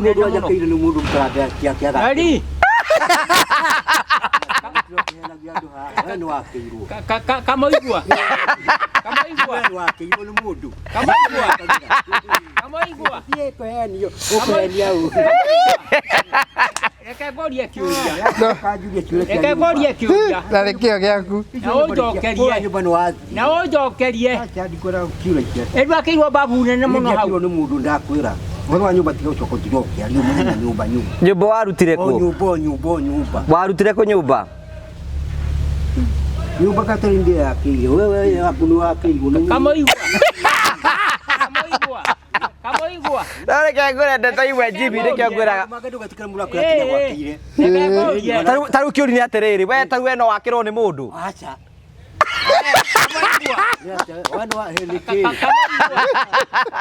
Mũndũ anjakĩire nĩ mũndũ mũtarambia kĩaga. Ari, We nĩ wakĩirwo. kamoigua. Kamoigua. We nĩ wakĩirwo nĩ mũndũ. Kamoigua. Kamoigua. Thiĩ kũhenio, ũkũhenia ũ. Reke ngũrie kĩũria. Kanjurie kĩũria kĩa Reke nyũmba. ngũrie kĩũria. Na nĩkĩo gĩaku. Na ũnjokerie. Kũrĩa nyũmba nĩ wathiĩ. Na ũnjokerie. Acha ndikwenda kĩũria kĩa. Ĩndũ akĩirwo babu nene mũno hau. Nĩ mũndũ ndakwĩra. Ũhoro wa nyũmba tiga ũcoka ũtinde ũkĩaria mũthenya nyũmba nyũmba. Nyũmba warutire O kũ? nyũmba o nyũmba o nyũmba. Warutire kũ nyũmba? Nyũmba katarĩ ndĩ yakĩire. We we yaku nĩ wakĩirwo nĩ mũndũ. Kamoigua. Kamoigua. Kamoigua. No reke ngwĩre ndeto imwe Jimmy nĩkĩo ngwĩraga. Mage ndũgetikĩre mũndũ akwĩra tiga gwakĩire. Reke ngũrie. Ta rĩu kĩũria nĩ atĩrĩrĩ, we ta rĩu we no wakĩrwo nĩ mũndũ? Acha. We nĩ wa nĩ kĩ?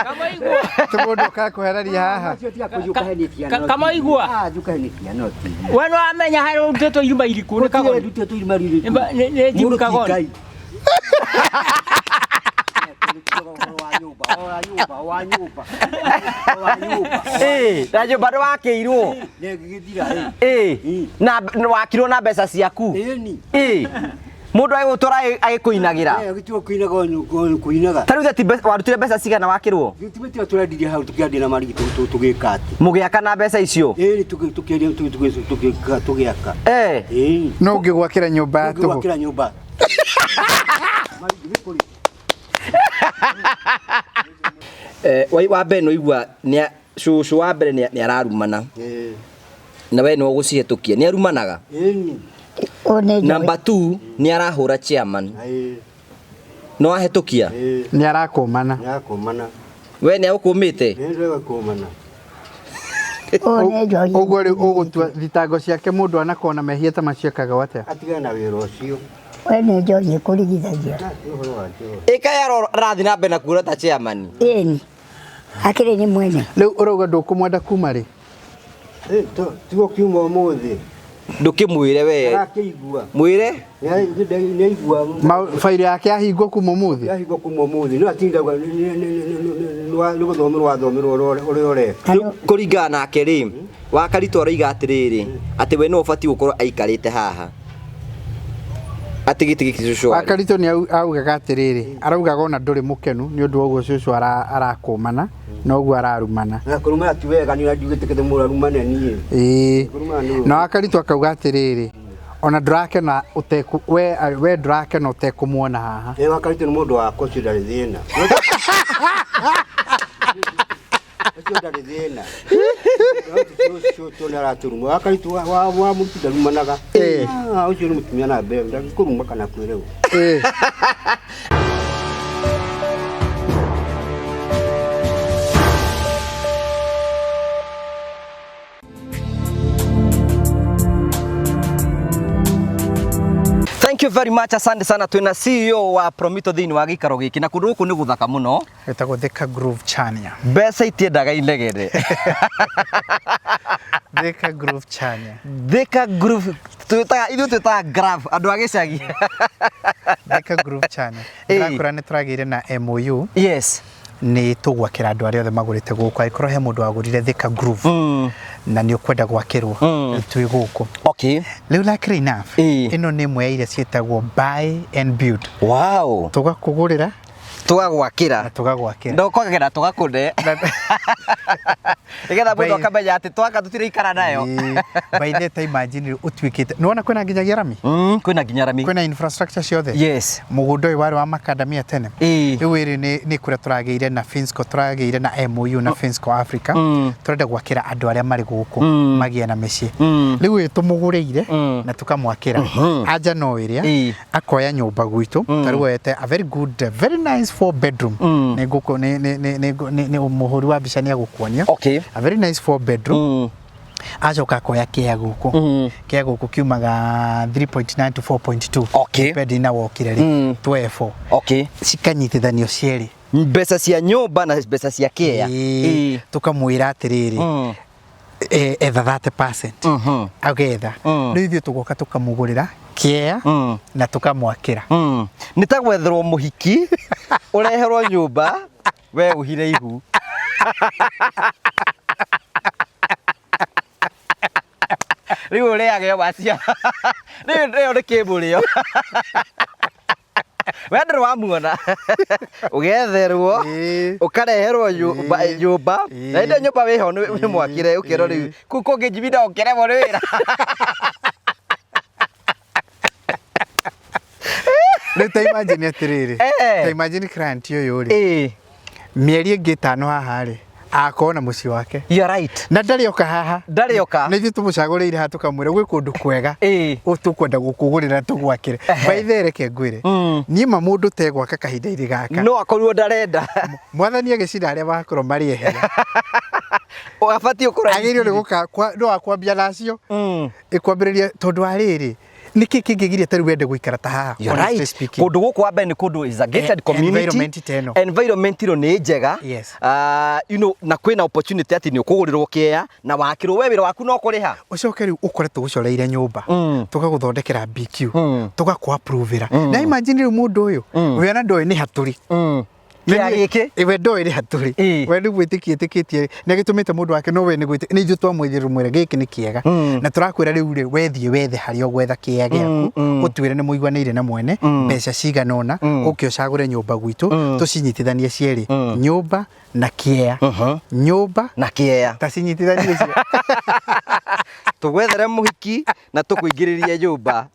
Kamoigua. Ti mũndũ ũkakũheraria haha. Acio tiga kũnjũkahenia ciana. Kamoigua. Ah, njũkahenia ciana ti. We nĩ wamenya harĩa ũrutĩtwo irima iriku nĩ Gũtirĩ Kagoni. ndutĩtwo irima rĩrĩkũ. Nĩ Jimmy Mũndũ ti Kagoni. Ngai. Ũhoro wa nyũmba, ũhoro wa nyũmba, wa nyũmba, wa nyũmba. Ĩĩ, na nyũmba nĩ wakĩirwo. Nĩ gĩthira, ĩ. Ĩĩ, na na wakirwo na mbeca ciaku. Ĩni. Ĩĩ, mũndũ agĩgũtwara agĩkũinagĩra. Eh, gĩtigo kũinaga o kũinaga. Ta rĩu theti warutire mbeca cigana wakĩrwo? Gĩtigo tũrendirie hau tũkĩendia na marigĩ tũgĩka atĩ. Mũgĩaka na mbeca icio? Ĩni tũkĩendia tũgĩaka. Eh, Ĩni. No ũngĩgwakĩra nyũmba ya tũhũ. Tũgĩakĩra nyũmba. Marigĩ nĩ kũrĩ. Eh, wa mbere nĩ waigua nĩ cũcũ wa mbere nĩ ararumana Ĩĩ. na we nĩ ũgũcihĩtũkia nĩ arumanaga. Ĩni. Ũyũ nĩ njohi. Number 2 nĩ arahũra chairman. Ĩĩ. No ahĩtũkia? Ĩĩ. Nĩ arakũmana. Nĩakũmana. We nĩ agũkũmĩte? Nĩ ndĩgũkũmana. Ũyũ nĩ njohi. Ũguo rĩu ũgũtua thitango ciake mũndũ anakorwo na mehia ta macio ekaga atĩa? Atigane na wĩra ũcio. We nĩ njohi ĩkũrigithagia. Na ti ũhoro wa njohi. Ĩka arathiĩ na mbere na kuura ta chairman. Ĩni. Akĩrĩ nĩ mwene. Rĩu ũrauga ndũkũmwenda kuma rĩ? Ĩ, tigo kiuma ũmũthĩ. Ndũkĩmwĩre we. Arakĩigua. Mwĩre? Nĩaigua. Bairo yake yahingwo kuma ũmũthĩ? Yahingwo kuma ũmũthĩ. No atinda nĩ gũthomerwo wathomerwo ũrĩa ũreka. Rĩu kũringana nake rĩ, Wakaritũ aroiga atĩrĩrĩ, atĩ we nĩwe ũbatiĩ gũkorwo aikarĩte haha. Atĩ gĩtĩ gĩkĩ cũcũ arĩ. Wakaritũ nĩ augaga atĩrĩrĩ, araugaga ona ndũrĩ mũkenu nĩ ũndũ wa ũguo cũcũ arakũmana na ũguo ararumana. Na kũrumana ti wega nĩ ndigĩtĩkĩte mũndũ arumane niĩ. Ĩĩ. Kũrumana nĩ ũru. Na Wakaritũ akauga atĩrĩrĩ, ona ndũrakena ũtekũ we we ndũrakena ũtekũmuona haha. Ĩ, Wakaritũ nĩ mũndũ wakwa ũcio ndarĩ thĩna. Ũcio ndarĩ thĩna. Ũcio nĩ aratũruma. Wakaritũ wa mũruti ndarumanaga. Ĩ. Ah, ũcio nĩ mũtumia na mbere ndangĩkũruma kana kwĩre ũũ. Ĩĩ. Thank you very much, asante sana. Twina CEO wa Promito thĩinĩ wa gĩikaro gĩkĩ na kũndũ gũkũ nĩ gũthaka mũno. Gĩtagwo Thika Groove Chania. Mbeca itiendaga inegene. Thika Groove Chania. Thika Groove twĩtaga ithuĩ twĩtaga graph andũ a gĩcagi. Thika Groove Chania. Ĩĩ. Ndĩrakwĩra nĩ tũragĩire na MOU Yes. nĩ tũgwakĩra andũ arĩa othe magũrĩte gũkũ angĩkorwo he mũndũ wagũrire Thika Groove na nĩ ũkwenda gwakĩrwo twĩ gũkũ. Okay. Rĩu luckily enough Ĩĩ. ĩno nĩ ĩmwe ya iria ciĩtagwo buy and build. Wow. Tũgakũgũrĩra Tũgagwakĩra. na tũgagwakĩra. Ndũkwagĩra tũgakũne. Nĩgetha mũndũ akamenya atĩ twaka tũtiraikara nayo. Ĩĩ. By the time imagine rĩu ũtuĩkĩte nĩ wona kwĩna nginyagia rami Kwĩna nginya rami. kwĩna infrastructure ciothe Yes. mũgũnda ũyũ warĩ wa makadamia tene Ĩĩ. rĩu ĩrĩ nĩ kũrĩa tũragĩire na Finsco tũragĩire na MOU na Finsco Africa tũrenda gwakĩra andũ arĩa marĩ gũkũ magĩe na mĩciĩ rĩu ũyũ tũmũgũrĩire na tũkamwakĩra anja no ĩrĩa Ĩĩ. akoya nyũmba gwitũ ta rĩu oyete a very good very nice four bedroom nĩ ngũkũ nĩ nĩ nĩ nĩ nĩ mũhũri wa mbica nĩ agũkuonia Okay. a very nice four bedroom acoka akoya kĩa gũkũ kĩa gũkũ kiumaga 3.9 to 4.2 Okay. depending na wokire rĩ tuoye 4 Okay. cikanyitithanio cierĩ Mbeca cia nyũmba na mbeca cia kĩea. Ĩĩ, tũkamwĩra atĩrĩrĩ etha 30% agetha rĩu ithuĩ tũgoka tũkamũgũrĩra kĩea na tũkamwakĩra Nĩ ta gwetherwo mũhiki ũreherwo nyũmba we ũhire ihu. Rĩu ũrĩage o macia. Rĩu rĩo nĩ kĩmũrĩo. We ndũrĩ wamuona. Ũgetherwo. Ĩĩ. Ũkareherwo nyũmba Ĩĩ. nyũmba. Ĩĩ. Na hĩndĩ ĩyo nyũmba wĩho nĩ mwakĩre ũkerwo rĩu kũu kũngĩ njibinda ũkĩremwo nĩ wĩra. Rĩu ta imagine atĩrĩrĩ. Eh. Ta imagine client ũyũ rĩ. Ĩĩ. Mĩeri ĩngĩ ĩtano haha rĩ, agakorwo na mũciĩ wake. You are right. Na ndarĩ oka haha. Ndarĩ oka. Na ithuĩ tũmũcagũrĩire haha tũkamwĩra gwĩ kũndũ kwega. Ĩĩ. Ũ tũkwenda gũkũgũrĩra tũgwakĩre. Ehe. By the way, reke ngwĩre. Niĩ ma mũndũ tegwaka kahinda-inĩ gaka. No akorirwo ndarenda. Mwathani agĩcira arĩa makorwo marĩ ehera. Abatiĩ gũkorwo Agĩrĩirwo nĩ gũka no akwambia nacio. Ĩkwambĩrĩria tondũ wa rĩrĩ nĩkĩ kĩngĩgiria ta rĩu wende gũikara ta haha? You're honestly right. speaking? Kũndũ gũkũ wa mbere nĩ kũndũ is a gated community. Environment ta ĩno. Environment ĩno nĩ njega. Yes. You know, na kwĩna opportunity atĩ nĩ ũkũgũrĩrwo kĩea na wakĩrwo we wĩra waku no kũrĩha. Ũcoke rĩu ũkore tũgũcoreire nyũmba tũgagũthondekera BQ tũgakũ-approve-ĩra. Na imagine rĩu mũndũ ũyũ we ona ndoĩ nĩ hatũrĩ. Kĩea gĩkĩ? We ndoĩ nĩ hatũrĩ. Ĩĩ. We nĩ gwĩtĩkia ĩtĩkĩtie nĩ agĩtũmĩte mũndũ wake no we nĩ gwĩtĩkia nĩ ithuĩ twamwĩthĩrwo mwĩre gĩkĩ nĩ kĩega na tũrakwĩra rĩu rĩ wethiĩ wethe harĩa ũgwetha kĩea gĩaku ũtwĩre nĩ mũiguanĩire na mwene mbeca cigana ũna ũke ũcagũre nyũmba gwitũ tũcinyitithanie cierĩ nyũmba na kĩea nyũmba Na kĩea. ta cinyitithanie icio. Tũgwethere mũhiki na tũkũingĩrĩrie nyũmba.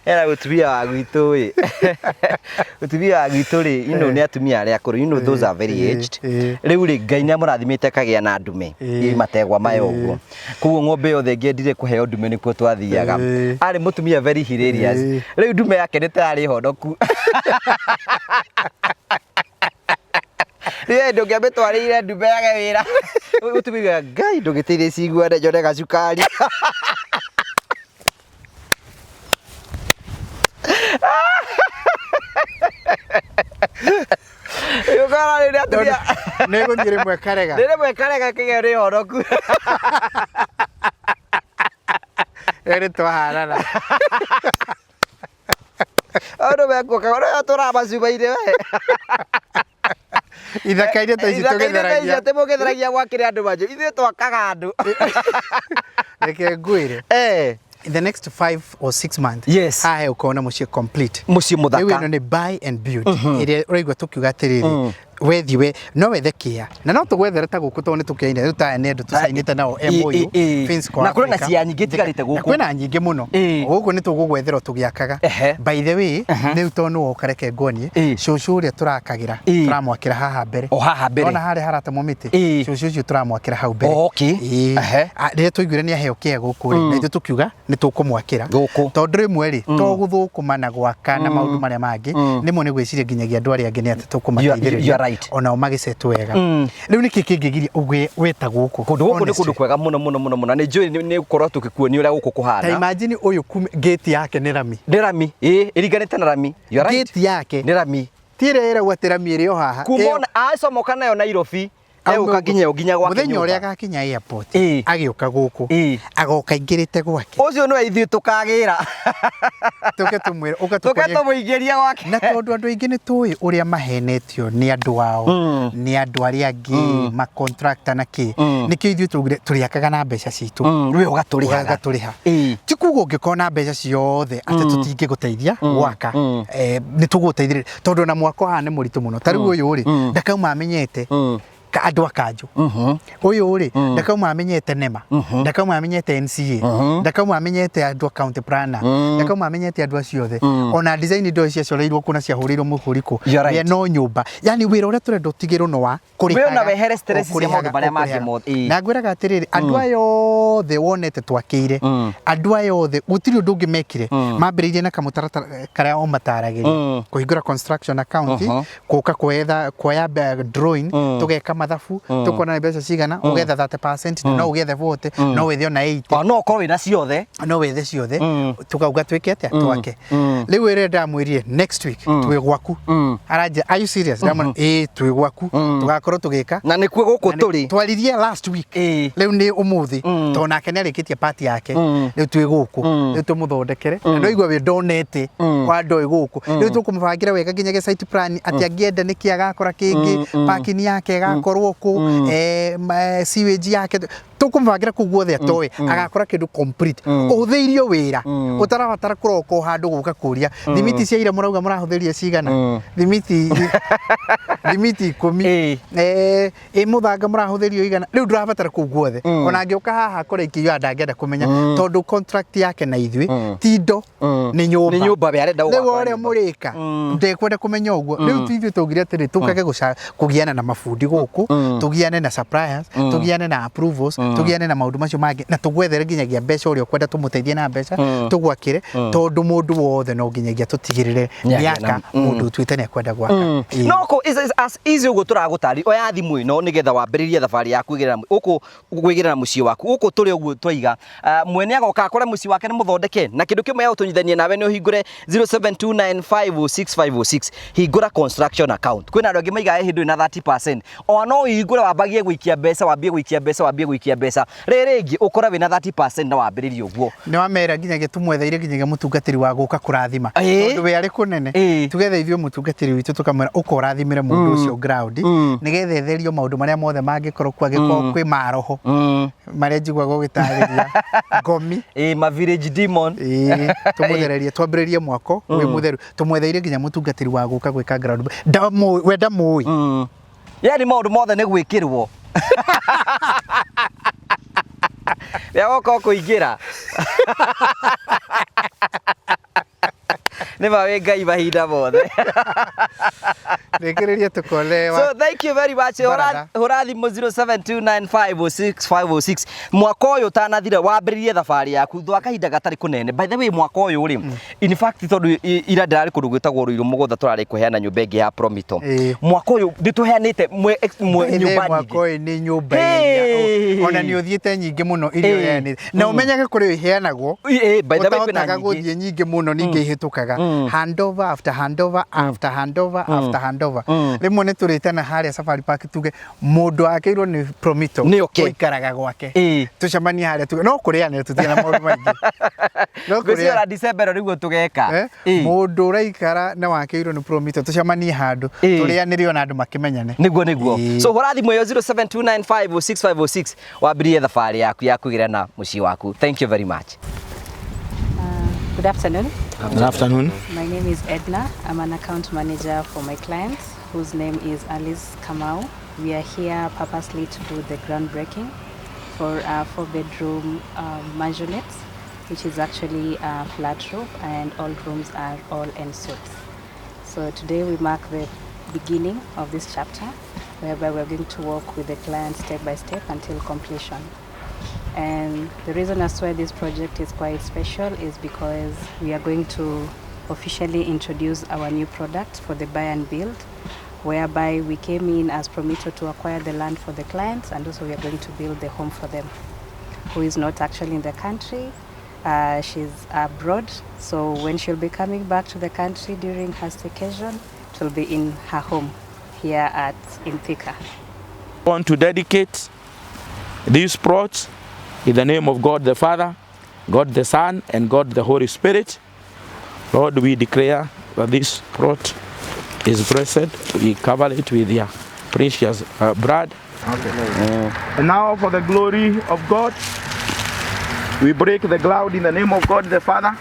Era mũtumia wa gwitũ ĩ. Mũtumia wa gwitũ rĩ, you know, nĩ atumia arĩa akũrũ, you know, those are very Ĩĩ, aged. ĩĩ. Rĩu rĩ, Ngai nĩ amũrathimĩte akagĩa na ndume Ĩĩ. ĩ mategwa maya ũguo. Koguo ng'ombe yothe ĩngĩendire kũheo ndume nĩkuo twathiaga. Ĩĩ. Arĩ mũtumia very hilarious. Ĩĩ. Rĩu ndume yake nĩ ta yarĩ honoku. Rĩrĩa ndũngĩamĩtwarĩire ndume yage wĩra. Mũtumia Ngai ndũgĩteithie ciguane njone gacukari. Ũkora rĩrĩa atumia Nĩ gũthiĩ rĩmwe karega. Nĩ rĩmwe karega kĩgeo nĩ honoku. Erĩ twahanana. Andũ mekuoka ũrĩa tũramacubaire we. Ithaka iria ta ici Ithaka iria ta ici tũgĩtheragia. atĩ mũgĩtheragia gwakĩre andũ manjo. Ithuĩ twakaga andũ. Reke ngwĩre. Eh. In the next 5 or 6 months Yes. haha ũkona mũciĩ complete. Mũciĩ Rĩu ĩno mũthaka. nĩ buy and build ĩrĩa ũraigua tũkiuga atĩrĩrĩ wethi we no wethe kĩa na no tũgwethere ta gũkũ tondũ nĩ tũkĩaine rĩu ta aya nĩ andũ tũcainĩte nao Ĩ, MOU ĩ, ĩ. Finsco Na kwĩna Africa. cia nyingĩ itigarĩte Na gũkũ. kwĩna nyingĩ mũno Ĩ. gũkũ nĩ tũgũgwethera o tũgĩakaga Ehe. by the way rĩu tondũ nĩ woka reke nguonie Ĩ. cũcũ ũrĩa tũrakagĩra Ĩ. tũramwakĩra haha mbere O haha mbere. ona harĩa haratemwo mĩtĩ Ĩ. cũcũ ũcio tũramwakĩra hau mbere Oh, okay. Ĩ. Ehe. Ah, rĩrĩa twaiguire nĩ aheo kĩa gũkũ rĩ na ithuĩ tũkiuga nĩ tũkũmwakĩra Gũkũ. tondũ rĩmwe rĩ to gũthũkũma na gwaka na maũndũ marĩa mangĩ rĩmwe nĩ gwĩciria nginyagia andũ arĩa angĩ nĩ atĩ You are- you tũkũmateithĩrĩria are right. onao magĩcetwo wega rĩu nĩkĩ kĩngĩgiria ũgĩe weta gũkũ Kũndũ gũkũ nĩ Honestly. kũndũ kwega mũno mũno mũno mũno. Na nĩ njũĩ nĩ gũkorwo tũgĩkuonia ũrĩa gũkũ ta kũhana. imagine ũyũ gate yake nĩ rami Nĩ rami. Ĩ, ĩringanĩte na rami. You are right. gate yake Nĩ rami. ti ĩrĩa ĩragwo atĩ rami ĩrĩ o haha Kuma Ĩyo- ona acomoka nayo Nairobi egũka nginya ũ nginya gwake mũthenya ũrĩa nyũmba. agakinya airport Ĩ. agĩũka gũkũ Ĩ. agoka aingĩrĩte gwake Ũcio nĩwe ithuĩ tũkagĩra. tũke tũmwĩre ũka Tũke tũkuonie tũmũingĩrie gwake. na tondũ andũ aingĩ nĩ tũĩ ũrĩa mahenetio nĩ andũ ao nĩ andũ arĩa angĩ macontractor na kĩ nĩkĩo ithuĩ twaugire tũrĩakaga na mbeca citũ Rĩu ũgatũrĩhaga. ũgatũrĩha Ĩ. ti kuga ũngĩkorwo na mbeca ciothe atĩ tũtingĩgũteithia gwaka nĩ tũgũteithĩrĩria tondũ ona mwako haha nĩ mũritũ mũno ta rĩu ũyũ rĩ ndakauma amenyete andũ a kanjũ ũyũ rĩ ndakauma amenyete nema ndakauma amenyete NCA ndakauma amenyete andũ a county planner ndakauma amenyete andũ acio othe ona design ndoĩ ciacoreirwo kũ na ciahũrĩirwo mũhũri kũ You are right. We no nyũmba yani wĩra ũrĩa tũrenda ũtigĩrwo no wa We ona wehere stress cia maũndũ marĩa mangĩ mothe. Ĩ. na ngwĩraga atĩrĩrĩ andũ aya othe wonete twakĩire andũ aya othe gũtirĩ ũndũ ũngĩ mekire mambĩrĩirie na kamũtaratara karĩa o mataragĩria kũhingũra construction account kũka kwetha kuoya drawing tũgeka Mathabu tukona nĩ mbeca cigana, ũgetha 30% na no ũgethe 40, no wethe ona 80. O no ũkorwo wĩna ciothe. No wethe ciothe, tukauga twĩke atĩa, twake. Rĩu ĩrĩa ndamwĩrire next week twĩ gwaku, aranjĩra, "Are you serious?" Ndamwĩra, "Ĩĩ, twĩ gwaku, tũgakorwo tũgĩka." Na nĩkuo gũkũ tũrĩ. Twaririe last week. Rĩu nĩ ũmũthĩ, tondũ nake nĩ arĩkĩtie part yake. Rĩu twĩ gũkũ, rĩu tũmũthondekere na ndwaigua wĩ ndonete kwa ndoĩ gũkũ. Rĩu tũkũmũbangĩra wega nginyagia site plan, atĩ angĩenda nĩkĩ agakora kĩngĩ, parking yake ĩgakorwo kũ, sewage yake, tũkũmũbangĩra kũu guothe atoĩ agakora kĩndũ complete, ũhũthĩirio wĩra, ũtarabatara kũroka o handũ gũka kũria thimiti cia ira mũrauga mũrahũthĩria cigana, thimiti 10, ĩ mũthanga mũrahũthĩrio igana. Rĩu ndũrabatara kũu guothe. Ona angĩũka haha akore ikĩiyũra, ndangĩenda kũmenya, tondũ contract yake na ithuĩ ti indo, nĩ nyũmba. Nĩ nyũmba we arenda Rĩu gũgakora ũrĩa nyũmba. Mũrĩka ndekwenda kũmenya ũguo. Rĩu tu ithuĩ tũngire atĩrĩ, tũkage kũgiana na mabundi gũkũ, tũgiane na suppliers, tũgiane na approvals, tũgiane na maũndũ macio mangĩ, na tũgwethere nginyagia mbeca ũrĩa ũkwenda tũmũteithie na mbeca tũgwakĩre, tondũ mũndũ wothe no nginyagia tũtigĩrĩre Nĩagĩa nĩaka mũndũ ũtuĩte nĩ akwenda gwaka. Ĩĩ. No kũ is as easy ũguo tũragũtari, oya thimũ ĩno nĩgetha wambĩrĩrie thabarĩ yaku kwĩgĩrĩra gũkũ, kwĩgĩrĩra mũciĩ waku gũkũ tũrĩ ũguo twaiga. Mwene agoka akore mũciĩ wake nĩ mũthondeke, na kĩndũ kĩmwe ya gũtũnyitithania nawe nĩ ũhingũre 0729506506, hingũra construction account. Kwĩna andũ angĩ maigaga hĩndĩ ĩna 30%, o no ũhingũre wambagie gũikia mbeca, wambie gũikia mbeca, wambie gũikia mbeca, rĩrĩ rĩngĩ ũkore wĩna 30% na wambĩrĩrie ũguo. Nĩ wamera nginyagia tũmwetheire nginyagia mũtungatĩri wa gũka kũrathima, tondũ we arĩ kũnene, tugethe ithuĩ mũtungatĩri witũ, tũkamwĩra ũka ũrathimĩre mũndũ ũcio ground, nĩgetha etherio maũndũ marĩa mothe mangĩkorwo kuo, angĩkorwo kwĩ maroho marĩa njiguaga ũgĩtarĩria ngomi. Ĩĩ, ma village demon. Ĩĩ, tũmũthererie, twambĩrĩrie mwako wĩ mũtheru. Tũmwetheire nginya mũtungatĩri wa gũka gwĩka ground. We ndamũĩ. Yani maũndũ mothe nĩ gwĩkĩrwo rĩa goka kũingĩra nĩ ma wĩ Ngai mahinda mothe. Rĩkĩrĩria tũkone So thank you very much. Baratha. Hũra thimũ 0729506506 mwaka ũyũ ũtanathira, wambĩrĩrie thabarĩ yaku thwa kahinda gatarĩ kũnene. By the way, mwaka ũyũ rĩ, in fact, tondũ ira ndĩrarĩ kũndũ gwĩtagwo Rũirũ mũgũnda, tũrarĩ kũheana nyũmba ĩngĩ ya Promito. Mwaka ũyũ nĩ tũheanĩte nyũmba Mwaka nyingĩ. ũyũ nĩ nyũmba Hey! iria ona nĩ ũthiĩte nyingĩ mũno iria ũheanĩte, na ũmenyage kũrĩ iheanagwo Ĩ, by the way, kwĩna ũtahotaga nyingĩ. Gũthiĩ nyingĩ mũno, ningĩ ihĩtũkaga handover after handover after handover after handover. Rĩmwe nĩ tũrĩtana harĩa Safari Park, tuge mũndũ akĩirwo nĩ Promito Nĩ oke. ũikaraga gwake, tũcemanie harĩa, tuge no kũrĩanĩra, tũtirĩ na maũndũ maingĩ, no Ngwĩciria kũrĩa. ona December ĩno nĩguo tũgeka. Mũndũ ũraikara na wakĩirwo nĩ Promito, tũcemanie handũ, tũrĩanĩre ona andũ makĩmenyane. Nĩguo. So hũra thimũ ĩyo 0729506506, wambĩrĩrie thabarĩ yaku ya kwĩgĩra na mũciĩ waku. Thank you very much. Good afternoon. Good afternoon. My name is Edna. I'm an account manager for my client, whose name is Alice Kamau. We are here purposely to do the groundbreaking for a 4-bedroom mansionette, which is actually a flat roof, and all rooms are all en suites. So today we mark the beginning of this chapter, whereby we're going to work with the client step by step until completion. And the reason as why this project is quite special is because we are going to officially introduce our new product for the buy and build, whereby we came in as Promito to acquire the land for the clients, and also we are going to build the home for them, who is not actually in the country. She's abroad, so when she'll be coming back to the country during her staycation, it will be in her home here at in Thika. Want to dedicate this plot in the name of God the Father, God the Son, and God the Holy Spirit. Lord, we declare that this plot is blessed. We cover it with your precious blood. And now, for the glory of God, we break the ground in the name of God the Father,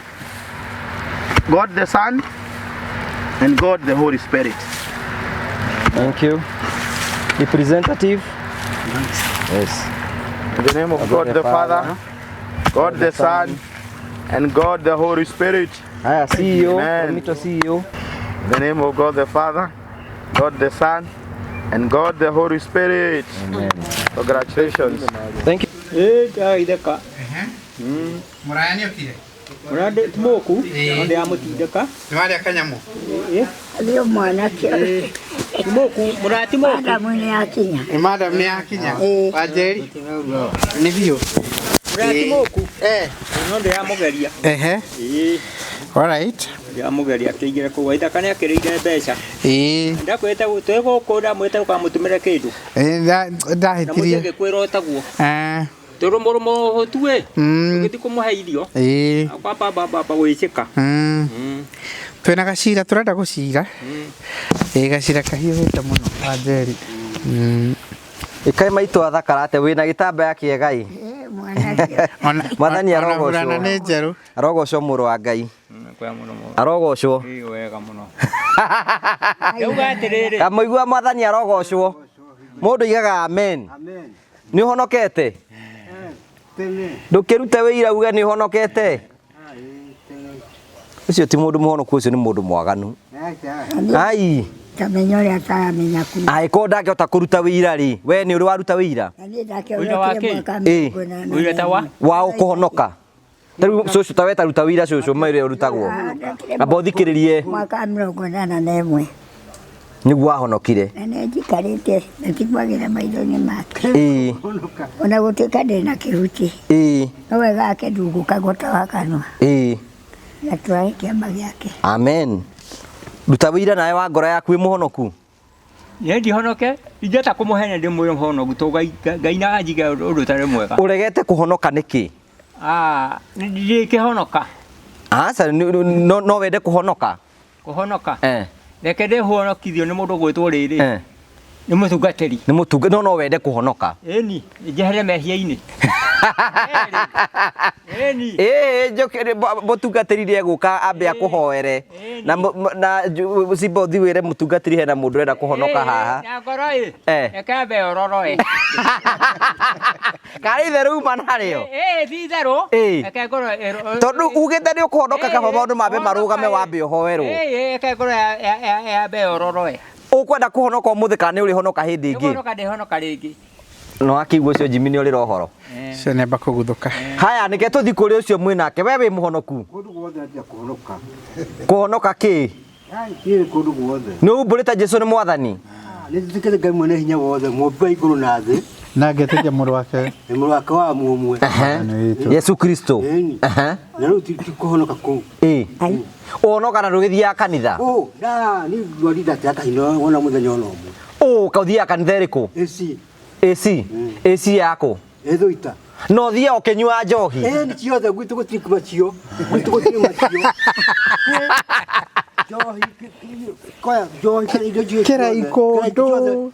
God the Son, and God the Holy Spirit. Thank you. Representative. Yes. In the name of God the Father, God the Son, and God the Holy Spirit. Haya, CEO, Amen. Promito CEO. In the name of God the Father, God the Son, and God the Holy Spirit. Amen. Congratulations. Thank you. Ĩ ndagitheka. Mũraya nĩ okire. Mũraya ti mũku, no ndĩramũtindĩka. Nĩ warĩa kanyamũ. Ndio mwanake. Moku mũrati moku. Madamu nĩ akinya. Madam nĩ akinya. Ĩĩ. Wanjeri. Nĩ biũ. Mũrati moku. Eh. No ndĩramũgeria. Ehe. Ĩĩ. All right. Ndĩramũgeria akĩingĩra kũu. Ithaka nĩ akĩrĩire mbeca. Ĩĩ. Ndakwĩte twĩ gũkũ ndamwĩte ũkamũtũmĩre kĩndũ. Ĩĩ, Na mũthĩ ndahĩtirie. ngĩkwĩra ũtaguo. Eh. Tũrũmũrũmũ tue. Mm. Ũgĩthiĩ kũmũhe irio. Ĩĩ. Kwamba baba gwĩcĩka. Mm. Twĩna gacira tũrenda gũcira. Ĩĩ gacira kahiũhĩte mũno Wanjeri. Mm. Ĩkaĩ maitũ athakarate wĩna gĩtambaya kĩega ĩ. Eh, mwanake. Ona Mwathani ona arogocwo. burana nĩ njerũ. Arogocwo mũrũ wa Ngai. Kwega mũno mũno. Arogocwo. Ĩĩ wega mũno. Ndauga atĩrĩrĩ. Kamũigua mwathani arogocwo. Mũndũ aigaga amen. Amen. Nĩ ũhonokete? Tene. Ndũkĩrute wĩira uge nĩ ũhonokete. Ah, ĩĩ, tene. Ũcio ti mũndũ mũhonoku ũcio nĩ mũndũ mwaganu. Aca. Ai, Tamenya ũrĩa ataramenya kuma. angĩkorwo ndangĩhota kũruta wĩira rĩ, we nĩ ũrĩ waruta wĩira Na niĩ Ũira wa ndakĩonekire kĩ? mwaka Ĩĩ. mĩrongo ĩnana Ũira ta wa? na wa ũkũhonoka. Ta rĩu cũcũ ta we ta ruta wĩira cũcũ maũrĩa ũrutagwo. ĩmwe. Amba ũthikĩrĩrie Mwaka 81. nĩguo wahonokire. Na nĩ njikarĩte na tigwagĩra maitho-inĩ make. Ĩĩ, Ona gũtuĩka ndĩ na kĩhuti. ĩĩ, No wega ake ndungũkagwo ta wa kanua. ĩĩ. Na twae kĩama gĩake. Amen. Ruta wĩira nawe wa ngoro yaku wĩ mũhonoku. Niĩ ndihonoke, ingĩhota kũmũhenia ndĩmwĩre mũhonoku to Ngai Ngai na anjige ũndũ ũtarĩ mwega. Ũregete kũhonoka nĩkĩ? Ah, ndingĩhonoka. Aca no no wende kũhonoka. Kũhonoka. Eh. Reke ndĩhonokithio nĩ mũndũ gwĩtwo rĩrĩ. Eh. Nĩ mũtungatĩri. Nĩ mũtunga no no wende kũhonoka. Ĩni, njehere mehia-inĩ. Ĩni. Ĩĩ njũkĩre mũtungatĩri nĩ egũka ambe akũhoere na na cimba ũthiĩ wĩre mũtungatĩri hena mũndũ ũrenda kũhonoka haha. Na ngoro ĩ. Eh. Reke ambe ororo ĩ. Karĩ itherũ uma narĩo. Ĩ ti itherũ. Ĩ. Reke ngoro ĩro- Tondũ ugĩte nĩ ũkũhonoka kaba maũndũ mambe Ĩ, marũgame ĩ. wambe ũhoerwo. Ĩ, reke ngoro yambe yororo ĩ. Ũkwenda kũhonoka ũmũthĩ kana nĩ ũrĩhonoka hĩndĩ ĩngĩ? Nĩkũhonoka ndĩhonoka rĩngĩ. No akĩigua ũcio Jimmy nĩ ũrĩra ũhoro. Ũcio nĩ amba kũguthũka. Haya nĩke tũthiĩ kũrĩ ũcio mwĩnake we wĩ mũhonoku. Kũndũ guothe atĩa kũhonoka. Kũhonoka kĩ? Ai, niĩ kũndũ guothe. Nĩ umbũrĩte Jesũ nĩ mwathani? Nĩ njĩtĩkĩte Ngai mwene hinya wothe, mũmbi wa igũrũ na thĩ, Na ngetĩkia mũrũ wake. nĩ mũrũ wake wa mũmwe. Mwathani witũ. Yesu Kristo. Ĩni. Ehe. Na rĩu ti kũhonoka kũu. Ĩ. Ũhonoka na ndũgĩthiaga kanitha? Ũ, nda, niĩ ndwari ndatĩaga kahinda wona mũthenya ona ũmwe. Ũ, ka ũthiaga kanitha ĩrĩkũ? AC, AC. AC yakũ? ĩthũita. No ũthiaga ũkĩnyua njohi? Ĩ, nĩ ciothe gwitũ gũtirĩ macio. Gwitũ gũtirĩ macio. Njohi, koya, njohi, indo ciothe. Kĩraikũndũ.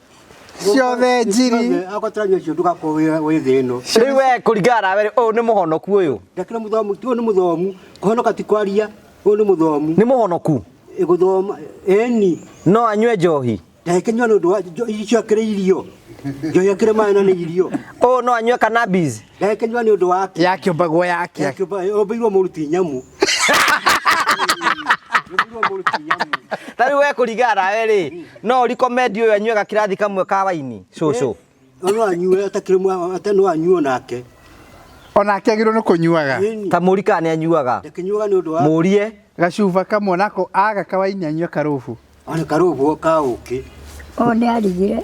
Ciothe njiri. Akorwo tũranyua icio ndũgakorwo wĩ thĩ ĩno. Rĩu we kũringana nawe rĩ, ũyũ nĩ mũhonoku ũyũ? Ndakĩra mũthomu, ti ũyũ nĩ mũthomu. Kũhonoka ti kwaria, ũyũ nĩ mũthomu. Nĩ mũhonoku? Ĩgũthoma, ĩni. No anyue njohi? Ndakĩnyua nĩ ũndũ wa icio akĩrĩ irio. Njohi akĩrĩ maĩ na nĩ irio. Ũyũ no anyue cannabis? Ndakĩnyua nĩ ũndũ wake. Yakĩũmbagwo yake. Ũmbĩirwo mũru ti nyamũ. Ũmbĩirwo mũru ti nyamũ. Ta rĩu we kũringana nawe rĩ, no ũrikomendi ũyũ anyue gakirathi kamwe ka waini cũcũ? No anyue atakĩrĩ no anyue onake. Onake agĩrĩirwo nĩ kũnyuaga. Ĩni. Ta mũri kana nĩ anyuaga? Ndakĩnyuaga nĩ ũndũ wa Mũrie. Gacuba kamwe nako aga kawaini anyue karũbu. ona karũbũ ka ũkĩ. Ũyũ nĩ arigire.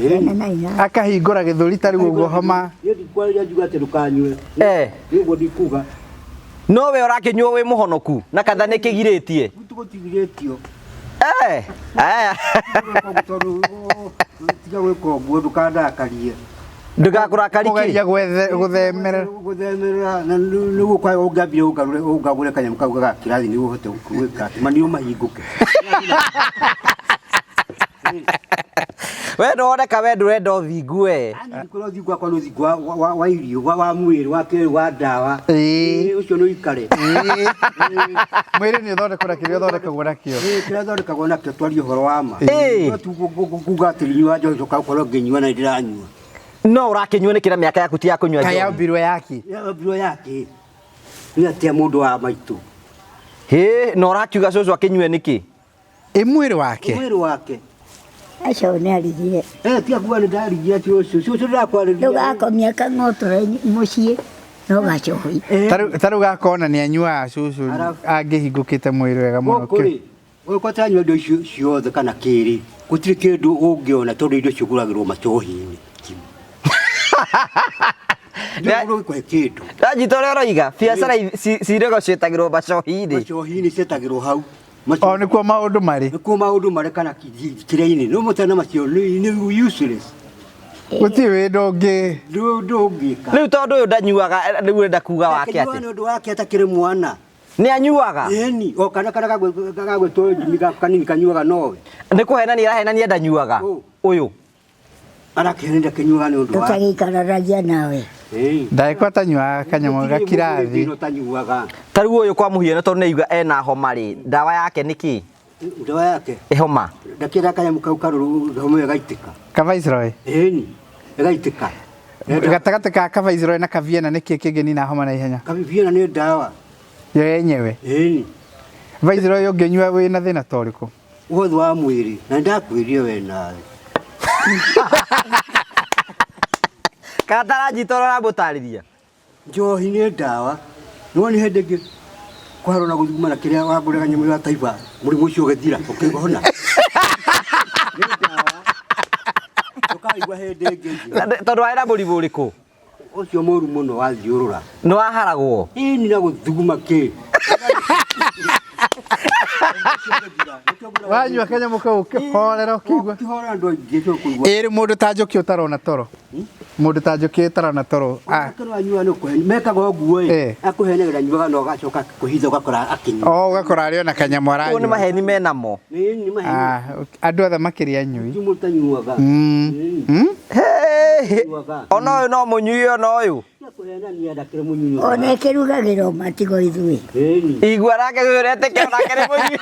Ĩni. Na ina. Akahingũra gĩthũri ta rĩu ũguo homa. Niĩ ndikwarĩria njuga atĩ ndũkanyue. Eh. Nĩ ũguo ndikuga. No we ũrakĩnyua wĩ mũhonoku na kanitha nĩ kĩgirĩtie? Gwitũ gũtigirĩtio. Eh. Aya. Tondũ tiga gwĩka ũguo ndũkandakarie. Ndũgakũrakari Kũgeria kĩ? gũthemerera. Gũthemerera na nĩguo kwa ũngĩambire ũngagũre kanyamũ kau ga kĩrathi nĩguo ũhote gwĩka atĩ maniũrũ mahingũke. We ndũroneka we ndũrenda ũthingu we. Ndikũrĩa ũthingu wakwa nĩ ũthingu wa irio, wa mwĩrĩ, wa kĩrĩ, wa ndawa. Ĩĩ. Ĩĩ, ũcio nĩ ũikare. Ĩĩ. Mwĩrĩ nĩ ũthondekwo na kĩrĩa ũthondekagwo nakĩo. Ĩĩ, kĩrĩa thondekagwo nakĩo twarie ũhoro wa ma. Ĩĩ. No tu kuga atĩ nyua njohi ũcoka ũkorwo ngĩnyua na nĩndĩranyua. No ũrakĩnyua nĩkĩ na mĩaka yaku ti ya kũnyua Kaĩ njohi? yambirwo yaki. Yambirwo yake. Nĩ atĩa mũndũ wa maitũ. Hĩ, na ũrakiuga cũcũ akĩnyue nĩkĩ? Ĩ mwĩrĩ wake. Mwĩrĩ wake. Acio nĩ arigire. Eh, tiga kuga nĩ ndarigia ti ũcio. Ũcio ndĩrakwarĩria. Ndũgakomia kang'otore mũciĩ no gacohi. Ta rĩu gakona nĩ anyuaga cũcũ Arabu. angĩhingũkĩte mwĩrĩ wega mũno. Gũkũ rĩ, Ũgĩkorwo ũtaranyua indo icio ciothe kana kĩrĩ, gũtirĩ kĩndũ ũngĩona tondũ indo icio ũgũragĩrwo macohi-inĩ. Ndĩragũrwo gĩkũhe kĩndũ. Ndanyita ũrĩa ũroiga, biacara cinegotiatagĩrwo macohi-inĩ. Macohi-inĩ cietagĩrwo hau. O nĩkuo maũndũ marĩ. Nĩkuo maũndũ marĩ kana kĩrĩa-inĩ. No mũtana na macio nĩ useless. Gũtirĩ wĩndũ ũngĩ. Ndũ ũngĩka. Rĩu tondũ ũyũ ndanyuaga, rĩu ũrenda kuga wake atĩ? Nĩ ũndũ wake atakĩrĩ mwana. Nĩ anyuaga? Ĩni, o kana kana gagwĩtwo Jimmy kanini kanyuaga nowe. Nĩ kũhenania arahenania ndanyuaga. Ũyũ. Arakĩhenania ndakĩnyuaga nĩ ũndũ wa. Tũtagĩikaranagia nawe. Ndagĩkorwo atanyuaga kanyamũ gakirathi. Ũtanyuaga. Ta rĩu ũyũ kwa mũhiano tondũ nĩ aiga ena homa rĩ, ndawa yake nĩ kĩ? Ndawa yake? Homa. Ndakĩenda kanyamũ kau karũrũ homa ĩyo ĩgaitĩka. Ka Viceroy? Ĩni, ĩgaitĩka. Gatagatĩ ka ka Viceroy na ka Vienna nĩ kĩ kĩngĩnina homa na ihenya? Ka Vienna nĩ ndawa. Yo yenyewe? Ĩni. Viceroy ũngĩnyua wĩna thĩna ta ũrĩkũ? Wothe wa mwĩrĩ, na nĩndakwĩrire we nawe. Kana taranjita ũrĩa ũramũtarĩria? Njohi nĩ ndawa. No nĩ hĩndĩ ĩngĩ kũharwo na gũthuguma na kĩrĩa wagũraga nyamũ ya taifa mũrimũ ũcio ũgĩthira ũkĩhona. Nĩ ndawa. Ũkaigua hĩndĩ ĩngĩ. Tondũ warĩ na mũrimũ ũrĩkũ? Ũcio mũru mũno wathiũrũra. Nĩ waharagwo? Ĩni na gũthuguma kĩ. Wanyua kanyamũ kau ũkĩhorera ũkĩigua. Ũkĩhorera andũ aingĩ tũkũigua. Ĩrĩ mũndũ ta Njũkĩ ũtarona toro. Mũndũ ta Njũkĩ ũtarona toro. Anyua nĩ kũhenia. Mekaga ũguo ĩ. Akũhenaga nyuaga na ũgacoka kũhitha ũgakora akĩnyua. O ũgakora arĩ ona kanyamũ aranyua. Ũguo nĩ maheni menamo. Nĩ maheni. Andũ othe makĩria anyui. Ti mũndũ ũtanyuaga. Ona ũyũ no mũnyui ona ũyũ. Ona ĩkĩrugagĩrwo matigo ithuĩ. Igua nake ũyũ ũretĩkĩra nake nĩ mũnyui.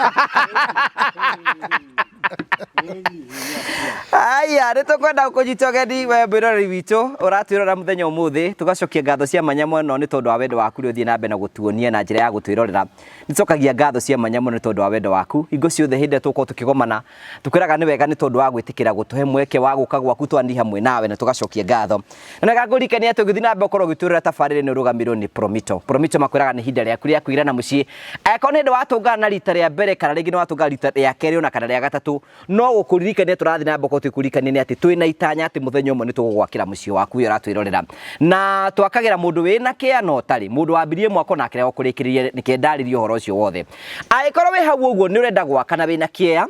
Aya, nĩ tũkwenda gũkũnyita ũgeni we mwĩroreri witũ ũratwĩrora mũthenya ũmũthĩ, tũgacokia ngatho cia mwanya mũno nĩ tondũ wa wendo waku ũrĩa ũthiĩ na mbere na gũtuonia na njĩra ya gũtwĩrorera. Nĩ tũcokagia ngatho cia mwanya mũno nĩ tondũ wa wendo waku. Hingo ciothe hĩndĩ ĩrĩa tũgũkorwo tũkĩgomana, tũkwĩraga nĩ wega nĩ tondũ wa gwĩtĩkĩra gũtũhe mweke wa gũka gwaku twani hamwe nawe na tũgacokia ngatho. Na nĩga ngũririkania atĩ ũgĩthiĩ na mbere gũkorwo ũgĩtwĩrorera tabarĩra ĩno ĩrũgamĩrĩirwo nĩ Promito. Promito makwĩraga nĩ ihinda rĩaku rĩa kũigĩra mũciĩ. Angĩkorwo nĩ hĩndĩ watũngana na rita rĩa mbere kana rĩngĩ nĩ watũngana rita rĩa kerĩ ona kana rĩa gatatũ, no gũkũririkania tũrathiĩ na mbere gũkorwo tũgĩkũririkania nĩ atĩ twĩna itanya atĩ mũthenya ũmwe nĩ tũgũgwakĩra mũciĩ waku ũyũ ũratwĩrorera. Na twakagĩra mũndũ wĩna kĩa na ũtarĩ, mũndũ wambirie mwako na akĩrega kũrĩkĩrĩria, nĩkĩo ndarĩrie ũhoro ũcio wothe. Angĩkorwo wĩ hau ũguo nĩ ũrenda gwaka na wĩna kĩea,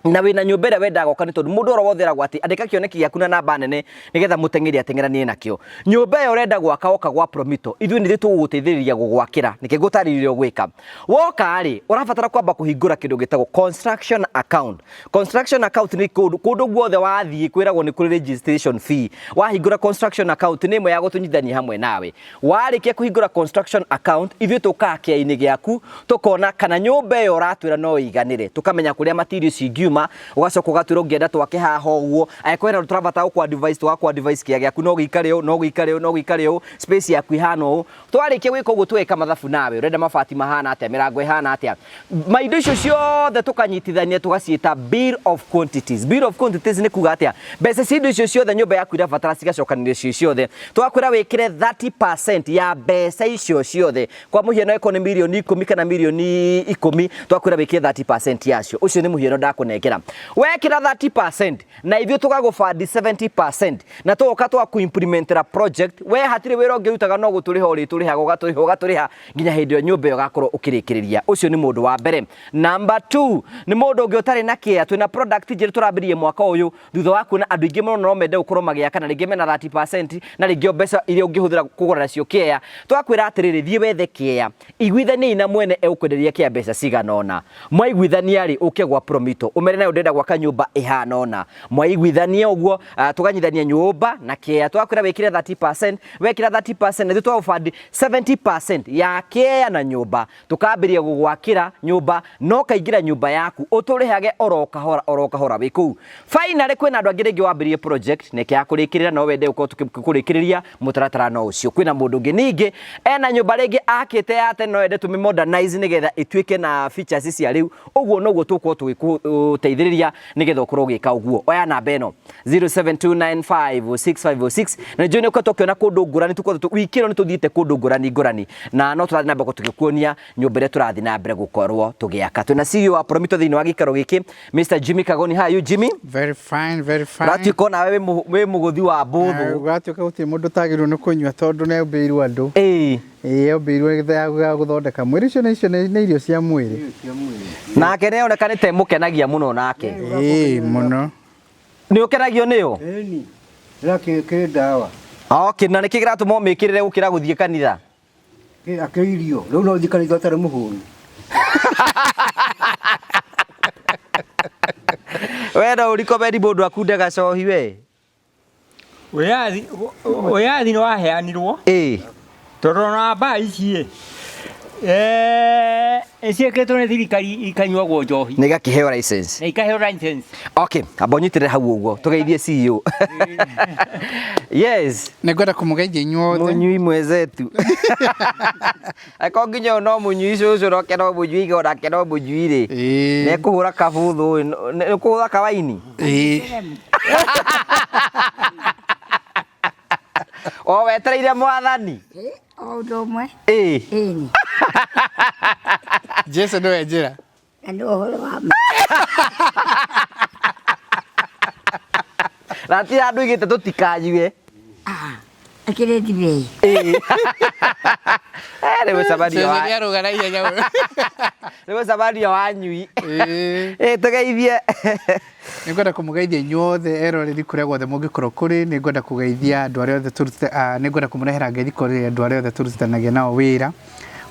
na wĩna nyũmba ĩrĩa wendaga gwaka nĩ tondũ mũndũ oro wothe eragwo atĩ andĩka kĩoneki gĩaku na namba nene nĩgetha mũteng'eri ateng'eranie nakĩo. Nyũmba ĩyo ũrenda gwaka woka gwa Promito, ithuĩ nĩ ithuĩ tũgũgũteithĩrĩria gũgwakĩra, nĩkĩo ngũtarĩria ũrĩa ũgwĩka. Woka rĩ, ũrabatara kwamba kũhingũra kĩndũ gĩtagwo construction account. Construction account nĩ kũndũ kũndũ guothe wathiĩ kwĩragwo nĩ kũrĩ registration fee. Wahingũra construction account nĩ ĩmwe ya gũtũnyitithania hamwe nawe. Warĩkia kũhingũra construction account, ithuĩ tũkaga kĩainĩ gĩaku, tũkona kana nyũmba ĩyo ũratwĩra no ĩiganĩre, tũkamenya kũrĩa materials cingiuma, ũgacoka ũgatwĩra ũngĩenda twake haha ũguo, angĩkorwo hena ũndũ tũrabatara gũkũ advise, tũgakũ advise kĩa gĩaku no gĩikare ũũ, no gĩikare ũũ, no gĩikare ũũ, space yaku ĩhana ũũ. Twarĩkia gwĩka ũguo tũgeka mathabu nawe, ũrenda mabati mahana atĩa, mĩrango ĩhana atĩa. Maindo icio ciothe tũkanyitithania tũgaciĩta bill of quantities. Bill of quantities nĩ kuga atĩa? Mbeca cia indo icio ciothe nyũmba yaku irabatara cigacokanĩrio ciĩ ciothe. Tũgakwĩra wĩkĩre 30% ya mbeca icio ciothe. Kwa mũhiano ĩkorwo nĩ mirioni 10 kana mirioni 10, tũgakwĩra wĩkĩre 30% yacio. Ũcio nĩ mũhiano ndakũnengera. Wekĩra 30% na ithuĩ tũgagũbandi 70% na tũgoka tũgakũ-implementera project, we hatirĩ wĩra ũngĩ ũrutaga no gũtũrĩha ũrĩtũrĩhaga ũgatũrĩha ũgatũrĩha nginya hĩndĩ ĩrĩa nyũmba ĩyo ĩgakorwo ũkĩrĩkĩrĩria. Ũcio nĩ mũndũ wa mbere. Number 2 nĩ mũndũ ũngĩ ũtarĩ na kĩea. Twĩna product njerũ tũrambĩrĩria mwaka ũyũ thutha wa kuona andũ aingĩ mũno no mende gũkorwo magĩaka na rĩngĩ mena 30% na rĩngĩ o mbeca iria ũngĩhũthĩra kũgũra nacio kĩea. Twakwĩra atĩrĩrĩ, thiĩ wethe kĩea, iguithaniai na mwene egũkwenderia kĩea mbeca cigana ũna. Mwaiguithania rĩ, ũke gwa Promito ũmere nayo ndĩrenda gwaka nyũmba ĩhana ũna. Mwaiguithania ũguo, tũkanyitithania nyũmba na kĩea. Twakwĩra wĩkĩre 30%, wekĩra 30% na ithuĩ twagũbandi 70% ya kĩea na nyũmba, tũkambĩrĩria gũgwakĩra nyũmba na ũkaingĩra nyũmba yaku ũtũrĩhage oro kahora oro kahora wĩ kũu. Finally kwĩna andũ angĩ rĩngĩ wambĩrĩrie project na ĩkĩaga kũrĩkĩrĩra no wende gũkorwo tũkĩkũrĩkĩrĩria mũtaratara no ũcio. Kwĩna mũndũ ũngĩ ningĩ ena nyũmba rĩngĩ akĩte ya tene no ende tũmĩ modernize nĩgetha ĩtuĩke na features cia rĩu, ũguo noguo tũgũkorwo gũgũteithĩrĩria nĩgetha ũkorwo ũgĩka ũguo. Oya namba ĩno 0729506506 na nĩnjũĩ nĩ ũkoretwo ũkĩona kũndũ ngũrani, tũkoretwo wiki ĩno nĩ tũthiĩte kũndũ ngũrani ngũrani, na no tũrathiĩ na mbere tũgĩkuonia nyũmba ĩrĩa tũrathiĩ na mbere gũkorwo tũgĩaka. Twĩna CEO wa Promito thĩinĩ wa gĩikaro gĩkĩ, Mr Jimmy Kagoni. How are you, Jimmy? Very fine, very fine. Ũratuĩka onawe wĩ mũgũthi wa mbũthũ. Ũratuĩka gũtirĩ mũndũ ũtagĩrĩirwo nĩ kũnyua tondũ nĩ ombĩirwo andũ. Ĩĩ. Ĩĩ, ombĩirwo ya gũthondeka mwĩrĩ. Icio nĩ icio nĩ irio cia mwĩrĩ. Nake nĩ oneka nĩ ta ĩmũkenagia mũno nake. Ĩĩ, mũno. Nĩ ũkenagio nĩyo? Ĩni. Ĩra kĩ ndawa. Okay, na nĩkĩ kĩratũma ũmĩkĩrĩre gũkĩra gũthiĩ kanitha? Akĩ irio. Rĩu no ũthiĩ kanitha ũtarĩ mũhũnu. We no ũrikomendi mũndũ akunde gacohi we? Wĩyathi nĩ waheanirwo. Ĩĩ. Tondũ ona mbaa ici ĩ ciĩkĩtwo nĩ thirikari ikanyuagwo njohi. Na igakĩheo license. Na ikaheo license. Okay, amba ũnyitĩrĩre hau ũguo tũgeithie CEO. Yes. Nĩ ngwenda kũmũgeithia inyuothe. Mũnyui mwenzetu. Angĩkorwo nginya ũyũ no mũnyui cũcũ nake no mũnyui ithe onake no mũnyui rĩ. Ĩĩ. Nĩ ekũhũra kabũthũ nĩ ũkũhũra kawaini? Ĩĩ. O wetereire mwathani? O ũndũ ũmwe. Ĩĩ. Ĩni. Jesu nĩwe njĩra. Na nĩ ũhoro wa ma. Na ti andũ igĩte tũtikanyue. Ah, akĩrĩ ndibei. Ĩĩ. Nĩ mũcemanio wa Cũcũ nĩarũga na ihenya mũno. Nĩ mũcemanio wa nyui. Ĩĩ. Ĩĩ tũgeithie. Nĩ ngwenda kũmũgeithia inyuothe eroreri kũrĩa guothe mũngĩkorwo kũrĩ, nĩ ngwenda kũgeithia andũ arĩa othe tũrutĩte, nĩ ngwenda kũmũrehera ngeithi kũrĩ andũ arĩa othe tũrutithanagia nao wĩra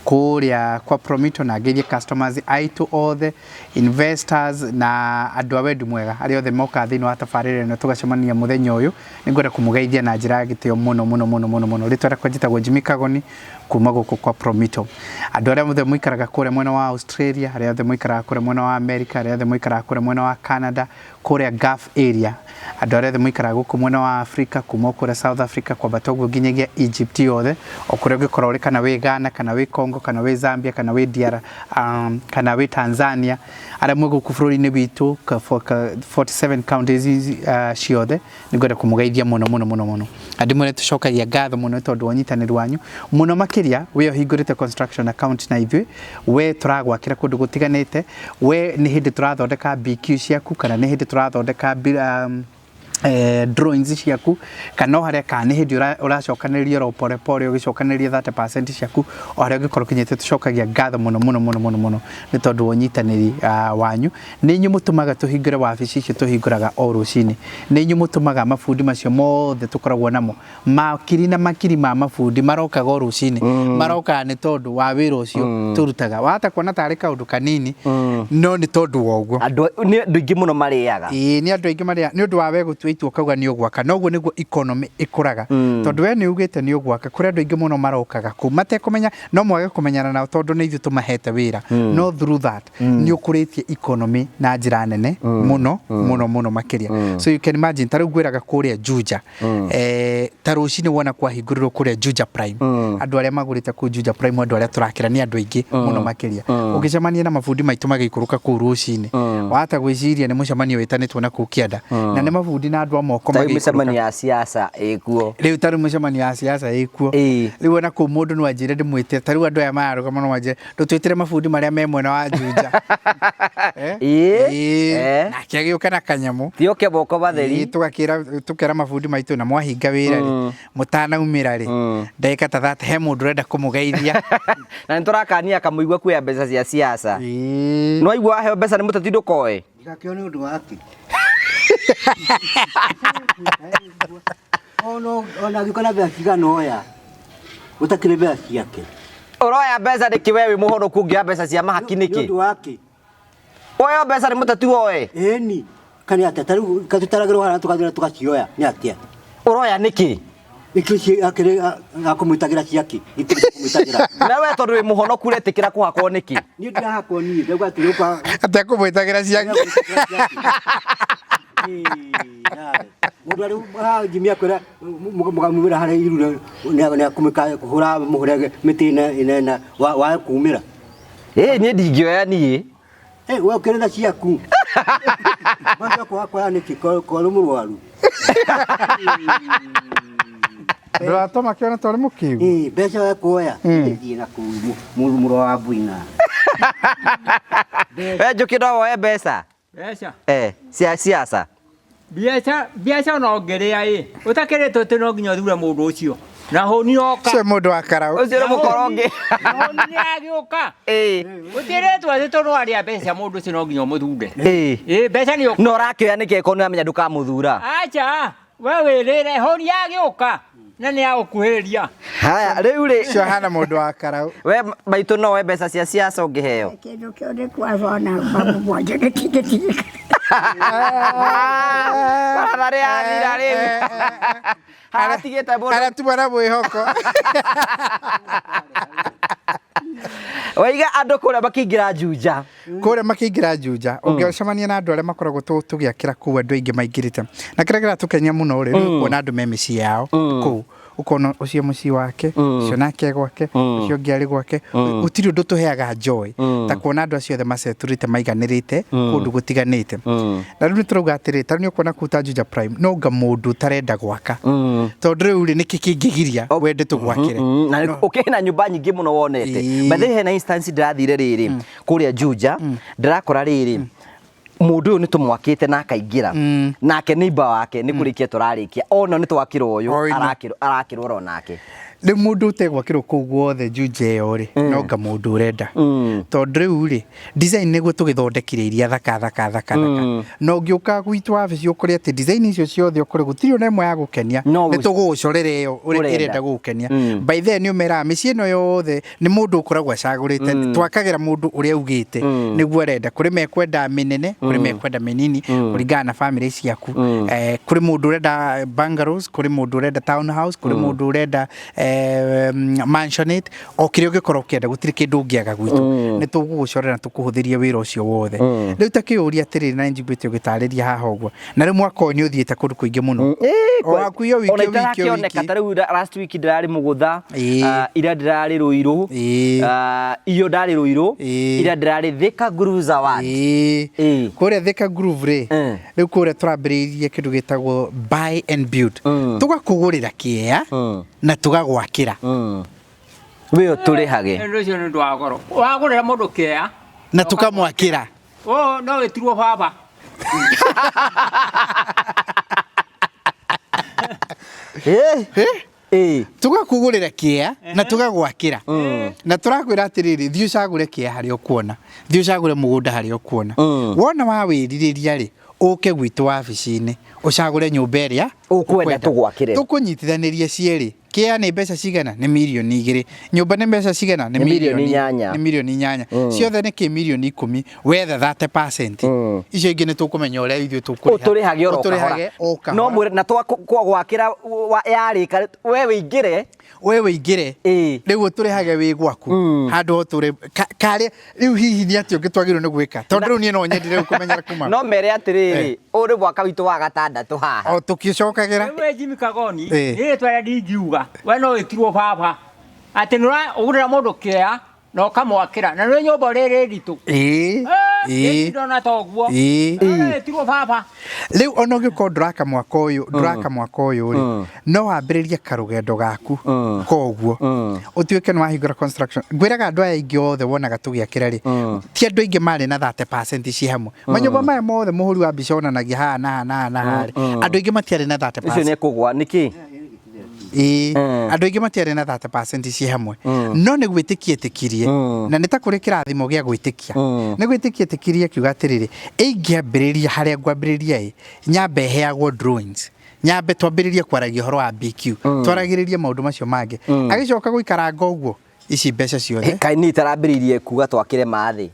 kũrĩa kwa Promito, na ngeithie customers aitũ othe, investors na andũ a wendi mwega arĩa othe mokaga thĩinĩ wa tabarĩra ĩno tũgacemania mũthenya ũyũ. Nĩ ngwenda kũmũgeithia na njĩra ya gĩtĩo mũno mũno mũno mũno mũno. Rĩtwa rĩakwa njĩtagwo Jimmy Kagoni kuma gũkũ kwa Promito. Andũ arĩa othe mũikaraga kũrĩa mwena wa Australia, arĩa othe mũikaraga kũrĩa mwena wa America, arĩa othe mũikaraga kũrĩa mwena wa Canada, kũrĩa Gulf area, andũ arĩa othe mũikaraga gũkũ mwena wa Africa, kuma kũrĩa South Africa kwambata ũguo nginyagia Egypt yothe, o kũrĩa ũngĩkorwo ũrĩ, kana wĩ Ghana, kana wĩ Congo, kana wĩ Zambia, kana wĩ DR, kana wĩ Tanzania, arĩa mwĩ gũkũ bũrũri-inĩ witũ 47 counties ciothe, nĩngwenda kũmũgeithia mũno mũno mũno mũno. Na ndĩmwĩre tũcokagia ngatho mũno nĩ tondũ wa ũnyitanĩri wanyu mũno makĩria we ũhingũrĩte construction account na ithuĩ, we tũragwakĩra kũndũ gũtiganĩte, we nĩ hĩndĩ tũrathondeka BQ ciaku, kana nĩ hĩndĩ tũrathondeka drawings ciaku, kana o harĩa, kana nĩ hĩndĩ ũracokanĩrĩria oro pore pore ũgĩcokanĩrĩria 30% ciaku, o harĩa ũngĩkorwo ũkinyĩte, tũcokagia ngatho mũno mũno mũno mũno mũno nĩ tondũ wa ũnyitanĩri wanyu. Nĩ inyuĩ mũtũmaga tũhingũre wabici icio tũhingũraga o rũcinĩ, nĩ inyuĩ mũtũmaga mabundi macio mothe tũkoragwo namo, makiri na makiri ma mabundi marokaga o rũcinĩ, marokaga nĩ tondũ wa wĩra ũcio tũrutaga. Wahota kuona tarĩ kaũndũ kanini, no nĩ tondũ wa ũguo. Andũ nĩ andũ aingĩ mũno marĩaga. Ĩĩ, nĩ andũ aingĩ marĩaga nĩ ũndũ wa we gũtua itua ũkauga nĩ ũgwaka, noguo nĩguo economy ĩkũraga, tondũ we nĩ ugĩte nĩ ũgwaka, kũrĩ andũ aingĩ mũno marokaga kũu matekũmenya, no mwage kũmenyana nao tondũ nĩ ithuĩ tũmahete wĩra, no through that nĩ ũkũrĩtie economy na njĩra nene mũno mũno mũno makĩria. So you can imagine, ta rĩu ngwĩraga kũrĩa Juja, ta rũcinĩ wona kwahingũrĩrwo kũrĩa Juja Prime, andũ arĩa magũrĩte kũu Juja Prime, andũ arĩa tũrakĩra nĩ andũ aingĩ mũno makĩria. Ũngĩcemania na mabundi maitũ magĩikũrũka kũu rũcinĩ, wahota gwĩciria nĩ mũcemanio wĩtanĩtwo na kũu kĩanda, na nĩ mabundi na andũ a moko Ta rĩu magĩikũrũka. mĩcemanio ya siasa ĩkuo. Rĩu ta rĩu mũcemanio ya siasa ĩkuo. Rĩu ona kũu mũndũ no anjĩre ndĩmwĩte, ta rĩu andũ aya mararũgama no manjĩre ndũtwĩtĩre mabundi marĩa me mwena wa Juja. Ĩĩ. Nake agĩũka na kanyamũ. Ti oke moko matheri. Ĩĩ, tũkera mabundi maitũ na mwahinga wĩra rĩ, mũtanaumĩra rĩ, ndagĩka ta 30 he mũndũ ũrenda kũmũgeithia. Na nĩtũrakania kamũigua kuoya mbeca cia siasa. No aigua waheo mbeca nĩ mũteti ndũkoe. Ndigakĩo nĩ ũndũ wake. Ona angĩũka na mbeca cigana oya, gũtakĩrĩ mbeca ciake. Ũroya mbeca nĩkĩ we wĩ mũhonoku ũngĩoya mbeca cia mahaki nĩkĩ? Nĩ ũndũ wake. Woya mbeca nĩ mũteti woe? Ĩni. Kana atĩa? Ta rĩu tũtaragĩrwo haha tũgathiĩ tũgacioya nĩ atĩa? Ũroya nĩkĩ? Nĩkĩ akĩrĩ akũmwĩtagĩra ciake? Kũmwĩtagĩra. Na we tondũ wĩ mũhonoku ũretĩkĩra kũhakwo nĩkĩ? Niĩ ndirahakwo niĩ, ndauga atĩ ũka. Atĩa kũmwĩtagĩra ciake? Mũndũ arĩ haha Jimmy akwĩra mũkamumĩra harĩa iru nĩ akũmĩka kũhũra mũhũre mĩtĩ ĩna wae kumĩra. Ĩĩ niĩ ndingĩoya niĩ. We ũkĩrĩ na ciaku. Mbeca kwa kwa nĩkĩ korwo mũrwaru. Ndũratũma kĩone ta ũrĩ mũkĩgu. Ĩĩ mbeca wekuoya ĩthiĩ na kũu mũrũ wa mbuina. We Njũkĩ no woe mbeca Mbeca. eh cia siasa. Mbeca mbeca no ngĩrĩa ĩ. Ũtakĩrĩtwo atĩ no nginya ũthure mũndũ ũcio. Na hũni yoka. Ũcio mũndũ wa karaũ. Ũcio nĩ mũkoronge. Na hũni nĩ yagĩũka. Ĩĩ. Ũtirĩtwo atĩ tondũ warĩa mbeca mũndũ ũcio no nginya ũmũthure. Ĩĩ. Ĩĩ mbeca nĩ No ũrakĩoya nĩkĩ ko nĩũramenya ndũkamũthura? Acha, we wĩrĩre hũni yagĩũka na nĩ yagũkuhĩrĩria. Haya, rĩu rĩ Ũcio ahana mũndũ wa karaũ. we maitũ no woe mbeca cia siasa ũngĩheo. Kĩndũ kĩu nĩ kwabona mũgwanja gĩtingĩtigĩka. Baratha nĩ yathira rĩu. Haratigĩte mũndũ. Harĩa tuma na mwĩhoko. Waiga andũ kũrĩa makĩingĩra Juja. Kũrĩa makĩingĩra Juja, ũngĩcemania na andũ arĩa makoragwo tũgĩakĩra kũu andũ aingĩ maingĩrĩte. Na kĩrĩa kĩratũkenia mũno rĩ, nĩ kuona andũ me mĩciĩ yao kũu. Ũkona ũcio mũciĩ wake, ũcio nake gwake, ũcio ũngĩ arĩ gwake. Gũtirĩ ũndũ tũheaga joy ta kuona andũ acio othe macetũrĩte maiganĩrĩte kũndũ gũtiganĩte. Na rĩu nĩ tũrauga atĩrĩrĩ, ta rĩu nĩ ũkuona kũu ta Juja Prime, no anga mũndũ ũtarenda gwaka. Tondũ rĩu rĩ, nĩkĩ kĩngĩgiria wende tũgwakĩre? Na ũkĩhena nyũmba nyingĩ mũno wonete. Ĩĩ. By the way hena instance ndĩrathire rĩrĩ kũrĩa Juja, ndĩrakora rĩrĩ mũndũ ũyũ nĩ tũmwakĩte na akaingĩra nake neighbor wake nĩ kũrĩkia tũrarĩkia ona nĩ twakĩrwo ũyũ O ĩno. arakĩrwo arakĩrwo oro nake. Rĩu mũndũ ũtegwakĩrwo kũu guothe Juja ĩyo rĩ, no anga mũndũ ũrenda. Tondũ rĩu rĩ, design nĩguo tũgĩthondekire iria thaka thaka thaka thaka. Na ũngĩũka gwitũ wabici ũkore atĩ design icio ciothe ũkore gũtirĩ ona ĩmwe ya gũkenia. No Nĩ tũgũgũcorera ĩyo ũrĩa Ũrenda. ĩrenda gũgũkenia. By then nĩ ũmeraga mĩciĩ ĩno yothe nĩ mũndũ ũkoragwo acagũrĩte. Twakagĩra mũndũ ũrĩa augĩte nĩguo arenda. Kũrĩ mekwenda mĩnene, kũrĩ mekwenda mĩnini, kũringana na famĩlĩ ciaku. Kũrĩ mũndũ ũrenda bungalows, kũrĩ mũndũ ũrenda townhouse, kũrĩ mũndũ ũrenda mansionette, o kĩrĩa ũngĩkorwo ũkĩenda, gũtirĩ kĩndũ ũngĩaga gwitũ. Nĩ tũgũgũcorera na tũkũhũthĩrie wĩra ũcio wothe. Rĩu ta kĩũria atĩrĩrĩ, na nĩnjiguĩte ũgĩtarĩria haha ũguo. Na rĩu mwaka ũyũ nĩ ũthiĩte kũndũ kũingĩ mũno. O hakuhĩ o wiki, Ona o wiki, o itarakĩoneka wiki. ta rĩu last week ndĩrarĩ Mũgũtha, Ĩĩ. ira ndĩrarĩ Rũirũ, Ĩĩ. iyo ndarĩ Rũirũ, Ĩĩ. ira ndĩrarĩ Thika Groove Award. Ĩĩ. Ĩĩ. Kũrĩa Thika Groove rĩ, rĩu kũrĩa tũrambĩrĩirie kĩndũ gĩtagwo buy and build. Tũgakũgũrĩra kĩea na tũgagwakĩra. We ũtũrĩhage. Ũndũ ũcio nĩ ũndũ wa goro. Wagũrĩra mũndũ kĩea, Na tũkamwakĩra. ũũ no wĩtirwo baba. Ĩĩ. Tũgakũgũrĩra kĩea na tũgagwakĩra. Na tũrakwĩra atĩrĩrĩ, thiĩ ũcagũre kĩea harĩa ũkuona, thiĩ ũcagũre mũgũnda harĩa ũkuona. Wona wawĩrirĩria rĩ, ũke gwitũ wabici-inĩ, ũcagũre nyũmba ĩrĩa Ũkwenda tũgwakĩre. Tũkũnyitithanĩrie cierĩ. Kĩea nĩ mbeca cigana? Nĩ mirioni 2. Nyũmba nĩ mbeca cigana? Nĩ mirioni 8. Nĩ mirioni 8. Ciothe nĩ kĩ mirioni 10. Wetha 30%. Icio ingĩ nĩ tũkũmenya ũrĩa ithuĩ tũkũrĩha. Ũtũrĩhage oro Ũtũrĩhage kahora. o kahora. No mwĩre na twagwakĩra yarĩka we wĩingĩre. We wĩingĩre. Ĩĩ. Rĩu ũtũrĩhage wĩ gwaku. Handũ ho tũrĩ karĩa rĩu hihi nĩ atĩa ũngĩ twagĩrĩirwo nĩ gwĩka? Tondũ rĩu niĩ no nyendire rĩu kũmenyera kuma. No mere atĩrĩrĩ, ũyũ nĩ mwaka witũ wa gatandatũ haha. O tũkĩcokagĩra. Rĩu we Jimmy Kagoni, Ĩĩ. nĩ rĩtwa rĩrĩa ndingiuga, we no wĩtirwo baba. Atĩ nĩ ũragũrĩra mũndũ kĩea na ũkamwakĩra, na nĩ nyũmba rĩrĩ nditũ. Ĩĩ. Ĩĩ. Ndona ta ũguo. Ĩĩ. No wĩtirwo baba. Rĩu ona ũngĩkorwo ndũraka mwaka ũyũ, ndũraka mwaka ũyũ rĩ, no wambĩrĩrie karũgendo gaku koguo. Ũtuĩke nĩ wahingũra construction. Ngwĩraga andũ aya aingĩ othe wonaga tũgĩakĩra rĩ, ti andũ aingĩ marĩ na 30% ci hamwe. Manyũmba maya mothe mũhũri wa mbica onanagia haha na haha na haha na haha rĩ, andũ aingĩ matiarĩ na 30%. Ũcio nĩ ekũgwa nĩkĩ? Ĩĩ, andũ aingĩ matiarĩ na 30% ci hamwe. No nĩ gwĩtĩkia etĩkirie, na nĩ ta kũrĩ kĩrathimo gĩa gwĩtĩkia. Nĩ gwĩtĩkia etĩkirie akiuga atĩrĩrĩ, ingĩambĩrĩria harĩa ngwambĩrĩria ĩ, nyambe heagwo drawings. Nyambe twambĩrĩrie kwaragia ũhoro wa BQ. Twaragĩrĩrie maũndũ macio mangĩ. Agĩcoka gũikaranga ũguo, ici mbeca ciothe. Kaĩ niĩ itarambĩrĩirie kuga twakĩre mathĩ.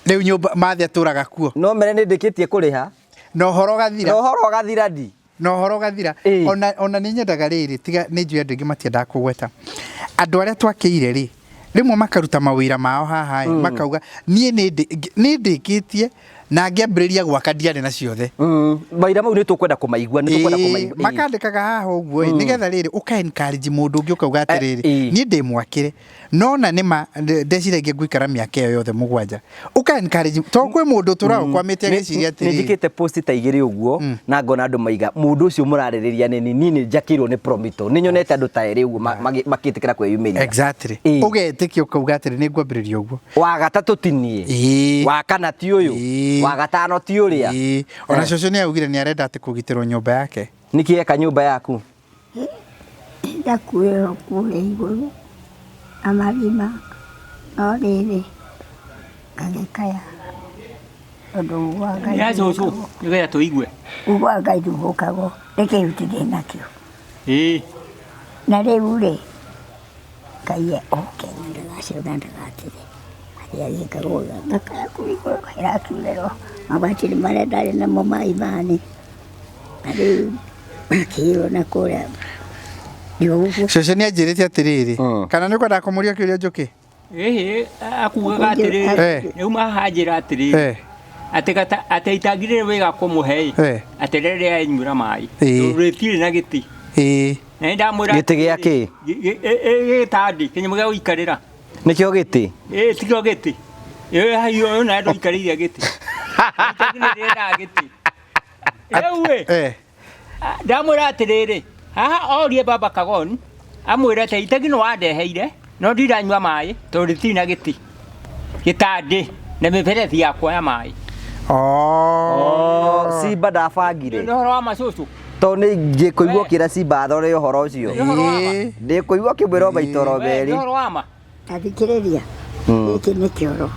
Rĩu nyũmba mathĩ atũraga kuo. No mere nĩ ndĩkĩtie kũrĩha. Na ũhoro ũgathira. Na ũhoro ũgathira ndi. Na ũhoro ũgathira. Ona nĩ nyendaga rĩrĩ, tiga nĩ njũĩ andũ aingĩ matiendaga kũgweta. Andũ arĩa twakĩire rĩ, rĩmwe makaruta mawĩra mao haha ĩ, makauga niĩ nĩ ndĩkĩtie Na ngĩambĩrĩria gwaka ndiarĩ na ciothe. Maira mau nĩ tũkwenda kũmaigua, nĩ tũkwenda kũmaigua. Makandĩkaga haha ũguo ĩ, nĩgetha rĩrĩ ũka encourage mũndũ ũngĩ ũkauga atĩrĩrĩ, niĩ ndĩ mwakĩre nona nĩ ma ndeciragia ngũikara mĩaka ĩyo yothe 7. Ũka encourage to kwĩ mũndũ ũtũraga ũkwamĩte agĩciria atĩrĩrĩ. Nĩ njĩkĩte post ta 2 ũguo na ngona andũ maiga mũndũ ũcio mũrarĩrĩria nĩ niĩ nĩ njakĩirwo nĩ Promito. Nĩ nyonete andũ ta erĩ ũguo makĩtĩkĩra kwĩyumĩria. Exactly. Ũgetĩkia ũkauga atĩrĩ nĩ ngwambĩrĩria ũguo. Wa gatatũ ti niĩ. Wa kana ti ũyũ. Wa gatano ti ũrĩa. Ona cũcũ nĩ augire nĩ arenda atĩ kũgitĩrwo nyũmba yake. Nĩkĩ eka nyũmba yaku? Ndakuĩrwo kũrĩa igũrũ na marima, no rĩrĩ ngagĩkaya tondũ wa Ngai. Ya cũcũ nĩgetha tũigue. Ugo wa Ngai ndũhũkagwo nĩ kĩhuti ndĩ nakĩo. Na rĩu rĩ Ngai oke na ndagacoka ndagatige harĩa gĩkagwo ngakaya kũu igũrũ ĩrakiurĩrwo mabati nĩ marĩa ndarĩ namo ma imani na rĩu makĩirwo na kũrĩa. Cũcũ nĩ anjĩrĩte atĩrĩrĩ, kana nĩ ũkwendaga kũmũria kĩũria Njũkĩ? Ĩhĩ, akugaga atĩrĩrĩ, rĩu mahanjĩra atĩrĩrĩ, atĩ atĩ itangi rĩrĩ wĩga kũmũhe ĩ, atĩ rĩrĩa enyuĩra maĩ, tondũ rĩtirĩ na gĩtĩ. Na nĩ ndamwĩra Gĩtĩ gĩa kĩ? Gĩtandi, kĩnyamũ gĩa gũikarĩra. Nĩkĩo gĩtĩ? Ĩ, tikĩo gĩtĩ. Ĩ, hai ũyũ na ndũikarĩire gĩtĩ. Itangi nĩ rĩendaga gĩtĩ. Rĩu ĩ, ndamwĩra atĩrĩrĩ, haha orie baba Kagoni, amwĩre atĩ itangi nĩ wandeheire, no ndiranyua maĩ tondũ rĩtirĩ na gĩtĩ. Gĩtandĩ na mĩberethi ya kuoya maĩ. Simba ndabangire. Nĩ ũhoro wa macũcũ. Tondũ nĩ ngĩkũigua ũkĩra Simba athore ũhoro ũcio. Nĩ ũhoro wa ma. Ndĩkũigua ũkĩmwĩra o maitoro Nĩ merĩ. ũhoro wa ma. Ta thikĩrĩria, gĩkĩ nĩ kĩoro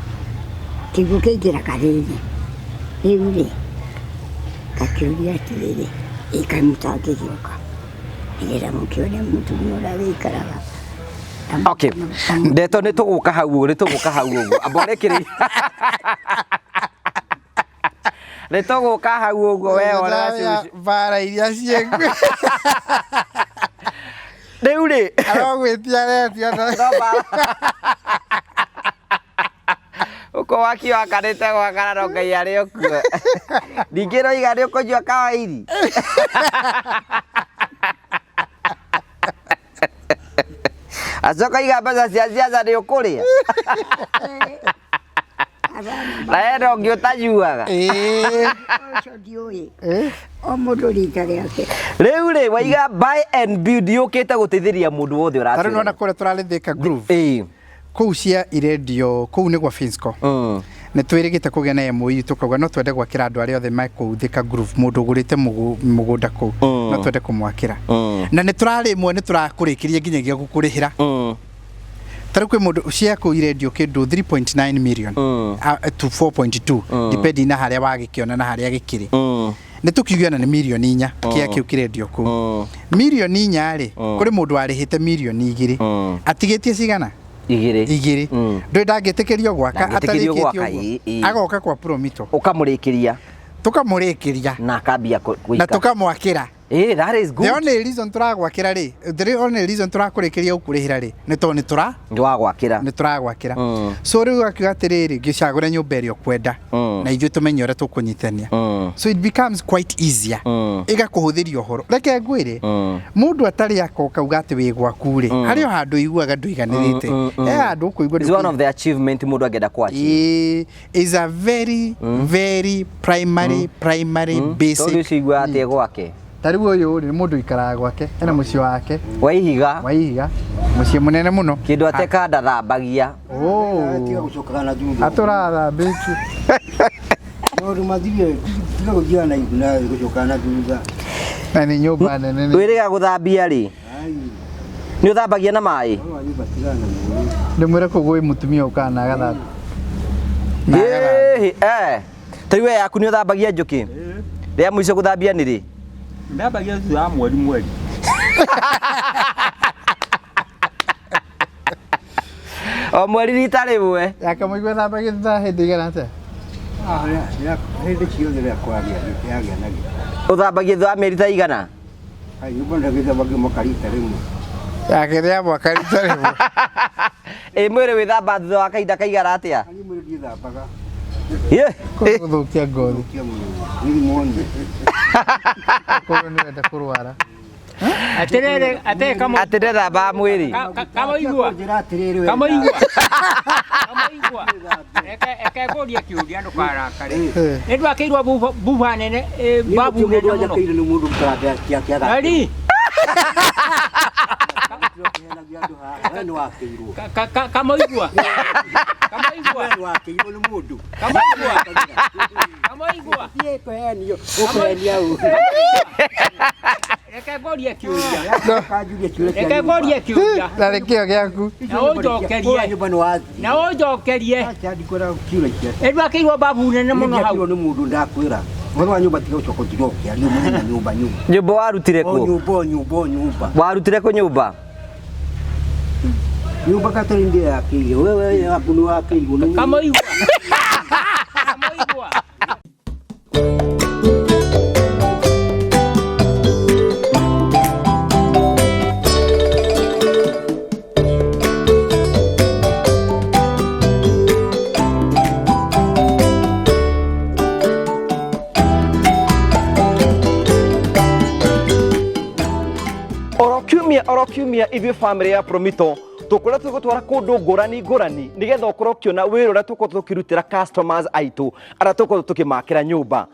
kĩguũ kĩingĩraga thĩinĩ. Rĩu rĩ ngakĩũria atĩrĩrĩ, ĩ kaĩ mũtangĩgĩũka nĩgetha mũkĩone mũtumia ũrĩa wĩikaraga. Okay. Ndeto nĩ tũgũka hau ũguo, nĩ tũgũka hau ũguo. Amba ũrĩkĩrĩrie. Nĩ tũgũka hau ũguo we ona cũcũ. Mbara iria ciĩkuo. Rĩu rĩ. Arogwĩtia aretia. Ũko waki wakanĩte gwakana no Ngai arĩ o kuo. Ningĩ roiga nĩ ũkũnyua kawairi. Acoka iga mbeca cia ciaca nĩ ũkũrĩa. Na hena ũngĩ ũtanyuaga. Ũcio ndiũĩ. O mũndũ rita rĩake. Rĩu rĩ waiga buy and build yũkĩte gũteithĩrĩria mũndũ wothe Ta rĩu nĩwona ũratwĩra. kũrĩa tũrarĩ Thika Groove. Kũu cia irendio kũu nĩ gwa Finsco. Nĩ twĩrĩgĩte kũgĩa na MOU tũkauga no twende gwakĩra andũ arĩa othe me kũu Thika Groove, mũndũ ũgũrĩte mũgũnda kũu no twende kũmwakĩra. Na nĩ tũrarĩmwe nĩ tũrakũrĩkĩria nginyagia gũkũrĩhĩra. Ta rĩu kwĩ mũndũ cia kũu irendio kĩndũ 3.9 million to 4.2 depending na harĩa wagĩkĩona na harĩa gĩkĩrĩ. Nĩ tũkiuge ona nĩ mirioni 4 kĩa kĩu kĩrendio kũu. Mirioni 4 rĩ, kũrĩ mũndũ warĩhĩte mirioni 2. Atigĩtie cigana? 2. 2. Ndũĩ ndangĩtĩkĩrio gwaka Ndangĩtĩkĩrio atarĩkĩtie gwaka, ũguo. Agoka kwa Promito. Ũkamũrĩkĩria. Tũkamũrĩkĩria. Na akambia gũikara. Na tũkamwakĩra. That is good. The only reason tũragwakĩra rĩ, the only reason tũrakũrĩkĩria gũkũrĩhĩra rĩ, nĩ tondũ nĩ tũra Nĩ wagwakĩra. Nĩ tũragwakĩra. So rĩu akiuga atĩrĩrĩ, ngĩcagũra nyũmba ĩrĩa ũkwenda na ithuĩ tũmenye ũrĩa tũkũnyitania. So it becomes quite easier. Ĩgakũhũthĩria ũhoro. Reke ngwĩre, mũndũ atarĩ akoka uga atĩ wĩ gwaku rĩ, harĩ o handũ ũiguaga ndũiganĩrĩte. He handũ ũkũigua It's one of the achievement mũndũ angĩenda kũ achieve. Is a very, very primary, primary basic. Tondũ ũcio iguaga atĩ gwake. Ta rĩu ũyũ rĩ, nĩ mũndũ ũikaraga gwake, ena mũciĩ wake. Wa ihiga. Wa ihiga. Mũciĩ mũnene mũno. Kĩndũ ateka ndathambagia. Tiga gũcokaga na thutha. Atũrathambĩtie. Maũndũ mathire, tiga gũthiaga na ihu na gũcokaga na thutha. Na nĩ nyũmba nene. Wĩrĩga gũthambia rĩ? Nĩ ũthambagia na maĩ? Ndĩmwĩre kũu gwĩ mũtumia ũkaga na agathambia. Ta rĩu we yaku nĩ ũthambagia Njũkĩ? Rĩa mũico gũthambia nĩ rĩ? Ndambagia thutha wa mweri mweri. O mweri rita rĩmwe. Yakamũigua thambagia thutha wa hĩndĩ igana atĩa? Hĩndĩ ciothe rĩa kwaria yagĩa na gĩko. Ũthambagia thutha wa mĩeri ta igana? Nyũmba ndagĩthambagia mwaka rita rĩmwe. Yake rĩa mwaka rita rĩmwe. Ĩ mwĩrĩ wĩthamba thutha wa kahinda kaigana atĩa? Niĩ mwĩrĩ ndiĩthambaga. Ye. Gũthũkia ngothi. Nĩmuone. Korwo nĩ wenda kũrwara. Atĩrĩrĩ, atĩ kamũ Atĩ ndethambaga mwĩrĩ. Kamũigua. Njĩra atĩrĩrĩ we. Kamũigua. Kamũigua. Reke reke ngũrie kĩũria ndũkarakare. Nĩ ndwakĩirwo buba buba nene eh, Niĩ babu gũtirĩ nene mũndũ mũno. anjakĩire nĩ mũndũ ũtarambia kĩaga. Nari Kĩheanagia andũ haha. We nĩ wakĩirwo. Kamũigua. Kamũigua. We nĩ wakĩirwo nĩ mũndũ. Kamũigua. Kamũigua. Thiĩ kũheanio. Ũkũheania ũ. Reke ngũrie kĩũria. Kanjurie kĩũria kĩa Reke nyũmba. ngũrie kĩũria. Na nĩkĩo gĩaku. Na ũnjokerie. Kũrĩa nyũmba nĩ wathiĩ. Na ũnjokerie. Acha ndikwenda kĩũria kĩa. Nĩ ndwakĩirwo babu nene mũno hau. Nĩ mũndũ ndakwĩra. Ũhoro wa nyũmba tiga ũcoka ũtinda ũkĩaria mũthenya nyũmba nyũmba. Nyũmba warutire O kũ? nyũmba o nyũmba o nyũmba. Warutire kũ nyũmba? Nyũmba katarĩ ndĩ yakĩire. Wewe yaku nĩ wakĩirwo nĩ mũndũ. Kamũigua. Kamũigua. Oro kiumia ithuĩ family ya Promito tũkoretwo tũgĩtwara kũndũ ngũrani ngũrani nĩgetha ũkorwo ũkĩona wĩra ũrĩa tũkoretwo tũkĩrutĩra customers aitũ arĩa tũkoretwo tũkĩmakĩra nyũmba.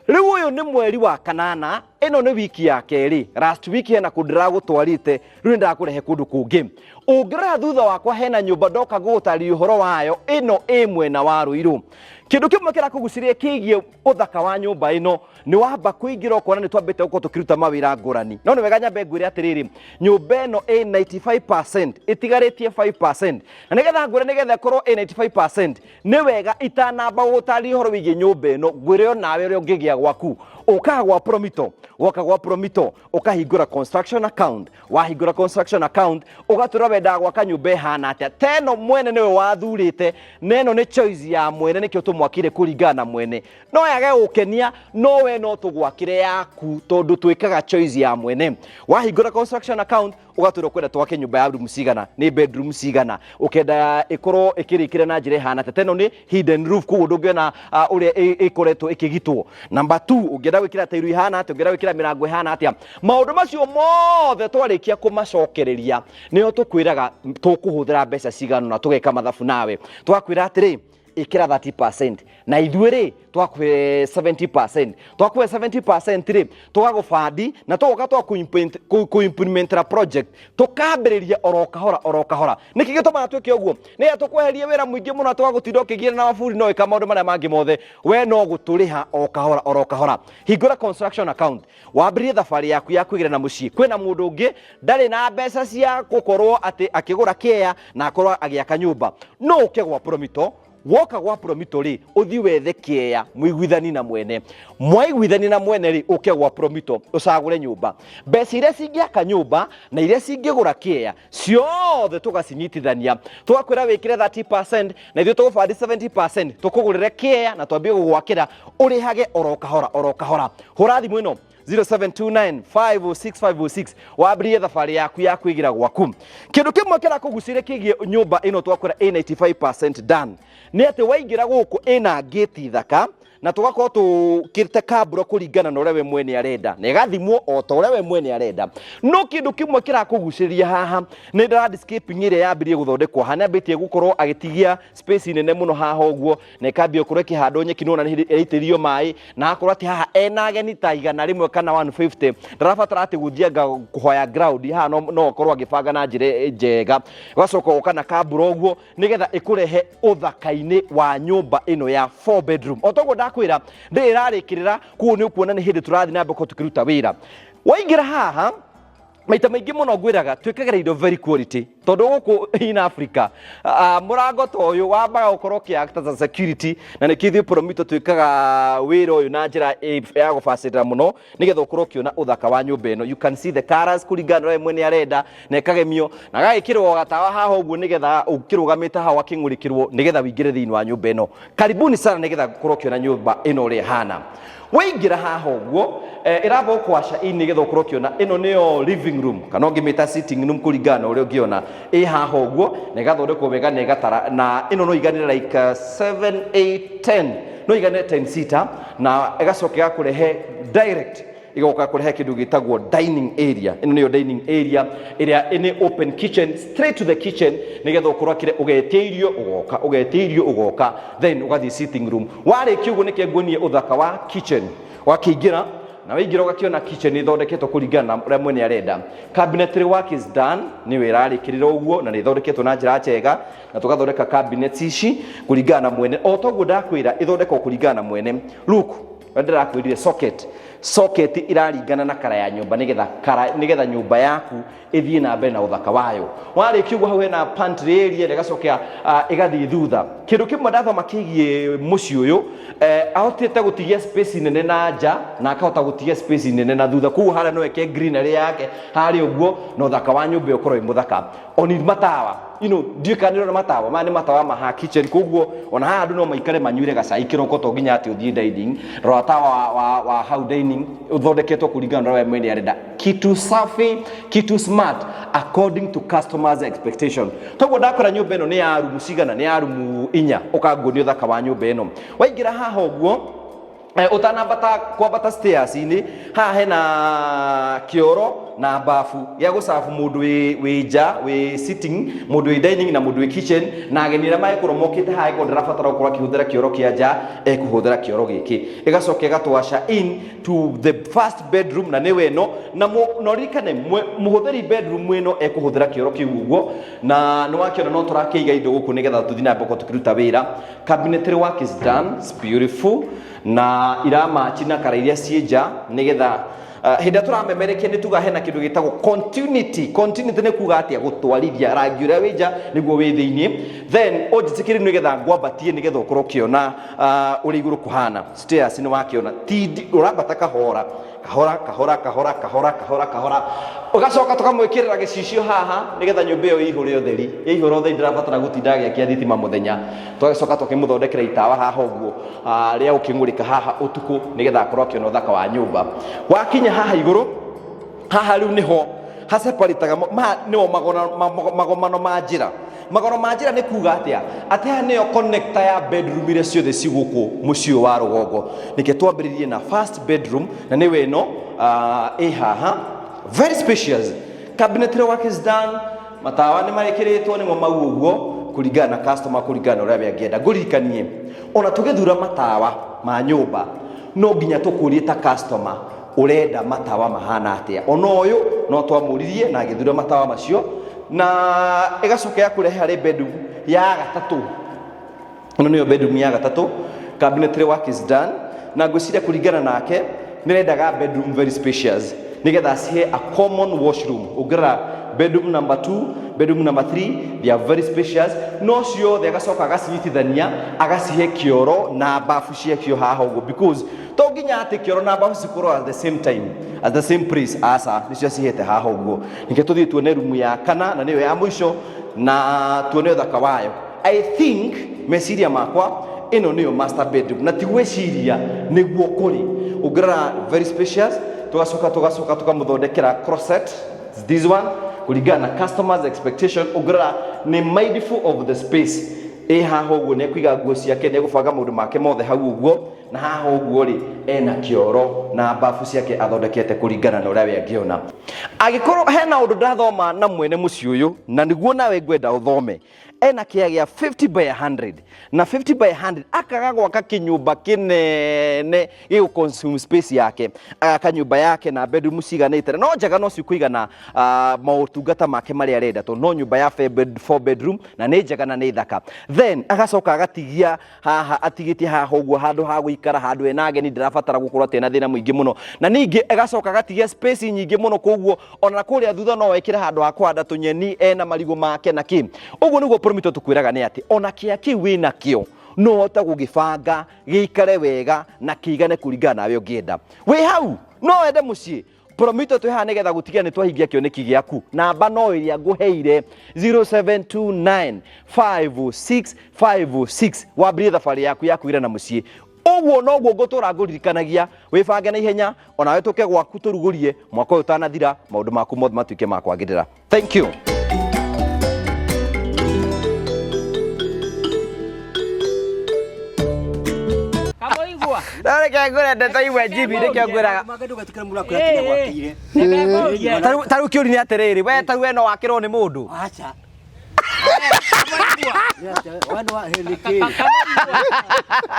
Rĩu ũyũ nĩ mweri wa kanana, ĩno nĩ wiki ya kerĩ. Last week hena kũndũ ndĩragũtwarĩte, rĩu nĩ ndakũrehe kũndũ kũngĩ. Ũngĩrora thutha wakwa hena nyũmba ndoka gũgũtarĩria ũhoro wayo, ĩno ĩ mwena wa Ruiru. Kĩndũ kĩmwe kĩrakũgucĩrĩria kĩgiĩ ũthaka wa nyũmba ĩno nĩ wamba kũingĩra ũkona nĩ twambĩte gũkorwo tũkĩruta mawĩra ngũrani. No nĩ wega nyambe ngwĩre atĩrĩrĩ, nyũmba ĩno ĩ 95%, ĩtigarĩtie 5%. Na nĩgetha ngwĩre nĩgetha ĩkorwo ĩ 95%, nĩ wega itanamba gũgũtarĩria ũhoro wĩgiĩ nyũmba ĩno, ngwĩre o nawe ũrĩa ũngĩgĩa gwaku. Ũkaga gwa Promito, woka gwa Promito, ũkahingũra construction account. Wahingũra construction account, ũgatwĩra wendaga gwaka nyũmba ĩhana atĩa. Ta ĩno mwene nĩwe wathurĩte, na ĩno nĩ choice ya mwene, nĩkĩo tũmwakire kũringana na mwene. No yage gũkenia, no we no tũgwakĩre yaku tondũ twĩkaga choice ya mwene. Wahingũra construction account, ũgatwĩra ũkwenda twake nyũmba ya room cigana, nĩ bedroom cigana, ũkenda ĩkorwo ĩkĩrĩkĩra na njĩra ĩhana atĩa. Ta ĩno nĩ hidden roof, koguo ndũngĩona ũrĩa ĩkoretwo ĩkĩgitwo. Number 2, ũngĩenda gwĩkĩra tairu ihana atĩa, ũngĩenda gwĩkĩra mĩrango ĩhana atĩa. Maũndũ macio mothe twarĩkia kũmacokereria, nĩho tũkwĩraga tũkũhũthĩra mbeca cigana na tũgeka mathabu nawe. Twakwĩra atĩrĩ, ĩkĩra 30% na ithuĩ rĩ twakũhe 70%. Twakũhe 70% rĩ tũgagũbandi na tũgoka twakũ-implementera project, tũkambĩrĩria oro kahora oro kahora. Nĩkĩ gĩtũmaga twĩke ũguo? Nĩ tũkweherie wĩra mũingĩ mũno tũgagũtinda ũkĩgiana na maburi no ĩka maũndũ marĩa mangĩ mothe, we no gũtũrĩha o kahora oro kahora. Hingũra construction account, wambĩrĩrie thabarĩ yaku ya kwĩgĩra na mũciĩ. Kwĩna mũndũ ũngĩ ndarĩ na mbeca cia gũkorwo atĩ akĩgũra kĩea na akorwo agĩaka nyũmba. No ũke gwa Promito. Woka gwa Promito rĩ, ũthiĩ wethe kĩea mũiguithani na mwene. Mwaiguithani na mwene rĩ, ũke gwa Promito ũcagũre nyũmba. Mbeca iria cingĩaka nyũmba na iria cingĩgũra kĩea ciothe tũgacinyitithania. Tũgakwĩra wĩkĩre 30% na ithuĩ tũgũbandi 70%, tũkũgũrĩre kĩea na twambie gũgwakĩra, ũrĩhage oro kahora oro kahora. Hũra thimũ ĩno 0729 506 506 wambĩrĩrie thabarĩ yaku ya kwĩgĩra gwaku. Kĩndũ kĩmwe kĩrakũgucĩrĩria kĩgiĩ nyũmba ĩno twakwĩra ĩ 95% done nĩ atĩ waingĩra gũkũ ĩna ngĩti thaka na tũgakorwo tũkĩrĩte kambura kũringana na ũrĩa we mwene arenda na ĩgathimwo o ta ũrĩa we mwene arenda. No kĩndũ kĩmwe kĩrakũgucĩrĩria haha nĩ landscaping ĩrĩa yambĩrĩirie gũthondekwo haha, nĩ ambĩtie gũkorwo agĩtigia space nene mũno haha ũguo, na ĩkambia gũkorwo ĩkĩhandwo nyeki, nĩwona nĩ hĩndĩ ĩraitĩrĩrio maĩ, na akorwo atĩ haha ena ageni ta 100 kana 150, ndarabatara atĩ gũthiĩ anga kũhoya ground haha, no akorwo agĩbanga na njĩra njega. Ũgacoka ũgoka na kambura ũguo nĩgetha ĩkũrehe ũthaka-inĩ wa nyũmba ĩno ya 4 bedroom. O toguo ndakwĩra ndĩrĩ ĩrarĩkĩrĩra, koguo nĩ ũkuona nĩ hĩndĩ tũrathiĩ na mbere tũkĩruta wĩra. Waingĩra haha maita maingĩ mũno ngwĩraga twĩkagĩra indo very quality, tondũ gũkũ in Africa mũrango ta ũyũ wambaga gũkorwo ũkĩ act as a security, na nĩkĩo ithuĩ Promito twĩkaga wĩra ũyũ na njĩra ya gũbacĩrĩra mũno nĩgetha ũkorwo ũkĩona ũthaka wa nyũmba ĩno. You can see the colors kũringana na ũrĩa mwene arenda, na ĩkagemio na gagĩkĩrwo gatawa haha ũguo nĩgetha ũkĩrũgamĩte haha ũgakĩng'ũrĩkĩrwo nĩgetha ũingĩre thĩinĩ wa nyũmba ĩno. Karibuni sana nĩgetha ũkorwo ũkĩona nyũmba ĩno ũrĩa ĩhana. Waingĩra haha ũguo, ĩramba gũkwaca in nĩgetha ũkorwo ũkĩona ĩno nĩyo living room kana ũngĩmĩta sitting room kũringana na ũrĩa ũngĩona. Ĩ haha ũguo na ĩgathondekwo wega na ĩgatara, na ĩno no iganĩre like 7, 8, 10 No ĩigane 10 seater na ĩgacoka ĩgakũrehe direct igoka kũrehe kĩndũ gĩtagwo dining area. Ĩno nĩyo dining area ĩrĩa nĩ open kitchen, straight to the kitchen, nĩgetha ũkorwo akĩre ũgetia irio ũgoka, ũgetia irio ũgoka, then ũgathiĩ sitting room. Warĩkia ũguo nĩkĩo nguonie ũthaka wa kitchen. Wakĩingĩra na waingĩra ũgakĩona kitchen ĩthondeketwo kũringana na ũrĩa mwene arenda. Cabinetry work is done, nĩyo ĩrarĩkĩrĩra ũguo na nĩ ĩthondeketwo na njĩra njega, na tũgathondeka cabinets ici kũringana na mwene. O toguo ndakwĩra ĩthondekwo kũringana na mwene. Look, ndĩrakwĩrire socket, socket iraringana na kara ya nyũmba nĩgetha kara, nĩgetha nyũmba yaku ĩthiĩ na mbere na ũthaka wayo. Warĩkia ũguo hau hena pantry area ĩrĩa ĩgacoka ĩgathiĩ thutha. Kĩndũ kĩmwe ndathoma kĩgiĩ mũciĩ ũyũ, ahotete gũtigia space nene na nja na akahota gũtigia space nene na thutha, koguo harĩa no eke greenery yake harĩa ũguo na ũthaka wa nyũmba ĩyo ũkorwo wĩ mũthaka. Oni matawa, ndiũĩ kana nĩũrona matawa maya nĩ matawa ma haha kitchen, koguo ona haha andũ no maikare manyuire gacai kĩroko, to nginya atĩ ũthiĩ dining. Rora tawa wa hau dining ũthondeketwo kũringana na ũrĩa we mwene arenda, kitu safi, kitu smart according to customers expectation. Toguo ndakora nyũmba ĩno nĩ ya rumu cigana? Nĩ ya rumu 4. Ũkanguonia ũthaka wa nyũmba ĩno. Waingĩra haha ũguo, ũtanambata kwambata stairs-inĩ, haha hena kĩoro na bafu gĩa gũcabu mũndũ wĩ nja, wĩ sitting, mũndũ wĩ dining na mũndũ wĩ kitchen, na ageni arĩa magĩkorwo mokĩte haha angĩkorwo ndarabatara gũkorwo akĩhũthĩra kĩoro kĩa nja, ekũhũthĩra kĩoro gĩkĩ. Ĩgacoka ĩgatwaca in to the first bedroom, na nĩwe ĩno, na na ũririkane mũhũthĩri bedroom ĩno ekũhũthĩra kĩoro kĩu ũguo, na nĩ wakĩona no tũrakĩiga indo gũkũ nĩgetha tũthiĩ na mbere tũkĩruta wĩra. Cabinetry work is done, it's beautiful, na iramachi na kara iria ciĩ nja nĩgetha hĩndĩ ĩrĩa tũramemerekia nĩ tuga hena kĩndũ gĩtagwo continuity. Continuity nĩ kuga atĩa? Gũtwarithia rangi ũrĩa wĩ nja nĩguo wĩ thĩiniĩ. Then ũnjĩtĩkĩrie nĩgetha ngwambatie nĩgetha ũkorwo ũkĩona ũrĩa igũrũ kũhana. Stairs nĩ wakĩona ti ũrambata kahora kahora kahora kahora kahora kahora kahora, ũgacoka tũkamwĩkĩrĩra gĩcicio haha nĩgetha nyũmba ĩyo ĩihũre ũtheri. Ĩihũra ũtheri ndĩrabatara gũtinda agĩakia thitima mũthenya. Tũgacoka tũkĩmũthondekera itawa haha ũguo, rĩa gũkĩng'ũrĩka haha ũtukũ nĩgetha akorwo akĩona ũthaka wa nyũmba. Wakinya haha igũrũ haha rĩu nĩho haseparĩtaga maya nĩmo magomano ma njĩra. Magoro ma njĩra nĩ kuga atĩa? Atĩ haha nĩyo connector ya bedroom iria ciothe ci gũkũ mũciĩ ũyũ wa rũgongo. Nĩkĩo twambĩrĩrie na first bedroom, na nĩwe ĩno, ĩ haha, very spacious. Cabinetry work is done, matawa nĩ marekĩrĩtwo nĩmo mau ũguo kũringana na customer, kũringana na ũrĩa we angĩenda. Ngũririkanie ona tũgĩthura matawa ma nyũmba no nginya tũkũrie ta customer ũrenda matawa mahana atĩa. Ona ũyũ no twamũririe na agĩthura matawa macio, na ĩgacoka yakũrehe harĩ bedroom ya gatatũ. Ĩno nĩyo bedroom ya gatatũ. Cabinetry work is done, na ngwĩciria kũringana nake nĩrendaga bedroom very spacious nĩgetha acihe a common washroom. Ũngĩrora bedroom number 2, bedroom number 3, they are very spacious, no ciothe agacoka agacinyitithania agacihe kĩoro na bafu ciakio haha ũguo, because to nginya atĩ kĩoro na bafu cikorwo at the same time, at the same place, aca, nĩcio acihete haha ũguo. Nĩkĩo tũthiĩ tuone rumu ya kana, na nĩyo ya mũico, na tuone ũthaka wayo. I think meciria makwa ĩno nĩyo master bedroom, na ti gwĩciria nĩguo kũrĩ. Ũngĩrora very spacious. Tũgacoka tũkamũthondekera closet, this one kũringana na customers expectation. Ũngĩrora nĩ mindful of the space ĩ haha ũguo, nĩ ekũiga nguo ciake, nĩ egũbanga maũndũ make mothe hau ũguo, na haha ũguo rĩ ena kĩoro na bafu ciake athondekete kũringana na ũrĩa we angĩona. Angĩkorwo hena ũndũ ndathoma na mwene mũciĩ ũyũ, na nĩguo nawe ngwenda ũthome, ena kĩa gĩa 50 by 100, na 50 by 100 akaga gwaka kĩnyũmba kĩnene gĩgũ consume space yake, agaka nyũmba yake na bedroom ciganĩte no njega, no cikũigana maũtungata make marĩa arenda, tondũ no nyũmba ya 4 bedroom na nĩ njega na nĩ thaka. Then agacoka agatigia haha, atigĩtie haha ũguo handũ ha gũikara, handũ ena ageni, ndĩrabatara gũkorwo atĩ ena thĩna mũingĩ mũno. Na ningĩ agacoka agatigia space nyingĩ mũno, koguo ona kũrĩa thutha no ekĩre handũ ha kũhanda tũnyeni, ena marigũ make na kĩ. Ũguo nĩguo Promito tũkwĩraga nĩ atĩ ona kĩa kĩu wĩna kĩo no ũhote gũgĩbanga gĩikare wega na kĩigane kũringana nawe ũngĩenda. Wĩ hau no wende mũciĩ Promito twĩ haha nĩgetha gũtigia nĩ twahingia kĩoneki gĩaku. Namba no ĩrĩa ngũheire 0729 5656, wambĩrĩrie thabarĩ yaku ya kwĩra na mũciĩ. Ũguo noguo ngũtũra ngũririkanagia, wĩbange na ihenya onawe tũke gwaku tũrugũrie mwaka ũyũ ũtanathira, maũndũ maku mothe matuĩke ma kwagĩrĩra. Thank you. No reke ngwĩre ndeto imwe Jimmy nĩkĩo ngwĩraga. Ndũgetikĩre mũndũ akwĩra tiga gwakĩire. Reke ngũrie. Ta rĩu kĩũria nĩ atĩrĩrĩ, we ta rĩu we no wakĩrwo nĩ mũndũ? Aca. Nĩkĩ?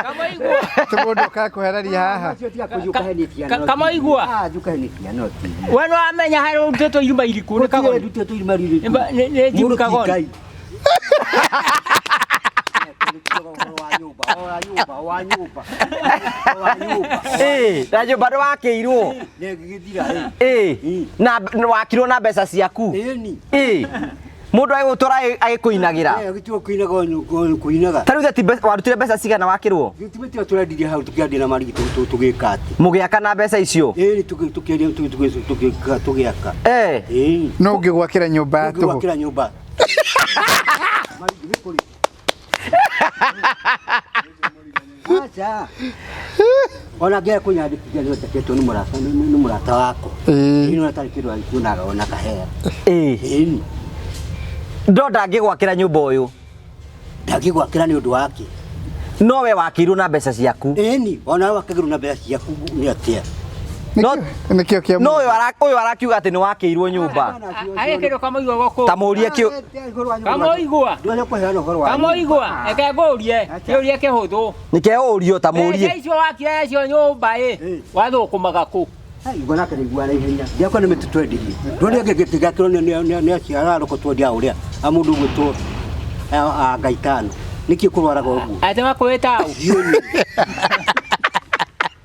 Kamaigua. Ti mũndũ ũkakũheraria haha. Kamaigua. We no amenya harĩa ũrutĩtwo irima iriku nĩ Kagoni. Ndutĩtwo irima ririku. Nĩ Jimmy Kagoni. Ĩĩ, na nyũmba nĩ wakĩirwo. Ĩĩ, na wakirwo na mbeca ciaku. Ĩĩ, mũndũ agĩgũtwara agĩkũinagĩra. Kuinaga. Ta rĩu theti warutire mbeca cigana wakĩrwo? Gĩtibĩtio tũrendirie hau tũkĩendia na marigĩ tũgĩka atĩ. Mũgĩaka na mbeca icio? Ĩĩ tũkĩendia tũgĩaka. Eh. Ĩĩ. No ũngĩgwakĩra nyũmba ya tũhũ. Ũngĩgwakĩra nyũmba. Marigĩ nĩ kũrĩ. Aca. Ona ngĩaga kũnyandĩkithia nĩ weteketwo nĩ mũrata nĩ mũrata wakwa. Ĩĩ. Ĩĩ no atarĩ kĩndũ agĩkuonaga ona kahea. Ĩĩ. Ĩĩ. No ndangĩgwakĩra nyũmba ũyũ. Ndangĩgwakĩra nĩ ũndũ wake. No we wakĩirwo na mbeca ciaku. Ĩni, ona we wakĩgĩrwo na mbeca ciaku nĩ atĩa? Nĩkĩo kĩa No ũyũ arakiuga atĩ nĩ wakĩirwo nyũmba. Arĩ kĩndũ Kamaigua gũkũ. Ta mũrie kĩũ. Kamaigua. Ndwara kũheana ũhoro wa. Kamaigua. Reke ngũrie. Kĩũria kĩhũthũ. Nĩkĩo ũrio ta mũrie. Mbeca icio wakire nacio nyũmba ĩ, wathũkũmaga kũ? Igua nake nĩigua na ihenya. Ndiakwa nĩ mĩtĩ twendirie. Ndwari gĩtĩ gĩakĩrwo nĩ aciara aroko twendia ũrĩa. A mũndũ ũgwĩtwo a Gaitano. Nĩkĩ kũrwaraga ũguo? Atĩ makwĩta ũ?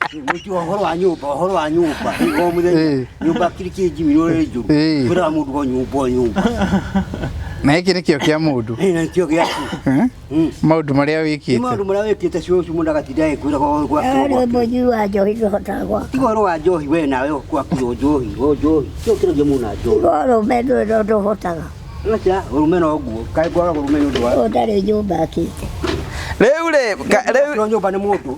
Mũtu ũhoro wa nyũmba, ũhoro wa nyũmba. O mũthenya. Nyũmba kiri kĩ Jimmy nĩ ũrĩ njũru. Kwĩraga mũndũ o nyũmba o nyũmba. Na gĩkĩ nĩkĩo kĩa mũndũ. Ĩĩ na nĩkĩo gĩaku. Maũndũ marĩa Nĩ wĩkĩte. maũndũ marĩa wĩkĩte cio ũcio mũndũ agatinda agĩkwĩra gwakĩrwo. Rĩu mũnyui wa njohi ndũhotaga gwaka. Tiga ũhoro wa njohi we nawe gwakĩrwo njohi, o njohi. Kĩo kĩragia mũno na njohi. Tiga ũrũme ndũrĩ ndũhotaga. Aca, ũrũme no guo. Kaĩ ngwaga ũrũme nĩ ũndũ wa. Ũtarĩ nyũmba akĩte. Rĩu rĩ, rĩu nyũmba nĩ mũndũ.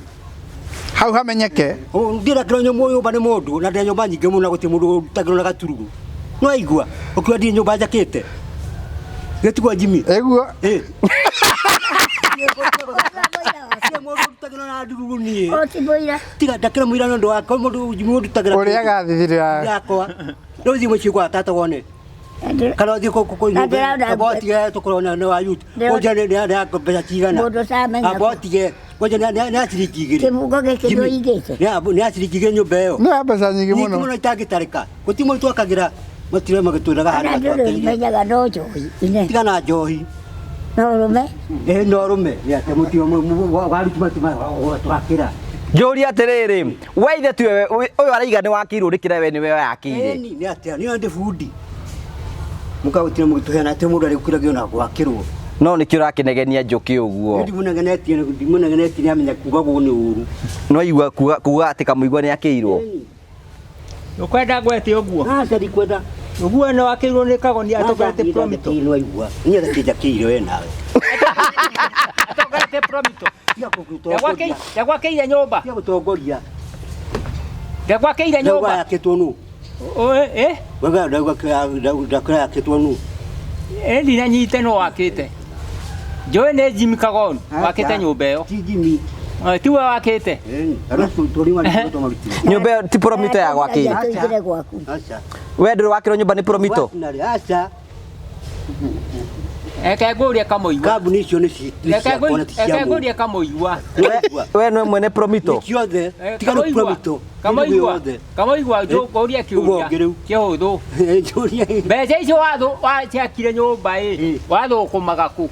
Hau hamenyeke. Ndirakĩrwo nyũmba nĩ mũndũ na ndĩ nyũmba nyingĩ mũno na gũtirĩ mũndũ ũrutagĩrwo na gatururu. No aigua, ũkiuga ndirĩ nyũmba njakĩte. Gĩtigwo Jimmy. Ĩguo. Ĩ. Mũndũ na ndururu niĩ. O ti mũira. Tiga ndakĩra mũira nĩ ũndũ wakwa mũndũ Jimmy ũndutagĩra. Ũrĩa agathithĩrĩra. Yakwa. Rĩu thiĩ mũciĩ gwa tata wone. Kana ũthiĩ kũ Na ndĩrona- nyũmba. Amba ũtige tũkorwo na wa youth. Ũnjĩre nĩ mbeca cigana. Mũndũ ũtamenya. Amba ũtige. Ngoja nĩ ya ciringi igĩrĩ. Kĩbungo gĩkĩ Jimmy, nĩũigĩte? Nĩ ya ciringi igĩrĩ nyũmba ĩyo. Nĩ ya mbeca nyingĩ Nyingĩ mũno. mũno itangĩtarĩka. Gũtirĩ mũndũ twakagĩra matire magĩtwĩraga Ona harĩa ndũrĩ twakĩire. ũmenyaga no njohi. Ine. Tiga na njohi. No ũrũme? Ĩ no ũrũme. Nĩ atĩ mũtio waruti matima twakĩra. Njũrie atĩrĩrĩ, we ithe tiwe ũyũ araiga nĩ wakĩirwo nĩ kĩrĩa we nĩwe wakĩire. Ĩni nĩ atĩa nĩ ndĩ bundi. Mũkagũtira mũgĩtũheana atĩ mũndũ arĩkũragio na gwakĩrwo. No nĩkĩo ũrakĩnegenia njũkĩ ũguo. Ndimunegenetie ndimunegenetie nĩ amenya kuga guo nĩ ũru. No igua kuga kuga atĩ Kamũigua nĩ akĩirwo. Ũkwenda ngwete ũguo? Aca ndikwenda. Ũguo nĩ wakĩirwo nĩ Kagoni atongoretie Promito. Nĩ waigua. Niĩ njakĩire we nawe. Atongoretie Promito. Ndagwakĩire nyũmba. Tiga gũtongoria. Ndagwakĩire Nyũmba nyũmba. yakĩtwo nũ? Ĩ? Wega ndakĩra yakĩtwo nũ? Ĩ ndinanyite no wakĩte. Njũĩ nĩ Jimmy Kagoni wakĩte nyũmba ĩyo. Ti Jimmy. Tiwe wakĩte. Nyũmba ĩyo ti Promito ya gwakĩire. Tũingĩre gwaku. Aca. We ndũrĩ wakĩrwo nyũmba nĩ Promito? Aca. Reke ngũrie Kamũigua. Kambuni icio nĩ ciakwa na ti cia Reke mũndũ. ngũrie Kamũigua. We nĩwe mwene Promito? Nĩ ciothe. Tiga nĩ Promito. Kamũigua. Kamũigua ngũrie kĩũria kĩhũthũ. Mbeca icio waciakire nyũmba ĩ, wathũkũmaga kũ?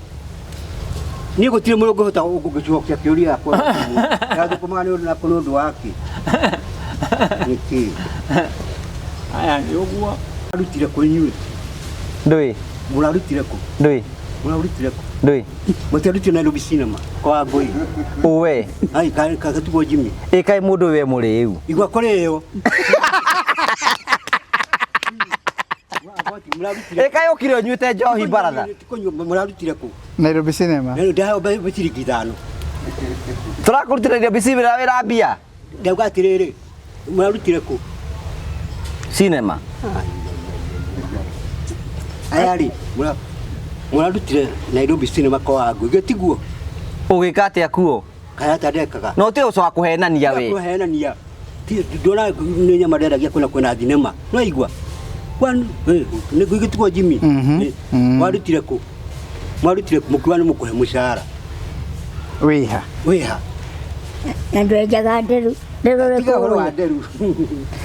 Niĩ gũtirĩ mũndũ ũngĩhota gũcokia kĩũria gĩakwa. Ndathũkũmaga nĩ ũndũ nĩ ũndũ wake. Nĩkĩ? Aya nĩ ũguo. Arutire kũ inyuĩ? Ndũĩ. Mũrarutire kũ? Ndũĩ. Mũrarutire kũ? Ndũĩ. Mũtiarutire Nairobi Cinema kwa Ngũi. Ũwe. Ai kagatugwo Jimmy. Ĩ kaĩ mũndũ we mũrĩu. Igua kũrĩo. Ĩ kaĩ ũkire ũnyuĩte njohi baratha. Mũrarutire kũ? Nairobi Cinema. Ndaheo ciringi ithano. Tũrakũrutĩra Nairobi Cinema wĩra mbia. Ndauga atĩrĩrĩ, mũrarutire kũ? Cinema. Aya rĩ, mũrarutire Nairobi Cinema kwa Ngũi, gĩtiguo? Ũgĩka atĩa kuo? Kana atĩa ndekaga? No ti ũco wa kũhenania we. Kũhenania. Ndona nĩ nyama nderagia kwĩna kwĩna thinema. No igua. Kwan nĩ gĩtigwo Jimmy. Warutire kũ? Mwarutire kũ mũkiuga nĩ mũkũhe mũcara. Wĩha. Wĩha. Na ndwenjaga nderu. Nderu Tiga ũhoro wa nderu.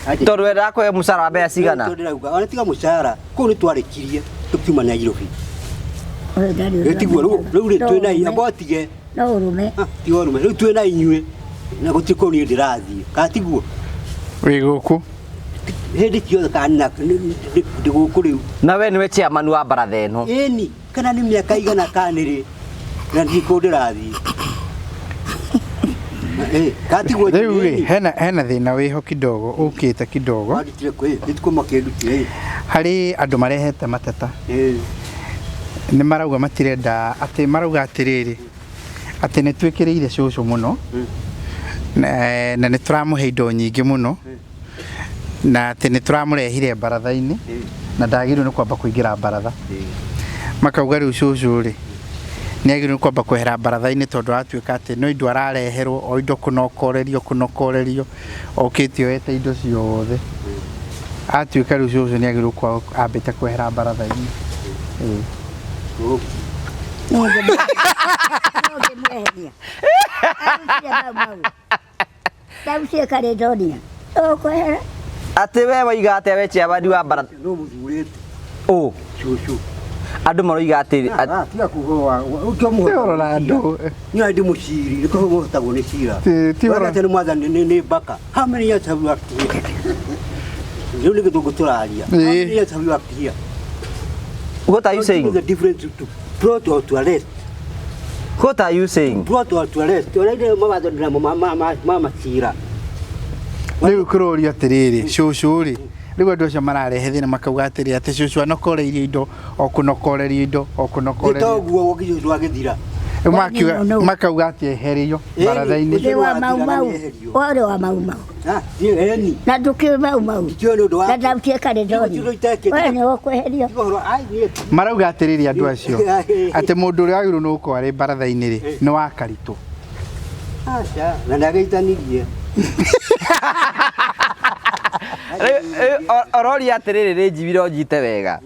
Tondũ wendaga kũhe mũcara wa mbeca cigana? Tondũ ndĩrauga, ona tiga mũcara, kũu nĩ twarĩkirie tũkiuma Nairobi. Tiguo rĩu rĩ twĩna amba tige. No ũrũme. Tiga ũrũme. Rĩu twĩna inyuĩ na gũtirĩ kũu niĩ ndĩrathiĩ. Kana tiguo? Wĩ gũkũ. Hĩndĩ ciothe kana ndĩ gũkũ rĩu. Na we nĩwe chairman wa baratha ĩno. Ĩni, kana nĩ mĩaka igana kana nĩ rĩ na ndirĩ kũu ndĩrathiĩ. Kana tiguo? Rĩu rĩ hena thĩna wĩho kidogo ũkĩte kidogo. Warutire kũ? Nĩtukũ makĩndutire. Harĩ andũ marehete mateta. Nĩ marauga matirenda atĩ marauga atĩrĩrĩ atĩ nĩ twĩkĩrĩire cũcũ mũno na nĩ tũramũhe indo nyingĩ mũno na atĩ nĩ tũramũrehire baratha-inĩ na ndagĩrĩirwo nĩ kwamba kũingĩra baratha. Makauga rĩu cũcũ rĩ nĩ agĩrĩirwo nĩ kwamba kwehera baratha-inĩ tondũ aratuĩka atĩ no indo arareherwo o indo kũnokorerio kũnokorerio okĩte oete indo ciothe. Atuĩka rĩu cũcũ nĩ agĩrĩirwo gũkorwo ambĩte kwehera baratha-inĩ. Ũngĩmweheria. Arutire mau mau. Ndarutie Caledonia. Ũkwehera. Atĩ we waiga atĩa we chairman wa baratha? No mũthurĩte. Ũ. Cũcũ. Andũ maroiga atĩ Tiga kuga wa ũkĩo Rora andũ. Niĩ ndĩ mũciri, nĩ kũhotagwo nĩ cira. Ti ũhoro. Atĩ nĩ mwathani nĩ baka. How many years have you worked here? Rĩu nĩ gĩthũngũ tũraria. How many years have you worked here? What are you saying? The difference to plot or to arrest. What are you saying? Plot or to arrest. Ũraire mawatho namo ma macira. Rĩu kũrorio atĩrĩrĩ cũcũ rĩ rĩu andũ acio mararehe thĩna makauga atĩrĩ atĩ cũcũ anokoreirie indo o kũnokorerio indo o Nĩ kũnokorerio. toguo gũkĩcũcũ agĩthira. Rĩu makauga atĩ eherio baratha-inĩ. Ũrĩ wa mau mau. Ũrĩ wa mau mau. Ĩni. Na ndũkĩũĩ mau mau. Ndikĩũĩ nĩ ũndũ wa. Na ndarutie Caledonia. We nĩ ũkweherio. Marauga atĩrĩrĩ andũ acio atĩ mũndũ ũrĩa wagĩrĩirwo nĩ gũkorwo arĩ baratha-inĩ rĩ nĩ wa Karitũ. Aca, na ndagĩitanirie. Ororia atĩrĩrĩ rĩ njibire ũnjite wega.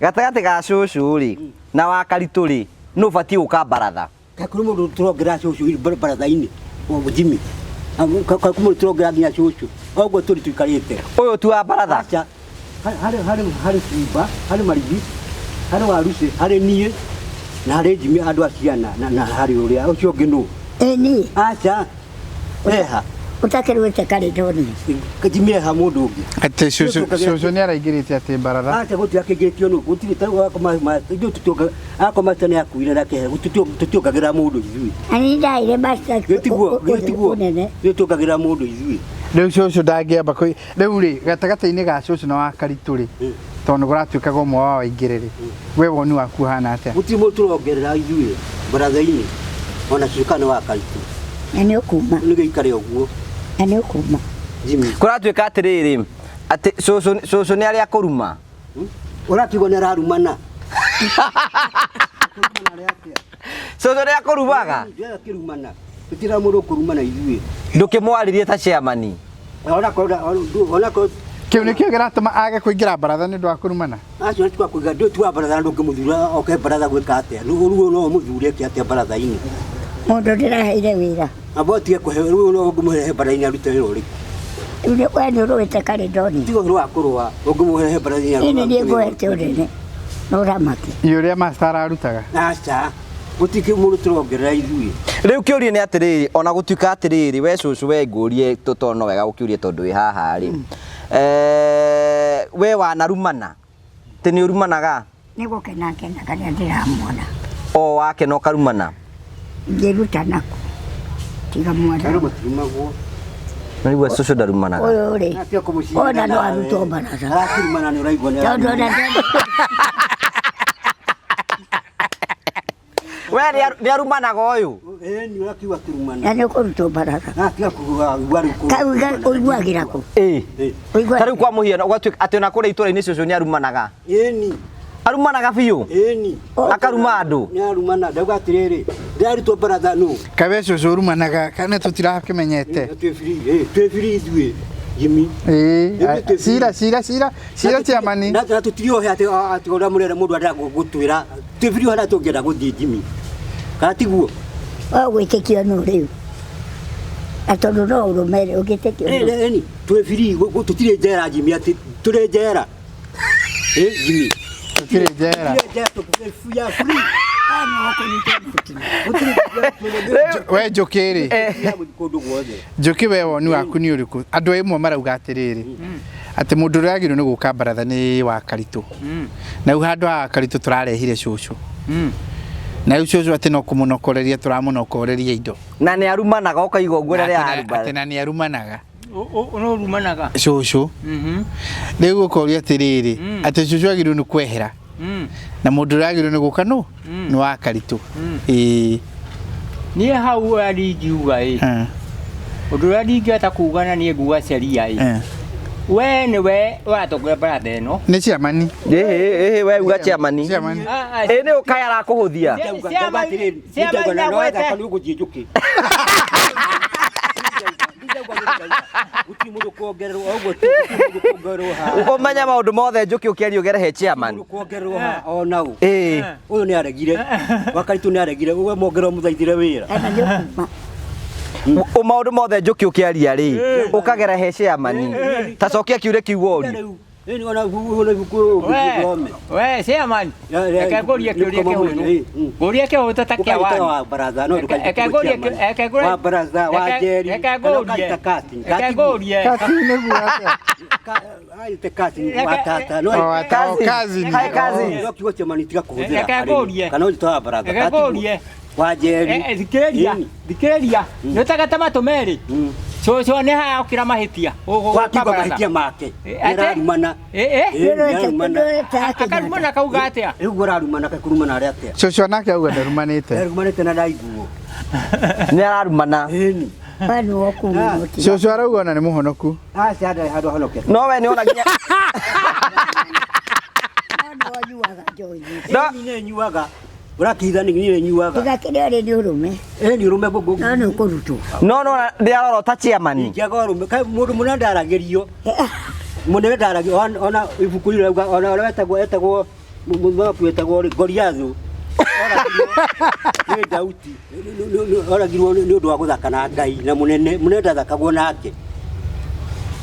Gatagatĩ ga cũcũ rĩ na wa Karitũ rĩ nũ ũbatiĩ gũka baratha? Kaĩ kũrĩ mũndũ tũrongerera cũcũ baratha-inĩ? Jimmy. Kaĩ kũrĩ mũndũ tũrongerera nginya cũcũ? Oguo tũrĩ tũikarĩte. Ũyũ tu wa baratha? Aca. Harĩ Simba, harĩ Marigi, harĩ Warucĩ, harĩ niĩ na harĩ Jimmy andũ a ciana na harĩ ũrĩa ũcio ũngĩ nũ? Ĩni. Aca. Eha. Ũtakĩrũĩte Caledonia. Jimmy eha mũndũ ũngĩ. Atĩ cũcũ nĩ araingĩrĩte atĩ baratha. Aca gũtirĩ akĩingĩrĩtio nũ gũtirĩ ta ithuĩ tũtionga akwa master nĩ akuire na kĩhe tũtiongagĩrĩra mũndũ ithuĩ. Na nĩ ndaire master Gĩtiguo gĩtiguo ithuĩ tuongagĩrĩra mũndũ ithuĩ. Rĩu cũcũ ndangĩamba kũ rĩu rĩ gatagatĩ-inĩ ga cũcũ na wa Karitũ rĩ tondũ nĩ kũratuĩkaga ũmwe wao aingĩre rĩ we woni waku ũhana atĩa? Gũtirĩ mũndũ tũrongerera ithuĩ baratha-inĩ ona cũcũ kana wa Karitũ. Na nĩ ũkuma. Nĩ gĩikare ũguo. Na nĩ ũkuma. Jimmy. Kũratuĩka atĩrĩrĩ atĩ cũcũ nĩ arĩa kũruma. Ũrakiuga nĩ ararumana. Cũcũ nĩ akũrumaga? Akĩrumana. Gũtirĩ mũndũ ũkũrumana ithuĩ. Ndũkĩmwarĩrie ta chairman. Ona Kĩu nĩkĩo kĩratũma age kũingĩra baratha nĩ ũndũ wa kũrumana? Acio nĩ twakũiga ndũ tu wa baratha ndũngĩmũthura oke baratha gwĩka atĩa? Rĩu no ũmũthure eke atĩa baratha-inĩ? Mũndũ ndĩraheire wĩra. Amba ũtige kũhe rĩu no ũngĩmũhe baratha-inĩ arute wĩra ũrĩkũ? Rĩu we nĩ ũrũĩte Caledonia. Tiga ũhoro wa kũrũa ũngĩmũhe baratha-inĩ Niĩ nĩ niĩ ngũhete ũnene na ũramati. Ĩ ũrĩa master ararutaga? Aca. Gũtirĩ mũndũ tũrongerera ithuĩ. Rĩu kĩũria nĩ atĩrĩrĩ ona gũtuĩka atĩrĩrĩ we cũcũ we ngũrie tondũ no wega gũkĩũrie tondũ wĩ haha rĩ we wanarumana Atĩ nĩ ũrumanaga? Nĩ gũkena ngenaga rĩrĩa ndĩramuona. O wakena ũkarumana? Ingĩruta nakũ? Tiga mwana. Andũ matirumagwo. Na rĩu cũcũ ndarumanaga. Ũyũ rĩ, ona no arutwo baratha. Arakĩrumana nĩ ũraigua nĩ Tondũ ona We nĩ arumanaga ũyũ? Ĩni ũrakiuga akĩrumana. Na nĩ ũkũrutwo baratha. Ah, tiga kuga rĩu Kau ũiguagĩra kũ? Ĩĩ. Ta rĩu kwa mũhiano ũgatuĩka atĩ ona kũrĩa itũra-inĩ cũcũ nĩ arumanaga. Ĩni. Arumanaga biũ. Ĩni. Akaruma andũ. Nĩ arumana ndauga atĩrĩrĩ ndĩrarutwo baratha nũ. Kawe cũcũ ũrumanaga kana tũtirakĩmenyete. Twĩ free, ĩ, twĩ free ithuĩ Jimmy. Ĩĩ, cira cira cira cira chairman. Na tũtiriohe atĩ atĩ ũrĩa mũrera mũndũ arenda gũtwĩra twĩ free harĩa tũngĩenda gũthiĩ Jimmy. Kana tiguo? Wagwĩtĩkio nũ rĩu? Na tondũ no ũrũme rĩ, ũngĩtĩkio nũ? Ĩni, twĩ free tũtirĩ njera Jimmy atĩ tũrĩ njera. Ĩ Jimmy. Tũtirĩ njera. Tũtirĩ njera tũkĩ free. We Njũkĩ rĩ, Kũndũ guothe. Njũkĩ we woni waku nĩ ũrĩkũ? Andũ amwe marauga atĩrĩrĩ, atĩ mũndũ ũrĩa wagĩrĩirwo nĩ gũka baratha nĩ wa Karitũ. Na rĩu handũ ha Karitũ tũrarehire cũcũ. Na rĩu cũcũ atĩ no kũmũnokoreria tũramũnokoreria indo. Na nĩ arumanaga ũkaigua ũguo rĩrĩa arumana. Atĩ na nĩ arumanaga. No rumanaga. Cũcũ. Rĩu ũkoria atĩrĩrĩ, atĩ cũcũ agĩrĩirwo nĩ kwehera. Na mũndũ ũrĩa wagĩrĩirwo nĩ gũka nũ? Nĩ wa Karitũ. Ĩĩ. Niĩ hau ũrĩa ndingiuga ĩ. Ũndũ ũrĩa ndingĩhota kuga na niĩ nguga sheria ĩ. We nĩwe ũratongoria baratha ĩno. Nĩ chairman. Ĩhĩ we uga chairman. Ĩ nĩ ũkaya arakũhũthia. Ndauga atĩrĩrĩ, ndauga na no ethaka nĩ ũgũthiĩ Njũkĩ. Gũtirĩ mũndũ kuongererwo ũguo gũtirĩ mũndũ kuongererwo haha. Ũmenya maũndũ mothe Njũkĩ ũkĩaria ũgere he chairman. Kuongererwo haha ona ũ. Ĩĩ. Ũyũ nĩ aregire. Wakaritũ nĩ aregire. Ũguo mongererwo mũthaithire wĩra. O maũndũ mothe Njũkĩ ũkĩaria rĩ, ũkagera he chairman. Ta cokia kiure kiu worio. Ĩni ona ona ibuku ũthome. We chairman, reke ngũrie kĩũria kĩhũthũ. Ngũrie kĩhũthũ ta kĩa Ũkaruta wani. wa baratha no Reke ngũrie reke ngũrie wa baratha wa njeri. Reke ngũrie. Reke ngũrie. Kasi nĩguo atĩa? Aite kasi wa tata no. Oh, ata- oh, cousin. Hi, cousin. No kiugo chairman tiga kũhũthĩra. Reke ngũrie. Kana ũrita wa baratha. Reke ngũrie. Wa njeri. Thikĩrĩria, thikĩrĩria. Nĩ ũtagete matũ merĩ. Cũcũ nĩ haya okĩra mahĩtia. Wakiuga mahĩtia make. Nĩararumana. Akarumana kauga atĩa? Rĩu ararumana kakurumana arĩa atĩa? Cũcũ onake auga ndarumanĩte. Ndarumanĩte na ndaiguo. Nĩ ararumana. Ĩni. We nĩwe ũkuuma ũtiga. Cũcũ arauga ona nĩ mũhonoku. Aca ndarĩ handũ ahonokete. No we nĩ ona nginya No nĩwe ũnyuaga njohi. No. Ĩni nĩ nyuaga. Ũrakĩhitha nĩ niĩ nyuaga. Tiga kĩrĩa ũrĩ nĩ ũrũme. Ĩni ũrũme ngũngũ. No nĩ ũkũrutwo. No no nĩ arorota chairman. Ingĩaga ũrũme. Kaĩ mũndũ mũnene ndaragĩrio. Mũnene ndaragĩrio ona ibuku rĩu rauga ona ũrĩa wetagwo etagwo mũthamaki wetagwo rĩ Goliathu. Oragirwo nĩ Daudi. Oragirwo nĩ ũndũ wa gũthaka na Ngai na mũnene. Mũnene ndathakagwo nake.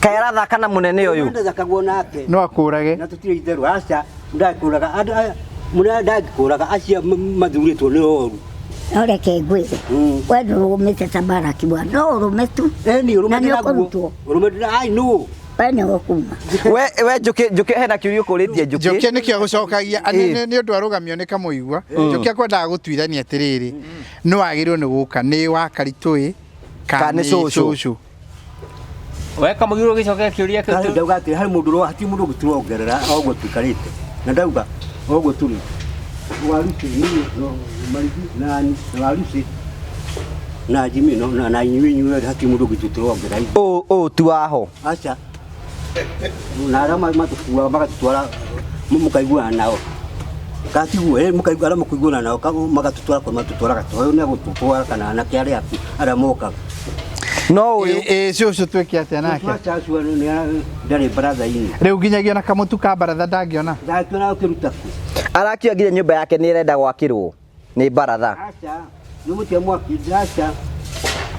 Kaĩ arathaka na mũnene ũyũ. Mũnene ndathakagwo nake. No akũrage. Na tũtirĩ itherũ aca ndakũraga andũ aya mũnene ndangĩkũraga acio mathurĩtwo nĩ oru. No reke ngwĩre. We ndũrũmĩte ta Baraki wa no ũrũme tu. Ĩni ũrũme Na nĩ ndĩnaguo. ũkũrutwo. Ũrũme ndĩna ai nũ. We nĩwe ũkuuma. We we Njũkĩ Njũkĩ hena kĩũria ũkũrĩtie Njũkĩ. Njũkĩ nĩkĩo gũcokagia nĩ ũndũ arũgamio nĩ Kamũigua. Njũkĩ akwendaga gũtuithania atĩrĩrĩ, nĩ wagĩrĩirwo nĩ gũka nĩ wa Karitũ ĩ Kana nĩ cũcũ. cũcũ. We Kamũgiro ũgĩcokia kĩũria kĩu Harĩ ndauga atĩ harĩ mũndũ ũrĩa hatirĩ mũndũ ũngĩtuongerera o ũguo tũikarĩte. Na ndauga o ũguo tũrĩ. Waruci niĩ no Marigi na ni na Waruci na Jimmy no na na inyuĩ inyuĩ hatirĩ mũndũ ũngĩtũrongerera. Ũ ũ tu waho. Aca. Na arĩa matũkuaga magatũtwara mũkaiguana nao. Katiguo ĩ mũkaigua arĩa mũkũiguana nao magatũtwara kwa matũtwaraga tondũ nĩ agũtũtwara kana anake arĩa aku arĩa mokaga. No ũyũ Ĩ cũcũ twĩke atĩa nake? Aca acio nĩ ndarĩ baratha-inĩ. Rĩu nginyagia ona kamũtu ka baratha ndangĩona. Ndangĩona ũkĩruta kũ. Arakiuga nginya nyũmba yake nĩ ĩrenda gwakĩrwo nĩ baratha. Aca nĩ mũtia mwaki aca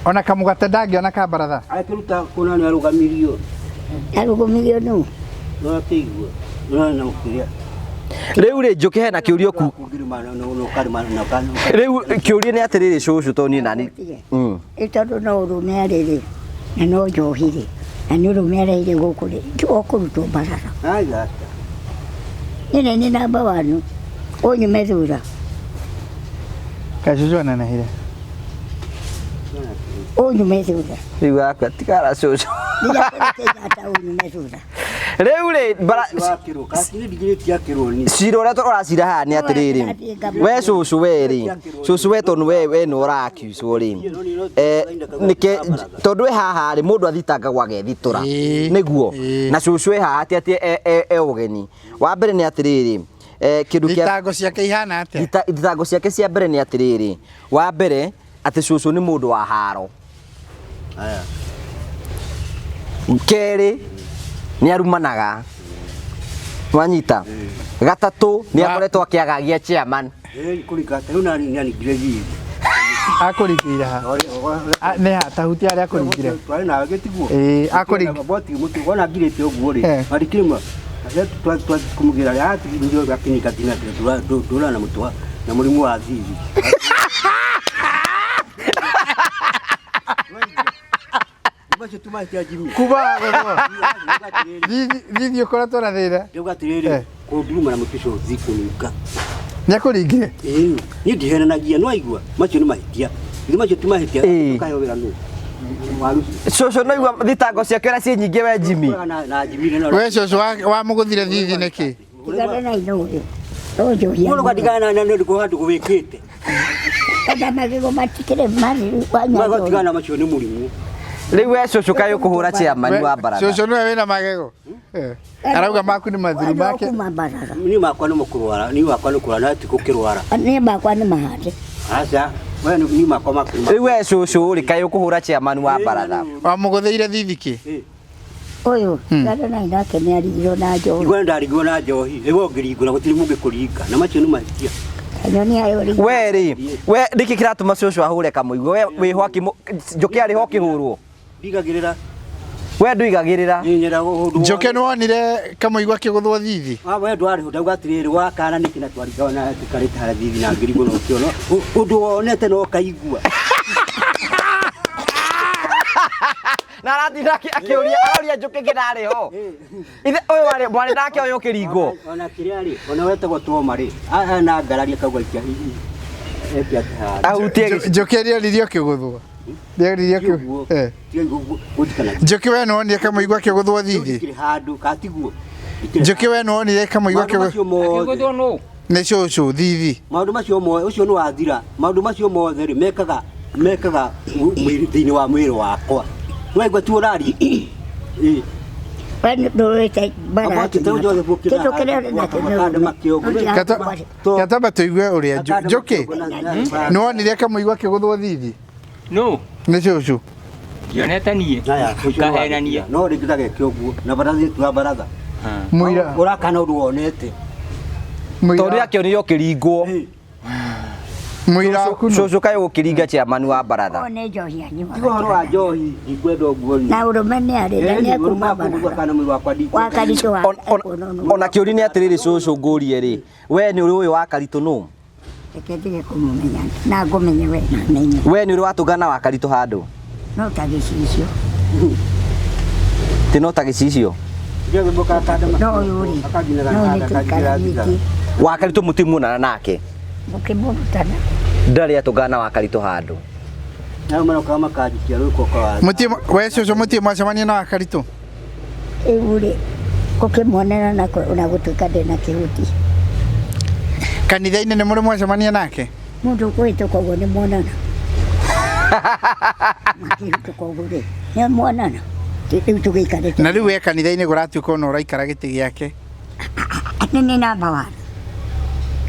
Ona kamũgate ndangĩona ka baratha. akĩruta kũna nĩ arũgamirio. Arũgamirio nũ? No akĩigua. No na ũkĩrĩa. Rĩu rĩ Njũkĩ hena kĩũria ku. Rĩu kĩũria nĩ atĩrĩrĩ cũcũ tondũ niĩ nani. Ĩ tondũ no ũrũme arĩ rĩ, na no njohi rĩ, na nĩ ũrũme areire gũkũ rĩ, tiwe ũkũrutwo baratha. Aca. Niĩ nĩ niĩ namba wanu, ũnyume thutha. Kaĩ cũcũ anenehire. Ũnyume thutha. Rĩu akua tigara cũcũ. Nginya kũrĩ Kenyatta ũnyume thutha. Rĩu rĩ bara cira ũrĩa ũracira haha nĩ atĩrĩrĩ we cũcũ we rĩ cũcũ we tondũ we we nĩ ũrakiucwo rĩ nĩke tondũ we haha rĩ mũndũ athitangagwo agethitũra nĩguo na cũcũ e haha ti atĩ e ũgeni wa mbere nĩ atĩrĩrĩ Kĩndũ kĩa Thitango ciake ihana atĩa? Thitango ciake cia mbere nĩ atĩrĩrĩ, wa mbere atĩ cũcũ nĩ mũndũ wa haro. Aya. Kerĩ nĩ arumanaga, wanyita. Gatatũ nĩ akoretwo akĩagagia chairman. Kũringa rĩu nani nĩaningire thithi. Akũringĩire ha? Nĩ ha tahutia harĩa akũringire? Twarĩ nawe gĩtiguo. Ĩĩ, akũringi- Boti mũtĩ wona ngirĩte ũguo rĩ. Eh. Marikire ma. Kũmũgĩra rĩ atigire akĩnyita nginya ndũra na mũtwa na mũrimũ wa thithi. Macio tu mahĩtia Jimmy. Kuma wagũthwo. Thithi ũkoretwo na thĩna. Ndauga atĩrĩrĩ, kũnduruma na mũtĩ ũcio thikũnunga. Nĩ akũringire? Ĩĩ, niĩ ndihenanagia, no aigua macio nĩ mahĩtia. Githĩ macio ti mahĩtia? Ũkaheo wĩra nũ? Waru. Cũcũ no igua thitango ciake ũrĩa ciĩ nyingĩ we Jimmy. Na Jimmy nĩ We cũcũ wamũgũthire thithi nĩkĩ? Tigana na ithuĩ. Ũnjũhia. Mũndũ gatigana na nĩ ũndũ handũ wĩkĩte. Enda magego matikĩrĩ marĩ wanyua. Magatigana macio nĩ mũrimũ. Rĩu we cũcũ kaĩ ũkũhũra chairman wa baratha? Cũcũ nĩwe wĩna magego. Arauga maku nĩ mathiru make. Kuma baratha. Niĩ makwa nĩ mũkũrwara, niĩ makwa nĩ kũrwara na ti gũkĩrwara. Niĩ makwa nĩ mahande. Aca, we niĩ makwa maku. Rĩu we cũcũ rĩ kaĩ ũkũhũra chairman wa baratha? Wamũgũthĩire thithi kĩ? Ũyũ, tigana na nake nĩ arigirwo na njohi. Igua ndarigwo na njohi, rĩu ũngĩringwo na gũtirĩ mũngĩkũringa, na macio nĩ mahĩtia. Nyoni ayo rĩ. We rĩ, we nĩkĩ kĩratũma cũcũ ahũre kamũigua? We wĩho akĩmũ Njũkĩ arĩ ho ũkĩhũrwo? Ndigagĩrĩra. We ndũigagĩrĩra. Njũkĩ nĩ wonire kamũigua akĩgũthwo thithi? We ndwarĩ ho, ndauga atĩrĩrĩ, wakana nĩkĩ na twaringaga na tũkarĩte harĩa thithi na ngĩringwo na ũkĩona. Ũndũ wonete no ũkaigua. Na aratinda akĩũria aroria Njũkĩ kĩrarĩ ho. Ithe ũyũ warĩ mwarĩ nake ũyũ ũkĩringwo. Ona kĩrĩa rĩ, ona wetagwo Toma rĩ, na ngarari akauga ikia ekia Ahutie Njũkĩ nĩoririe ũkĩgũthwo. Nĩoririe ũkĩgũthwo. Njũkĩ we nĩwonire kamũigua akĩgũthwo thithi? Gũtirĩ handũ katiguo. Njũkĩ we nĩwonire kamũigua Maũndũ macio mothe. Akĩgũthwo nũ? Nĩ cũcũ thithi. Maũndũ macio mothe ũcio nĩ wathira. Maũndũ macio mothe rĩ mekaga thĩinĩ wa mwĩrĩ wakwa. Nĩwaigua ti ũraria? Ĩĩ. We ndũĩte bara. Kĩndũ kĩrĩa ũrĩ nakĩo nĩ ũrũme. Katamba tũigue ũrĩa Njũkĩ nĩwonire kamũigua akĩgũthwo thithi? Nũ? Nĩ cũcũ. Ndionete niĩ. Kahenania. No rĩngĩ ndageke ũguo na baratha ĩtua baratha. Mũira. Ũrakana ũndũ wonete. Tondũ nĩ akĩonire ũkĩringwo. Mũira waku nũ? Cũcũ kaĩ ũgũkĩringa chairman wa baratha? Ũyũ nĩ njohi anyuaga. Tiga ũhoro wa njohi ndikwenda ũguo niĩ. Na ũrũme nĩ arĩ na nĩ ekuma baratha. Kana mwĩrĩ wakwa Wa Karitũ wa Ona kĩũria nĩ atĩrĩrĩ cũcũ ngũrie rĩ, we nĩ ũrĩ ũyũ wa Karitũ nũ? Reke ndige kũmũmenya na ngũmenye we na menye. We nĩ ũrĩ watũngana wa Karitũ handũ? No ta gĩcicio. Ti no ta gĩcicio? No ũyũ rĩ, no nĩ tũikaranĩtie. Wa Karitũ mũtimuonana nake? Mũkĩmũrutana. Ndarĩ atũngana wa Karitũ handũ. Nao marokaga makanjikia rũkũ kwa. Mũtirĩ we cũcũ mũtirĩ mwacemania na Wakaritũ? Rĩu rĩ, gũkĩmuonera na gũtuĩka ndĩna kĩhuti. Kanitha-inĩ nĩ mũrĩ mwacemania nake? Mũndũ ũkũhĩtũka ũguo nĩ muonana. Makĩhĩtũka ũguo rĩ, nĩ muonana. Rĩu tũgĩikarĩte. Na rĩu we kanitha-inĩ kũratuĩka ona ũraikara gĩtĩ gĩake. Nĩ nĩ namba one.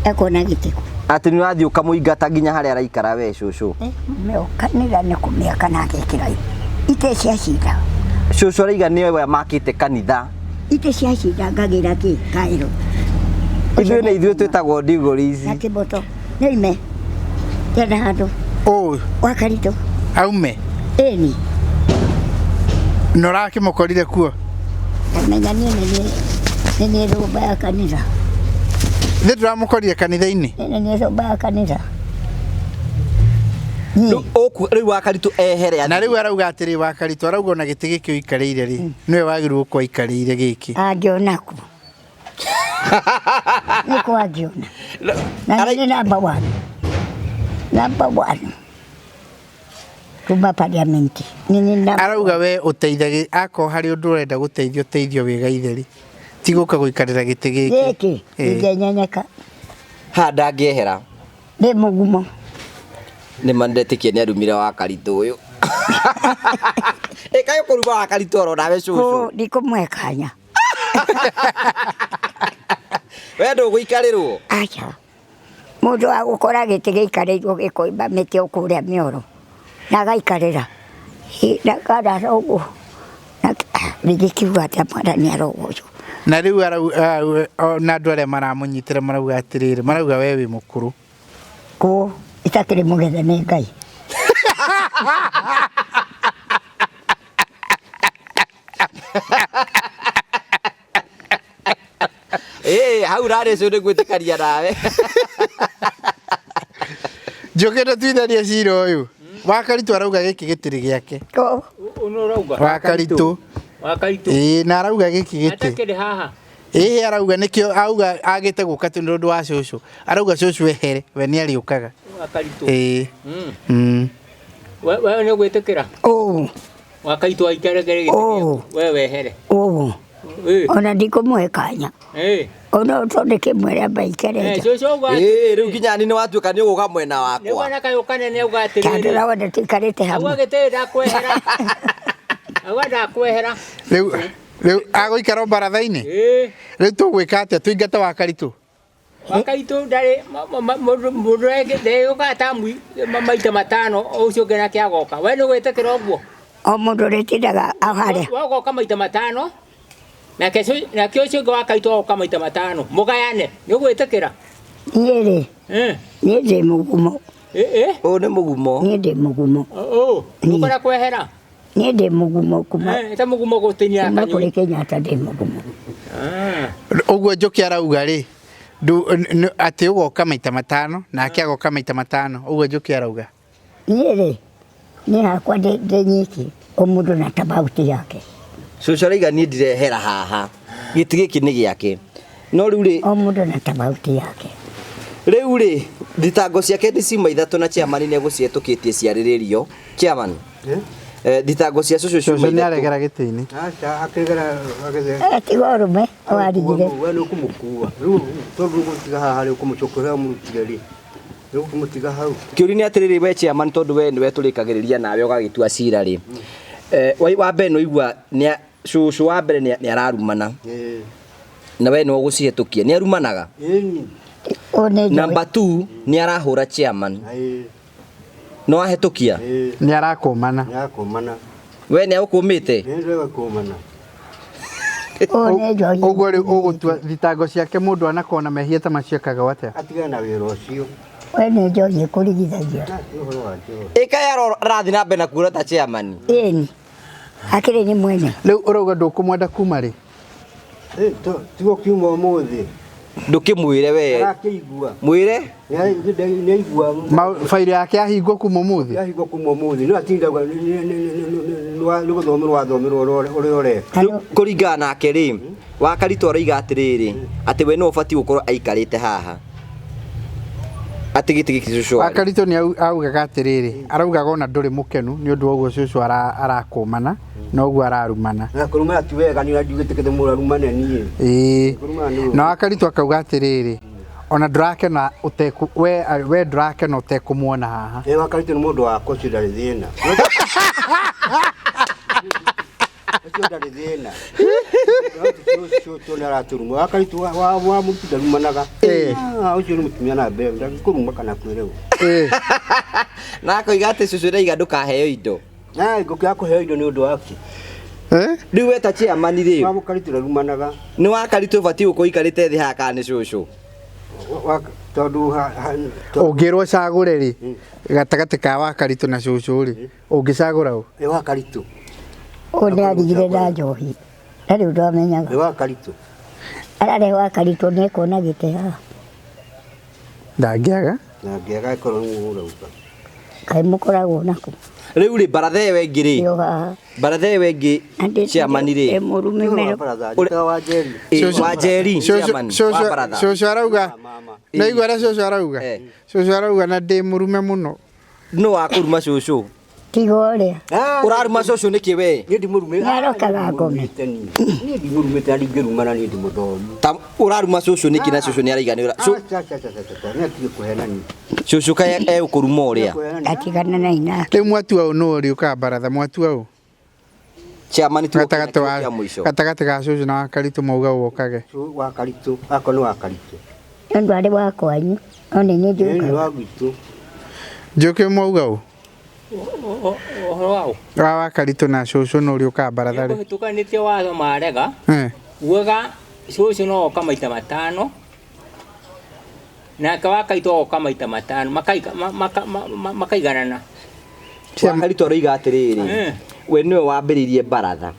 Ekuona gĩtĩ kũ. Atĩ nĩ ũrathiĩ ũkamũingata nginya harĩa araikara we cũcũ. Kanitha nĩ kũmĩaka na agekĩra itĩ cia cinda. Cũcũ araiga nĩwe makĩte kanitha. Itĩ cia cinda ngagĩra kĩ kaĩrũ. Ithuĩ nĩ ithuĩ twĩtagwo ndigũri ici. Na kĩboto. Nĩ ime. Ndĩrenda handũ. Ũ. Wa Karitũ. Aume. Ĩni. Na ũrakĩmũkorire kuo? Ndamenya niĩ nĩ niĩ thũmba ya kanitha. Nĩ ndũramũkorire kanitha-inĩ? Nĩ niĩ thũmba ya kanitha. Rĩu wa Karitũ ehere. Na rĩu arauga atĩrĩ wa Karitũ arauga ona gĩtĩ gĩkĩ ũikarĩire rĩ, nĩwe wagĩrĩirwo gũkorwo aikarĩire gĩkĩ. Angĩona kũ? Nĩ kũ angĩona? Na nĩ namba one. Namba one. Kuma parliament. Arauga we ũteithagia akorwo harĩ ũndũ ũrenda gũteithio ũteithio wĩ gaitheri. Ti gũka gũikarĩra gĩtĩ gĩkĩ. Gĩkĩ ndingĩnyenyeka. Ha ndangĩehera. Ndĩ mũgumo. Nĩ ma ndetĩkia nĩ arumire wa Karitũ ũyũ. Ĩ kaĩ ũkũruma wa Karitũ oro nawe cũcũ? Ndikũmũhe kanya. We ndũgũikarĩrwo. Aca. Mũndũ wa gũkora gĩtĩ gĩikarĩirwo gĩkoimba mĩtĩ o kũrĩa mĩoro na agaikarĩra na karara ũguo ndingĩkiuga atĩa mwathani arogocwo. Na rĩu na andũ arĩa maramũnyitĩra marauga atĩrĩrĩ, marauga we wĩ mũkũrũ. Kũ itakĩrĩ mũgethe nĩ Ngai. Ĩĩ hau rarĩ ũcio nĩ gwĩtĩkania nawe. Njũkĩte tuithanie cira ũyũ. Wakaritũ arauga gĩkĩ gĩtirĩ gĩake. Ũnũ ũrauga? Wakaritũ. Wakaritũ. Ĩĩ na arauga gĩkĩ gĩtĩ. Atakĩrĩ haha. Ĩĩ arauga nĩkĩo auga agĩte gũka nĩ ũndũ wa cũcũ. Arauga cũcũ ehere we nĩ arĩũkaga. Wakaritũ. Ĩĩ. We nĩ ũgwĩtĩkĩra? Ũũ. Wakaritũ aikaragĩre gĩtĩ gĩaku. We wehere. Ũũ. Ona ndikũmũhe kanya. Ona tondũ ndĩkĩmwĩre amba aikare nja. Ĩĩ rĩu nginya niĩ nĩwatuĩka nĩ ũgũka mwena wakwa. Nĩguo na kayũ kanene auga atĩrĩrĩ. Tondũ ũrona tũikarĩte hamwe. Auga gĩtĩ ndakwehera. Auga ndakwehera. Rĩu rĩu agũikara o baratha-inĩ? Rĩu tũgwĩka atĩa tũingate Wakaritũ? Wakaritũ ndarĩ mũndũ ndeyũkaga ta maita matano ũcio ũngĩ nake agoka. We nĩ ũgwĩtĩkĩra ũguo? O mũndũ ũrĩtindaga harĩa. We ũgoka maita matano nake ũcio ũngĩ Wakaritũ agoka maita matano. Mũgayane. Nĩ ũgwĩtĩkĩra? Niĩ rĩ, niĩ ndĩ mũgumo. Ũyũ nĩ mũgumo. Niĩ ndĩ mũgumo. Ndũkwenda kwehera? Niĩ ndĩ mũgumo kuma ta mũgumo gũtinia kuma kũrĩ Kenyatta ndĩ mũgumo. Ũguo Njũkĩ arauga rĩ, atĩ ũgoka maita matano nake agoka maita matano, ũguo Njũkĩ arauga. Niĩ rĩ, niĩ hakwa ndĩ nyiki, o mũndũ na tabauti yake. Cũcũ arauga niĩ ndirehera haha, gĩtĩ gĩkĩ nĩ gĩake. No rĩu rĩ, o mũndũ na tabauti yake. Rĩu rĩ, thitango ciake nĩ ciuma ithatũ na chairman nĩ egũcihetũkĩtie ciarĩrĩrio. Chairman, thitango cia cũcũ ciuma Cũcũ nĩ ithatũ. aregera gĩtĩ-inĩ. Aca akĩregera agĩthe. Tiga ũrũme warigire. We nĩ ũkũmũkua. Rĩu tondũ ũgũtiga haha rĩ ũkũmũcokia ũmũrutire rĩ. Rĩu ũkũmũtiga hau. Kĩũria nĩ atĩrĩrĩ we chairman tondũ we nĩwe tũrĩkagĩrĩria nawe ũgagĩtua cira rĩ. Wa mbere nĩ waigua cũcũ wa mbere nĩ ararumana. Na we nĩ ũgũcihetũkia. Nĩ arumanaga? Number 2 nĩ arahũra chairman. No ahetũkia? Nĩ arakũmana. Nĩ arakũmana. We nĩ agũkũmĩte? Nĩ ndĩrakũmana. Ũguo rĩu ũgũtua thitango ciake mũndũ anakorwo na mehia ta macio ekaga atĩa? Atigane na wĩra ũcio. We nĩ njohi ĩkũrigithagia. Ĩkaya arathiĩ na mbere na kuona ta chairman. Ĩni. Akĩrĩ nĩ mwene. Rĩu ũrauga ndũkũmwenda kuma rĩ? Tigo kiuma ũmũthĩ. Ndũkĩmwĩre we. Arakĩigua. Mwĩre? Nĩaigua. Bairo yake yahingwo kuma ũmũthĩ? Yahingwo kuma ũmũthĩ. No atindaga nĩ gũthomerwo wathomerwo ũrĩa ũreka. Rĩu kũringana nake rĩ, Wakaritũ aroiga atĩrĩrĩ, atĩ we nĩwe ũbatiĩ gũkorwo aikarĩte haha. Atĩ gĩtĩ gĩkĩ cũcũ arĩ. Wakaritũ nĩ augaga atĩrĩrĩ, araugaga ona ndũrĩ mũkenu nĩ ũndũ wa ũguo cũcũ arakũmana na ũguo ararumana. Na kũrumana ti wega nĩ ndigĩtĩkĩte mũndũ arumane niĩ. Ĩĩ. Na Wakaritũ akauga atĩrĩrĩ, ona ndũrakena ũtekũ we we ndũrakena ũtekũmuona haha. Ĩĩ Wakaritũ nĩ mũndũ wakwa ũcio ndarĩ thĩna. Ũcio ndarĩ thĩna. Ũcio nĩ aratũruma. Wakaritũ wa mũruti ndarumanaga. Ũcio nĩ mũtumia na mbere ndangĩkũruma kana kwĩre ũũ. Na akoiga atĩ cũcũ ndaiga ndũkaheo indo. Ngũkĩaga kũheo indo nĩ ũndũ wake. Rĩu we ta chairman rĩ, Wakaritũ ndarumanaga. Nĩ Wakaritũ ũbatiĩ gũkorwo ũikarĩte thĩ haha kana nĩ cũcũ? Tondũ Ũngĩrwo ũcagũre rĩ, gatagatĩ ka Wakaritũ na cũcũ rĩ, ũngĩcagũra ũ? Nĩ Wakaritũ. Ũyũ nĩ arigire na njohi. Ndarĩ ũndũ amenyaga. Nĩ Wakaritũ. Ararĩ Wakaritũ nĩ ekuona gĩtĩ haha. Ndangĩaga. Ndangĩaga ĩkorwo nĩ ũrauga. Kaĩ mũkoragwo nakũ? Rĩu rĩ, baratha ĩyo ĩngĩ rĩ, baratha ĩyo ĩngĩ chairman rĩ, Wanjeri chairman wa baratha. Cũcũ arauga, nĩaigua ũrĩa cũcũ arauga? Cũcũ arauga na ndĩ mũrume mũno. Nũ wakũruma cũcũ? Tiga ũrĩa. Ũraruma cũcũ nĩkĩ we? Niĩ ndimũrumĩte. Nĩarokaga ngome. Niĩ ndimũrumĩte na ndingĩrumana niĩ ndi mũthomu. Ta ũraruma cũcũ nĩkĩ na cũcũ nĩaraiga nĩ ũra. Nĩ atige kũhenania. Cũcũ kaĩ egũkũruma ũrĩa? Atigana na ina. Rĩu mwatua ũ nũ ũrĩũkaga baratha mwatua ũ? Chairman tu Gatagatĩ wa kĩa mũico. Gatagatĩ ga cũcũ na Wakaritũ mauga wokage. Wa Karitũ, akorwo nĩ wa Karitũ. No ndwarĩ wa kwanyu, no nĩ niĩ Ĩĩ nĩ njũkaga. wa gwitũ. Njũkĩ mwauga ũ? Ũhoro waũ Wa Wakaritũ na cũcũ nũ ũrĩũkaga baratha rĩ? Kũhĩtũkanĩtie watho marega Eh. ugaga cũcũ no oka maita matano nake Wakaitũ oka maita matano makaiganana. Wakaritũ aroiga atĩrĩrĩ, we nĩwe wambĩrĩirie baratha.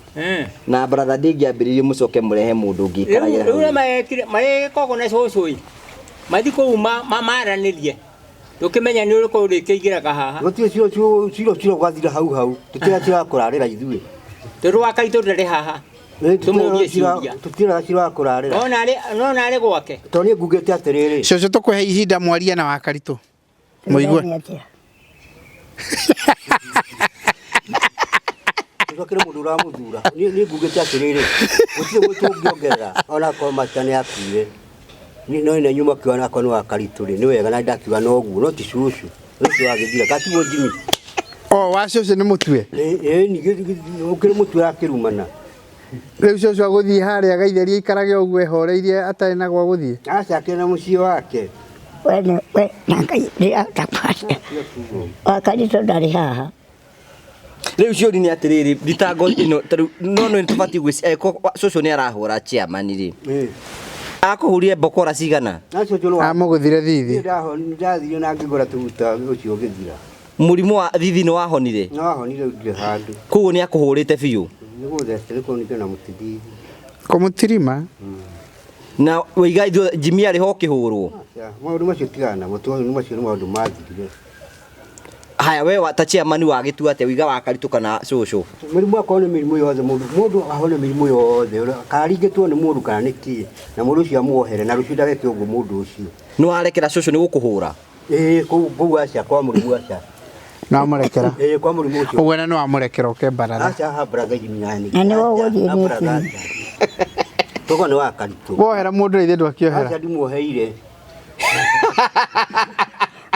Na baratha ndĩngĩambĩrĩirie mũcoke mũrehe mũndũ ũngĩ Rĩu ikaragĩra rĩu hau. marekire mareka ũguo na cũcũ ĩ mathi kũu maranĩrie ndũkĩmenya nĩ ũrĩkũ ũrĩkĩingĩraga haha. Gũtirĩ ciro ciro ciro gwathira hau hau. Tũtirĩ ciro wa kũrarĩra ithuĩ. Tondũ Wakaitũ ndarĩ haha. Tũmũrie ciũria. Tũtirĩ ciro wa kũrarĩra. Nona arĩ gwake. Tondũ niĩ ngugĩte atĩrĩrĩ. Cũcũ tũkũhe ihinda mwarie na Wakaritũ. Mũigue. Nĩ atĩa? Tũkĩrĩ mũndũ ũramũthura. Niĩ ngugĩte atĩrĩrĩ. Gũtirĩ mũndũ ũngĩongerera ona akorwo Master nĩ akuire. No na inyuĩ makiuga akorwo nĩ wa Karitũ rĩ, nĩ wega na ndakiuga noguo, no ti cũcũ. Ũcio wagĩthira, gatiguo Jimmy. O wa cũcũ nĩ mũtue. Ĩĩ ũkĩrĩ mũtue akĩrumana. Rĩu cũcũ agũthiĩ harĩa gaitheria aikarage ũguo ehoreirie atarĩ na gwa gũthiĩ. Aca akĩrĩ na mũciĩ wake. We nĩ we na Ngai ndĩrahota kwaria. Wakaritũ ndarĩ haha. Rĩu ciũri nĩ atĩrĩrĩ, thitango ĩno tarĩu no nĩ tũbatiĩ gwĩci cũcũ nĩ arahũra chairman rĩ. Akũhũrire mbokora cigana? Amũgũthire thithi. Ndathire na ngĩgũra tũguta ũcio ũgĩthira. Mũrimũ wa thithi nĩ wahonire? Nĩ wahonire ndirĩ handũ. Koguo nĩ akũhũrĩte biũ? Nĩ gũthecete nĩ kũnĩte na mũtithithi. Kũmũtirima. Na waiga ithuĩ Jimmy arĩ ho ũkĩhũrwo? Maũndũ macio tigana namo tondũ macio nĩ maũndũ mathirire. Haya we ta chairman wagĩtua atĩa wĩiga Wakaritũ kana cũcũ? Mĩrimũ akorwo nĩ mĩrimũ yothe mũndũ mũndũ ahone mĩrimũ yothe karingĩtwo nĩ mũndũ kana nĩ kĩ na mũndũ ũcio amuohere na rũciũ ndageke ũguo mũndũ ũcio. Nĩ warekera cũcũ nĩ gũkũhũra? Ĩĩ kũu kũu aca kwa mũrimũ aca. Nĩ wamũrekera? Ĩĩ kwa mũrimũ ũcio. Ũguo na nĩ wamũrekera ũke baratha. Aca ha baratha Jimmy nani. Na nĩwe ũgũthiĩ nĩ Jimmy. Togo nĩ Wakaritũ. Wohera mũndũ ithe ndwakĩohera. Aca ndimuoheire.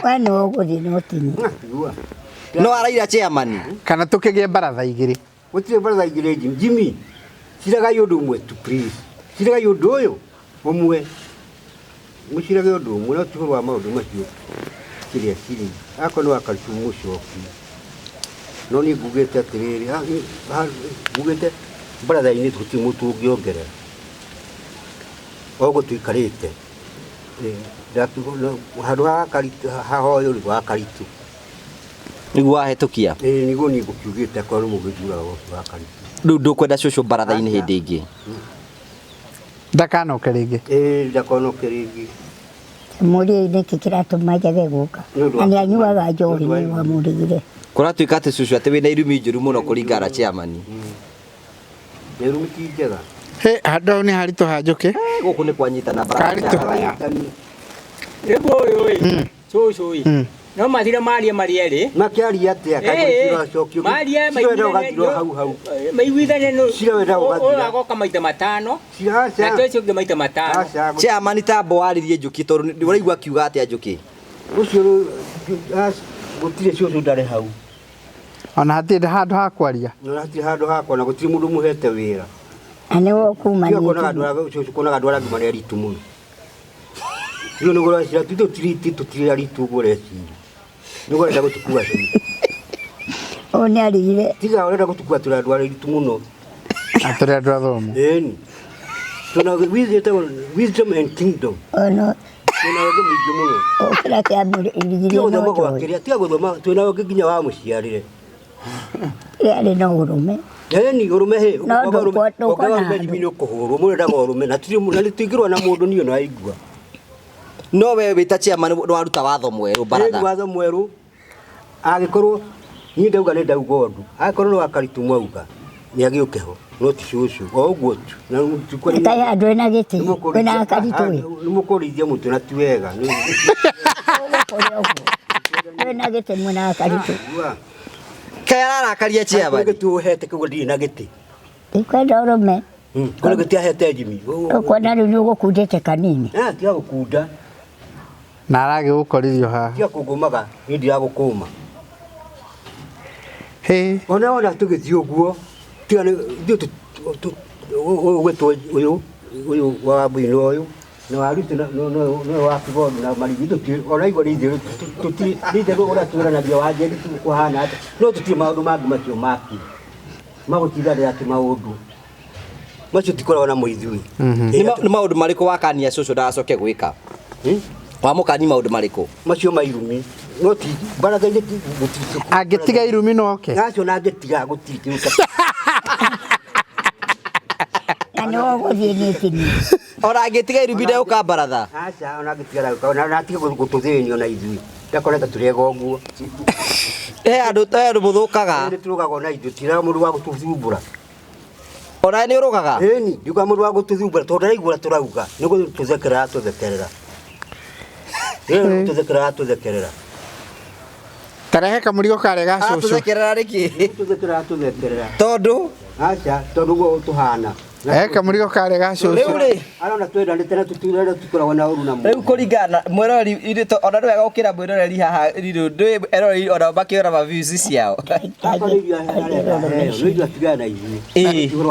We nĩwe ũgũthiĩ no ti niĩ. No araira chairman. Kana tũkĩgĩe baratha igĩrĩ. Gũtirĩ baratha igĩrĩ Jimmy. Jimmy, ciragai ũndũ ũmwe tu please. Ciragai ũndũ ũyũ ũmwe. Mũcirage ũndũ ũmwe no ti ũhoro wa maũndũ macio kĩrĩa cirĩ. Akorwo nĩ Wakaritũ mũcoki. No niĩ ngugĩte atĩrĩrĩ, ngugĩte baratha-inĩ gũtirĩ mũndũ ũngĩongerera. O ũguo tũikarĩte. Handũ ha Wakaritũ haha ũyũ rĩ Wakaritũ. Nĩguo wahĩtũkia? Ĩĩ nĩguo niĩ ngũkiugĩte akorwo nĩ mũgĩthuraga ũcio Wakaritũ. Rĩu ndũkwenda cũcũ baratha-inĩ hĩndĩ ĩngĩ? Ndakanoke rĩngĩ. Ĩĩ ndakanoke rĩngĩ. Mũriei nĩkĩ kĩratũma njage gũka. Na nĩ anyuaga njohi nĩ wamũrigire. Kũratuĩka atĩ cũcũ atĩ wĩna irumi njũru mũno kũringana na chairman. Na irumi ti njega. Hĩ handũ hau nĩ haritũ ha Njũkĩ. Gũkũ nĩ kwanyitana Karitũ. Rĩu ũyũ ĩ cũcũ ĩ no mathire marie marĩ erĩ. Makĩaria atĩa Kaĩ marie Cira wenda ũgathira hau hau. Maiguithanie nũ Cira wenda ũyũ ũgathira. agoka maita matano Aca. nake ũcio ũngĩ maita matano. Chairman tambo warĩrie Njũkĩ tondũ nĩ ũraigua akiuga atĩa Njũkĩ? Ũcio gũtirĩ cũcũ ndarĩ hau. Ona hatirĩ handũ ha kwaria. Na hatirĩ handũ hakwa na gũtirĩ mũndũ mũhete wĩra. Na nĩwe ũkuma Tiga kuonaga andũ arĩa cũcũ kuonaga andũ arĩa angĩ marĩ aritũ mũno. Rĩu nĩguo ũreciria tũtirĩ aritũ ũguo ũreciria. Nĩguo ũrenda gũtũkua tũrĩ. Ũyũ nĩ arigire. Tiga ũrenda gũtũkua tũrĩ andũ aritũ mũno. Na tũrĩ andũ athomu. Ĩni. Tuna wisdom and kingdom. Ono Twĩna ũũgĩ mũingĩ mũno. ũkĩra kĩamũrigire Tiga no gũthoma njohi. gwakĩrĩa, tiga gũthoma twĩna ũũgĩ nginya wa mũciarĩre. Kĩarĩ na ũrũme. Ĩni ũrũme hĩ. No ndũkuona ũrũme Jimmy nĩ ũkũhũrwo. Mũndũ endaga ũrũme na tũtirĩ na tũtingĩrũa na mũndũ niĩ no aigua. No we wĩ ta chairman nĩ waruta watho mwerũ baratha. Ĩni watho mwerũ. Angĩkorwo niĩ ndauga nĩ ndauga ũndũ. Angĩkorwo nĩ Wakaritũ mwauga nĩ agĩũke ho no ti cũcũ o ũguo tu. Na Kaĩ handũ hena gĩtĩ kwĩna Wakaritũ ĩ. Nĩ mũkũrĩithia mũtwe na ti wega. Ũgũkũrĩa ũguo. Kwĩna gĩtĩ mwena Wakaritũ. Kaĩ ararakaria chairman. Gĩtĩ ũhete kĩguo ndirĩ na gĩtĩ. Ndikwenda ũrũme. Kũrĩ gĩtĩ ahete Jimmy. Ũkuona rĩu nĩ ũgũkundĩte kanini. Tiga gũkunda. Na aragĩgũkorithio haha. Tiga kũngũmaga niĩ ndiragũkũma. Hĩ. Ona wona tũgĩthiĩ ũguo Tiga nĩ ithuĩ ũgwĩtwo ũyũ ũyũ wa Wambui nĩ ũyũ na wa Ruto no wa Kigondo na Marigi tũtirĩ ona igua nĩ itherũ tũtirĩ nĩ itherũ ũrĩa twĩranagia wa Njeri kũhana atĩa no tũtirĩ maũndũ mangĩ macio makĩ magũtindanĩra atĩ maũndũ macio tikoragwo namo ithuĩ. Nĩ maũndũ marĩkũ wakania cũcũ ndagacoke gwĩka? Wamũkani maũndũ marĩkũ? Macio ma irumi no ti baratha-inĩ gũtirĩ. Angĩtiga irumi no oke. Acio na angĩtiga gũtirĩ kĩndũ. Na nĩ ũgũthiĩ nĩ tini. Ona angĩtiga irumi ndegũka baratha. Aca ona angĩtiga ndagũka na atige gũtũthĩnio na ithuĩ. Ndakoreta tũrĩ ega ũguo. He andũ mũthũkaga. Nĩ tũrũgaga ona ithuĩ tiraga mũndũ wa gũtũthumbũra. Ona nĩ ũrũgaga? Ĩni, ndiuga mũndũ wa gũtũthumbũra tondũ ndaraigua tũrauga. Nĩ gũtũthekerera tũthekerera. Nĩ gũtũthekerera tũthekerera. Tarehe kamũrigo karĩa ga cũcũ. Aratũthekerera nĩkĩ? Tũthekerera tũthekerera. Tondũ? Aca, tondũ ũguo tũhana. Rehe kamũrigo karĩa ga cũcũ. Rĩu rĩ? Arona twendanĩte na tũtirenda tũkoragwo na ũru na mũndũ. Rĩu kũringana na mwĩroreri ithuĩ ona nĩ wega gũkĩra mwĩroreri haha rĩrĩ ndũĩ eroreri ona makĩona ma views ciao.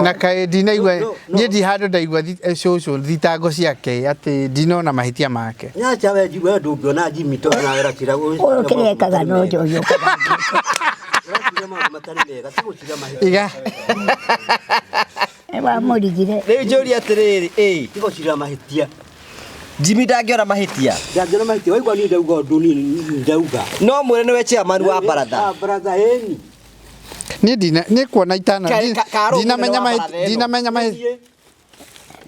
Na kaĩ ndinaigua niĩ ndi handũ ndaigua cũcũ thitango ciake atĩ ndinona mahĩtia make. Nyacha we we ndũngĩona Jimmy tondũ nawe ũrakira Ũyũ kĩrĩa ekaga no njohi ũkaga. Ũraciria maũndũ matarĩ mega ti gũciria mahĩtia. Iga. Wamũrigire. Rĩu njũrie atĩrĩrĩ, ĩ. Ti gũciria mahĩtia. Jimmy ndangĩona mahĩtia. Ndangĩona mahĩtia waigua niĩ ndauga ũndũ niĩ ndauga. No mwĩre nĩwe chairman wa baratha. Wa baratha ĩni. Niĩ ndina nĩ kuona itana ndinamenya mahĩtia ndinamenya mahĩtia.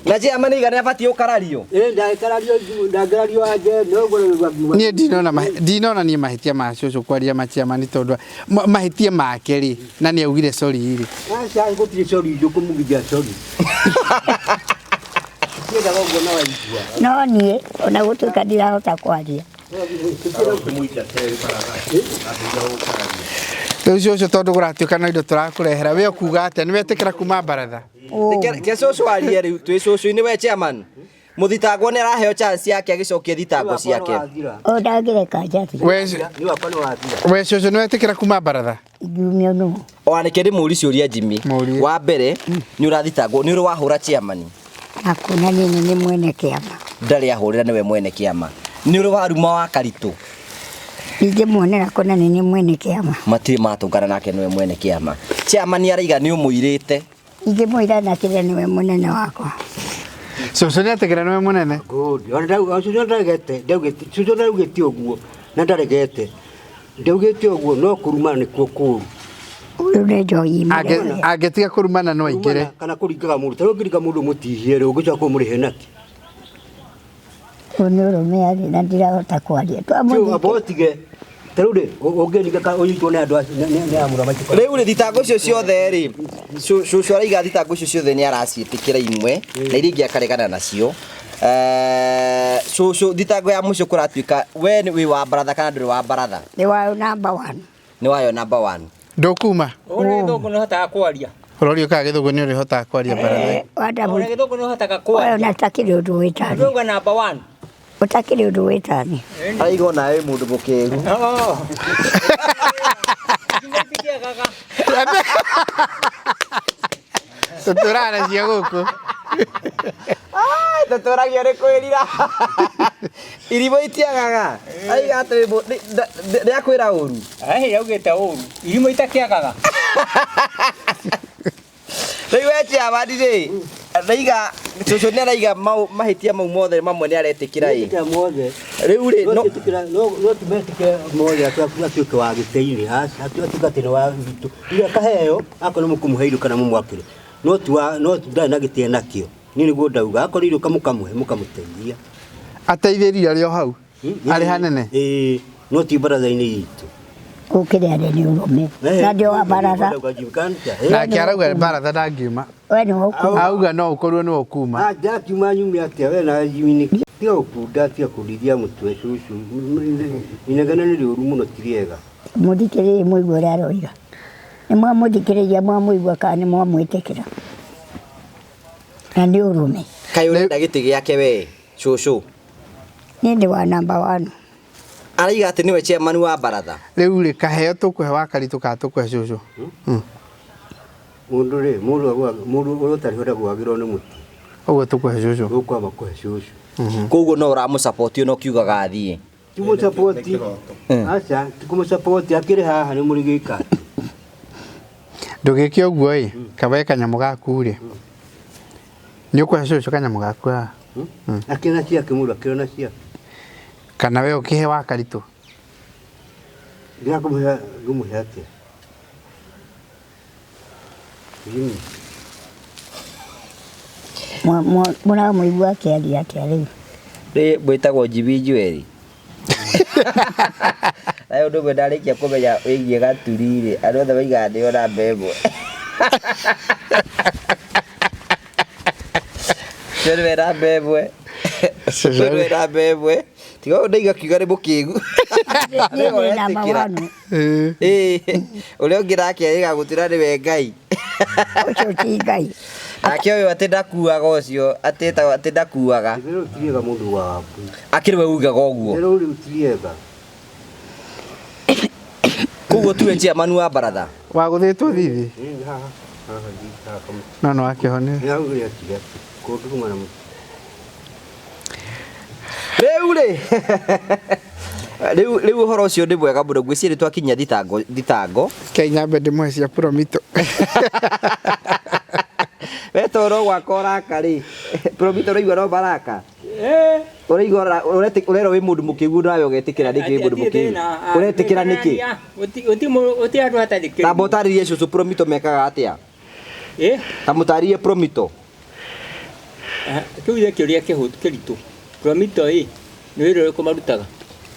Na chairman iga nĩ abatiĩ gũkarario. Ĩ ndangĩkarario ndangĩrario anje no ũguo Niĩ ndinona ndinona niĩ mahĩtia ma cũcũ kwaria ma chairman tondũ mahĩtia make rĩ na nĩ augire sorry rĩ. Aca gũtirĩ sorry ndũkũmugithia sorry. Tiendaga ũguo na waigua. No niĩ ona gũtuĩka ndirahota kwaria. Rĩu cũcũ tondũ kũratuĩka no indo tũrakũrehera we ũkuga atĩa nĩ wetĩkĩra kuma baratha? Ke cũcũ arie rĩu twĩ cũcũ-inĩ we chairman. Mũthitangwo nĩ araheo chance yake agĩcokia thitango ciake. O ndangĩreka njarie. We cũcũ nĩ wetĩkĩra kuma baratha? Ingiumio nũ? Ona nĩkĩo ndĩmũri ciũria Jimmy. Wa mbere nĩ ũrathitangwo nĩ ũrĩ wahũra chairman. Na kuona niĩ nĩ mwene kĩama. Ndarĩ ahũrĩra nĩwe mwene kĩama. Nĩ ũrĩ waruma wa Karitũ. Ingĩmuonera kuona nĩ mwene kĩama. Matirĩ matũngana nake nĩwe mwene kĩama. Chairman araiga nĩ ũmũirĩte. Ingĩmũira na kĩrĩa nĩwe mũnene wakwa. Cũcũ nĩ etĩkĩra nĩwe mũnene. Good. Ona ndauga cũcũ ndaregete, ndaugĩte cũcũ ndaugĩte ũguo na ndaregete. Ndaugĩte ũguo no kũrumana nĩkuo kũũru. Ũyũ nĩ njohi. Angĩtiga kũrumana no aingĩre. Kana kũringaga mũndũ. Ta rĩu ũngĩringa mũndũ mũtihie rĩ ũngĩcoka ũmũrĩhe nakĩ? Ũyũ nĩ ũrũme arĩ na ndirahota kwaria. Amba ũtige. Ta rĩu rĩ ũngĩringa ũnyitwo nĩ andũ acio nĩ amũra maitũ. Rĩu rĩ thitango icio ciothe rĩ cũcũ araiga thitango icio ciothe nĩ araciĩtĩkĩra imwe na iria ingĩ akaregana nacio. Cũcũ thitango ya mũico kũratuĩka we wĩ wa baratha kana ndũrĩ wa baratha? Nĩ wayo number 1. Nĩ wayo number 1. Ndũkuma? Ũrĩa gĩthũngũ nĩ ũhotaga kwaria. Ũrorio kana gĩthũngũ nĩ ũrĩhotaga kwaria baratha. Ũrĩa gĩthũngũ nĩ ũhotaga kwaria. Ona ũtakĩrĩ ũndũ wĩtani. Ndauga number 1. Ũtakĩrĩ ũndũ wĩtani. Araiga onawe wĩ mũndũ mũkĩgu. Tũtũranacia gũkũ. Tũtũragia nĩ kwĩrira. Irimũ itiagaga. Aiga atĩ nĩakwĩra ũru. Ai augĩte ũru. Irimũ itakĩagaga. Rĩu we chairman rĩ araiga cũcũ nĩ araiga mahĩtia mau mothe mamwe nĩ aretĩkĩra ĩ. Metĩkĩra mothe. Rĩu rĩ no no ti metĩkĩra mothe atuĩke wa gĩtĩ-inĩ atuĩke atĩ nĩ wa witũ. Iria kaheo akorwo mũkũmũhe irio kana mũmwakĩre. No ti wa no ndarĩ na gĩtĩ nakĩo. Niĩ nĩguo ndauga akorwo irio kamũkamũhe mũkamũteithia. Ateithĩrĩria arĩ o hau. Arĩ hanene. Ĩĩ no ti baratha-inĩ itũ. Ũkĩrĩ arĩ nĩ ũrũme. Na ndio wa baratha. Nake arauga baratha ndangiuma. We nĩ ũkuma. Auga no ũkorwo nĩ ũkuma. Ndakiuma nyume atĩa we na Jimmy nĩ tiga gũkunda tiga kũrithia mũtwe cũcũ. Inegene nĩ rĩũru mũno ti rĩega. Mũthikĩrĩrie mũigue ũrĩa aroiga. Nĩ mwamũthikĩrĩria mwamũigua kana nĩ mwamwĩtĩkĩra. Na nĩ ũrũme. Kaĩ ũrenda gĩtĩ gĩake we cũcũ? Niĩ ndĩ wa number 1. Araiga atĩ nĩwe chairman wa baratha. Rĩu rĩ kaheo tũkũhe wa Karitũ kana tũkũhe cũcũ? Mundu ri mundu agwa mundu uria utari ho ndagwagirwo ni muti. Uguo tukuhe cucu. Gukwamba kuhe cucu. Koguo no ũramũsupport no kiugaga athiĩ. Ti mũsupport. Aca, ti kũmũsupport akĩrĩ haha nĩ mũrĩ gĩka. Ndũgĩke ũguo ĩ, kaba kanyamũ gaku rĩ. Nĩ ũkũhe cũcũ kanyamũ gaku haha. Akĩrĩ na ciake mũndũ akĩrĩ na ciake. Kana we ũkĩhe wa Karitũ. Ndĩrakũmũhe ngũmũhe atĩa? Mũramũigua akĩaria atĩa rĩu? Rĩ mwĩtagwo Jimmy Njweri. Na ũndũ ũmwe ndarĩkia kũmenya wĩgiĩ Gaturi rĩ, andũ othe moigaga ndĩo namba ĩmwe. Ũcio nĩwe namba ĩmwe. Ũcio nĩwe namba ĩmwe. Tiga ũyũ ndaiga kiuga nĩ mũkĩgu. Niĩ ndĩ namba one. Ĩĩ, ũrĩa ũngĩ nake arĩga gũtuĩra nĩwe Ngai. Ũcio ti Ngai. Nake ũyũ atĩ ndakuaga ũcio, atĩ etagwo atĩ ndakuaga. Itherũ ti rĩega mũndũ waku. Akĩrĩ we ugaga ũguo. Itherũ rĩu ti rĩega. Koguo tiwe chairman wa baratha. Wagũthĩtwo thithi? Ĩĩ, haha, haha, haha kamũtĩ. No nĩ wakĩhonire. Nĩ hau rĩakire, kũndũ kuma na mũtĩ. Rĩu rĩ, rĩu ũhoro ũcio nĩ mwega mũno, ngwĩciria nĩ twakinyia thitango, thitango. Kei nyambe ndĩmũhe cia Promito. We to no gwaka ũraka rĩ, Promito ũraigua no maraka? Ũraigua ũrerwo wĩ mũndũ mũkĩgu nawe ũgetĩkĩra nĩkĩ wĩ mũndũ mũkĩgu? Ũretĩkĩra nĩkĩ? Gũtirĩ handũ hatarĩ kĩrimũ. Tamba ũtarĩrie cũcũ Promito mekaga atĩa? Ta mũtarĩrie Promito. Kĩu nĩ kĩũria kĩritũ. Promito ĩ, nĩ wĩra ũrĩkũ marutaga?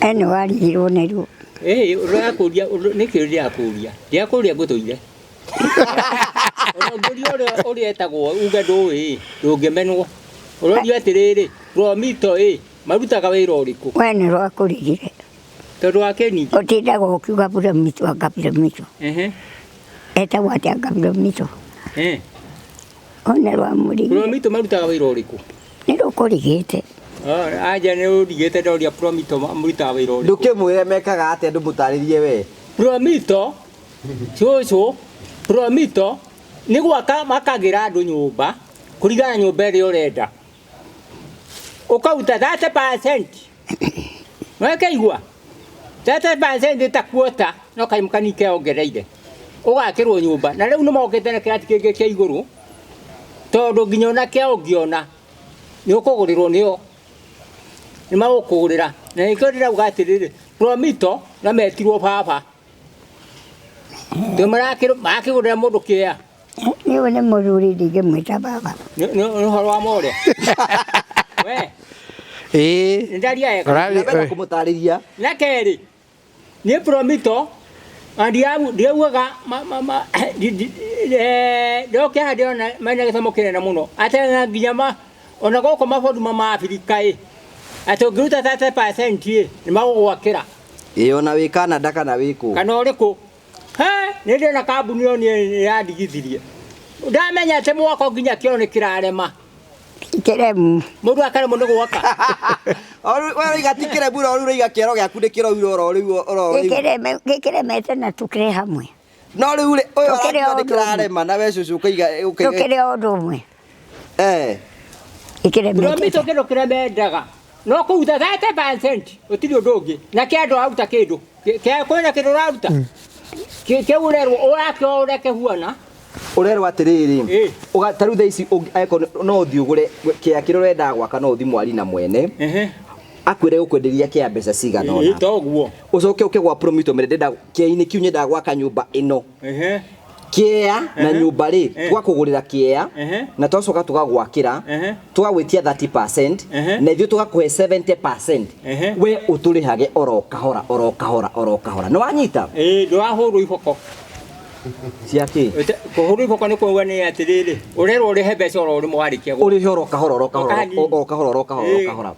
Nĩ warigirwo nĩ ruo. Ũrakũria, nĩ kĩũria ndĩrakũria. Ndĩrakũria ngũtũire. Ona ũngĩũria ũrĩa ũrĩa etagwo uge ndũĩ, ndũngĩmenwo. Ũrorio atĩrĩrĩ, Promito ĩ, marutaga wĩra ũrĩkũ? We nĩ rwakũrigire. Tondũ wa kĩni? Ũtindaga ũkiuga Promito, anga Promito. Etagwo atĩa anga Promito? Ona rwamũrigire. Promito marutaga wĩra ũrĩkũ? Nĩ rũkũrigĩte. Anja nĩ ũrigĩte ndoria Promito marutaga wĩra ũrĩkũ? Ndũkĩmwĩre mekaga atĩa ndũmũtarĩrie we. Promito, cũcũ, Promito nĩ gwaka makagĩra andũ nyũmba kũringana na nyũmba ĩrĩa ũrenda. Ũkaruta 30%. Wekaigua? 30% ta quarter no kanyamũ kanini keongereire. Ũgakĩrwo nyũmba. Na rĩu nĩ mokĩte na kĩrathi kĩngĩ kĩa igũrũ tondũ nginya ona kĩa ũngĩona nĩ ũkũgũrĩrwo nĩo. Nĩ magũkũgũrĩra. Na nĩkĩo ndĩrauga atĩrĩrĩ, Promito na metirwo baba. Tondũ marakĩgũrĩra mũndũ kĩea. Nĩ nĩ mũthuri ndingĩmwĩta baba. Nĩ ũhoro wa more. We. Ĩĩ. Nĩ ndaria wega. Ndĩrenda kũmũtarĩria. Na kerĩ, nĩ Promito ndiaugaga ndoke haha ndĩrona mena gĩthomo kĩnene mũno. Atĩ nginya ona gũkũ mabũrũri ma Afrika ĩ, atĩ ũngĩruta 30% ĩ, nĩ magũgwakĩra. Ĩ, ona wĩ Canada kana wĩ kũ? Kana ũrĩ kũ? He, nĩ ndĩrona kambuni ĩyo nĩ yandigithirie. Ndamenya atĩ mwako nginya kĩo nĩ kĩrarema. Kĩremu. Mũndũ akaremwo nĩ gwaka. We ũrauga ti kĩremu, no rĩu ũrauga kĩoro gĩaku nĩ kĩroiro oro rĩu, oro rĩu. Gĩkĩremete na tũkĩrĩ hamwe. No rĩu rĩ, ũyũ Tũkĩrĩ arakiuga nĩ o ũndũ ũmwe. kĩrarema, na we cũcũ ũkaiga, ũkaiga. Tũkĩrĩ o ũndũ ũmwe. Gĩkĩremete. Promito kĩndũ kĩrĩa mendaga. No kũruta 30%, gũtirĩ ũndũ ũngĩ. Na kĩa andũ aruta kĩndũ. Kwĩna kĩndũ ũraruta? Kĩu ũrerwo, ũrakĩoa ũrĩa kĩhuana. Ũrerwo atĩrĩrĩ, ta rĩu thaa ici angĩkorwo no ũthiĩ ũgũre kĩea kĩrĩa ũrendaga gwaka, no ũthiĩ mwari na mwene. Akwĩre gũkwenderia kĩa mbeca cigana ũna. Toguo. Ũcoke ũke gwa Promito ũmĩre ndĩrenda kĩea-inĩ kĩu nyendaga gwaka nyũmba ĩno. Kĩea na nyũmba rĩ, tũgakũgũrĩra kĩea, na twacoka tũgagwakĩra, tũgagwĩtia 30%, na ithuĩ tũgakũhe 70%. We ũtũrĩhage oro kahora, oro kahora, oro kahora. Nĩ wanyita? Ĩĩ, ndũrahũrwo iboko. Cia kĩ? Kũhũrwo iboko nĩ kuuga nĩ atĩrĩrĩ, ũrerwo ũrĩhe mbeca oro rĩmwe warĩkia gũka. Ũrĩhe oro kahora, oro kahora, Ũkahanini. oro kahora, oro kahora, oro kahora.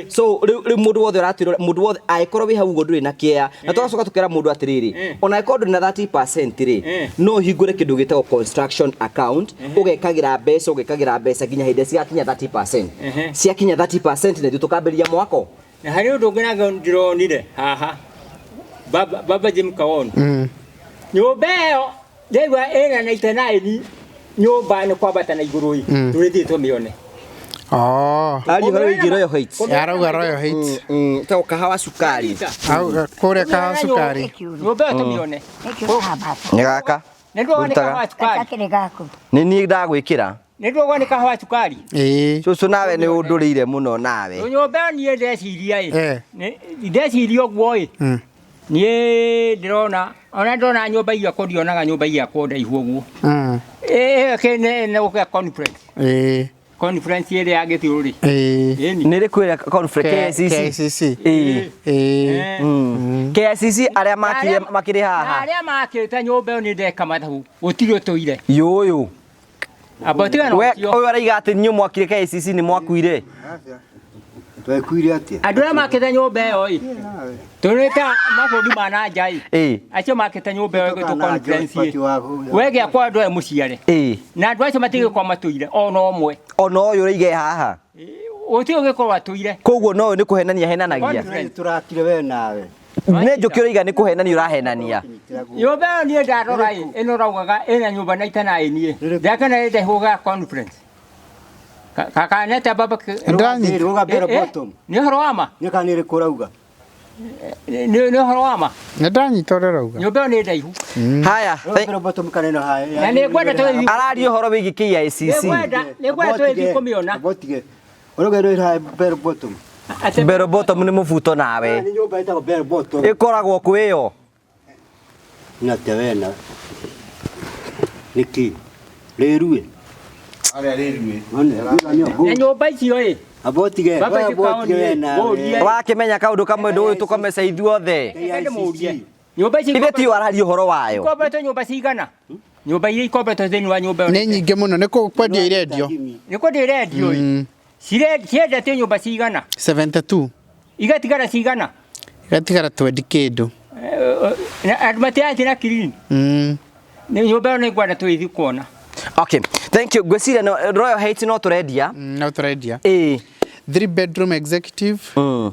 So rĩu mũndũ wothe ũratwĩrora, mũndũ wothe angĩkorwo wĩ hau ũguo ndũrĩ na kĩea, na tũgacoka tũkera mũndũ atĩrĩrĩ, ona angĩkorwo ndũrĩ na 30% rĩ, no ũhingũre kĩndũ gĩtagwo construction account, ũgekagĩra mbeca, ũgekagĩra mbeca nginya hĩndĩ ĩrĩa cigakinya 30%. Ciakinya 30% na ithuĩ tũkambĩrĩria mwako. Na harĩ ũndũ ũngĩ nake ndĩronire haha, Baba Jim Kawono. Nyũmba ĩyo Ndĩraigua ĩna 99 nyũmba nĩ kwambata na igũrũ ĩ. Tũrĩthiĩ tũmĩone. Oh. Aria ũhoro wĩgiĩ Royal Heights. Arauga Royal Heights. Ta kahawa cukari. Auga kũrĩa kahawa cukari. Nyũmba ĩyo tũmĩone. Nĩ gaka. Nĩ ndũgwa nĩ Ũrutaga. kahawa cukari. Gakĩrĩ gaku. Nĩ niĩ ndagwĩkĩra. Nĩ ndũgwa nĩ kahawa cukari. Ĩĩ. Cũcũ nawe nĩ ũndũrĩire mũno nawe. Nyũmba ĩyo niĩ ndeciria ĩ. Eh. Ndeciria ũguo ĩ. Niĩ ndĩrona ona ndĩrona nyũmba igĩakwo ndionaga nyũmba igĩakwo ndaihu ũguo. Ĩyo kĩ nĩ gũkĩa conference. Ĩĩ. Conference ĩrĩa ya gĩthiũrũrĩ. Ĩĩ. Ĩni. Nĩ rĩ kwĩra conference KICC? KICC. Ĩĩ. Ĩĩ. KICC arĩa makire makĩrĩ Na haha. arĩa makĩte nyũmba ĩyo nĩ ndeka mathabu gũtirĩ ũtũire. Yũyũ. Amba tiga na We ũcio. ũyũ araiga atĩ inyuĩ mwakire KICC nĩ mwakuire. Twekuire atĩa? Andũ arĩa makĩte nyũmba ĩyo ĩ. Tũrĩta mabũrũri ma na nja ĩ. Ĩĩ. Acio makĩte nyũmba ĩyo ĩgwĩtwo conference ĩ. ĩ. We gĩakwa andũ aya mũciare. Ĩĩ. Na andũ acio matigĩkorwo matũire ona ũmwe. Ona ũyũ ũraiga e haha. Gũtirĩ ũgĩkorwo atũire. Koguo no ũyũ nĩ kũhenania henanagia. Tũrakire we nawe. Nĩ njũkĩ ũraiga nĩ kũhenania ũrahenania. Nyũmba ĩyo niĩ ndarora ĩ ĩno ũraugaga ĩna nyũmba na itana ĩ niĩ. Ndakena ĩ ndaihuga conference. Kakanete baba. Ndĩranyita. Rũga bell bottom. Nĩ ũhoro wa ma? Nĩ kana nĩ rĩkũ ũrauga? Nĩ ũhoro wa ma? Nĩ ndanyita ũrĩa ũrauga. Nyũmba ĩyo nĩ ndaihu. Haya. Rũga bell bottom kana ĩno haya. Na nĩ ngwenda tũthiĩ. Araria ũhoro wĩgiĩ KICC. Nĩ ngwenda tũthiĩ kũmĩona. Botige. Ũrauga ĩno ĩrĩ bell bottom. Bell bottom nĩ mũbuto nawe. Nĩ nyũmba ĩtagwo bell bottom. Ĩkoragwo kwĩ ĩyo. Na te wena. Nĩkĩ? Rĩrue. Arĩa rĩrue. Na nyũmba icio ĩ. Abotige. Baba ti Abotige we nawe. Wakĩmenya kaũndũ kamwe ndũĩ tũkomece ithuothe. Nyũmba ici Ithe tiyo araria ũhoro wayo. ikombetwo nyũmba cigana? Nyũmba iria ikombetwo thĩinĩ wa nyũmba ĩyo. Nĩ nyingĩ mũno nĩ kwendio irendio. Nĩ kwendio irendio ĩ. Ciendetio nyũmba cigana? 72. Igatigara cigana? Igatigara 20 kĩndũ. Andũ matirathiĩ na clean. Nĩ nyũmba ĩyo nĩ ngwenda tũgĩthiĩ kuona. Okay, thank you. Ngwĩciria no Royal Heights no tũrendia. No tũrendia. Ĩĩ. 3 bedroom executive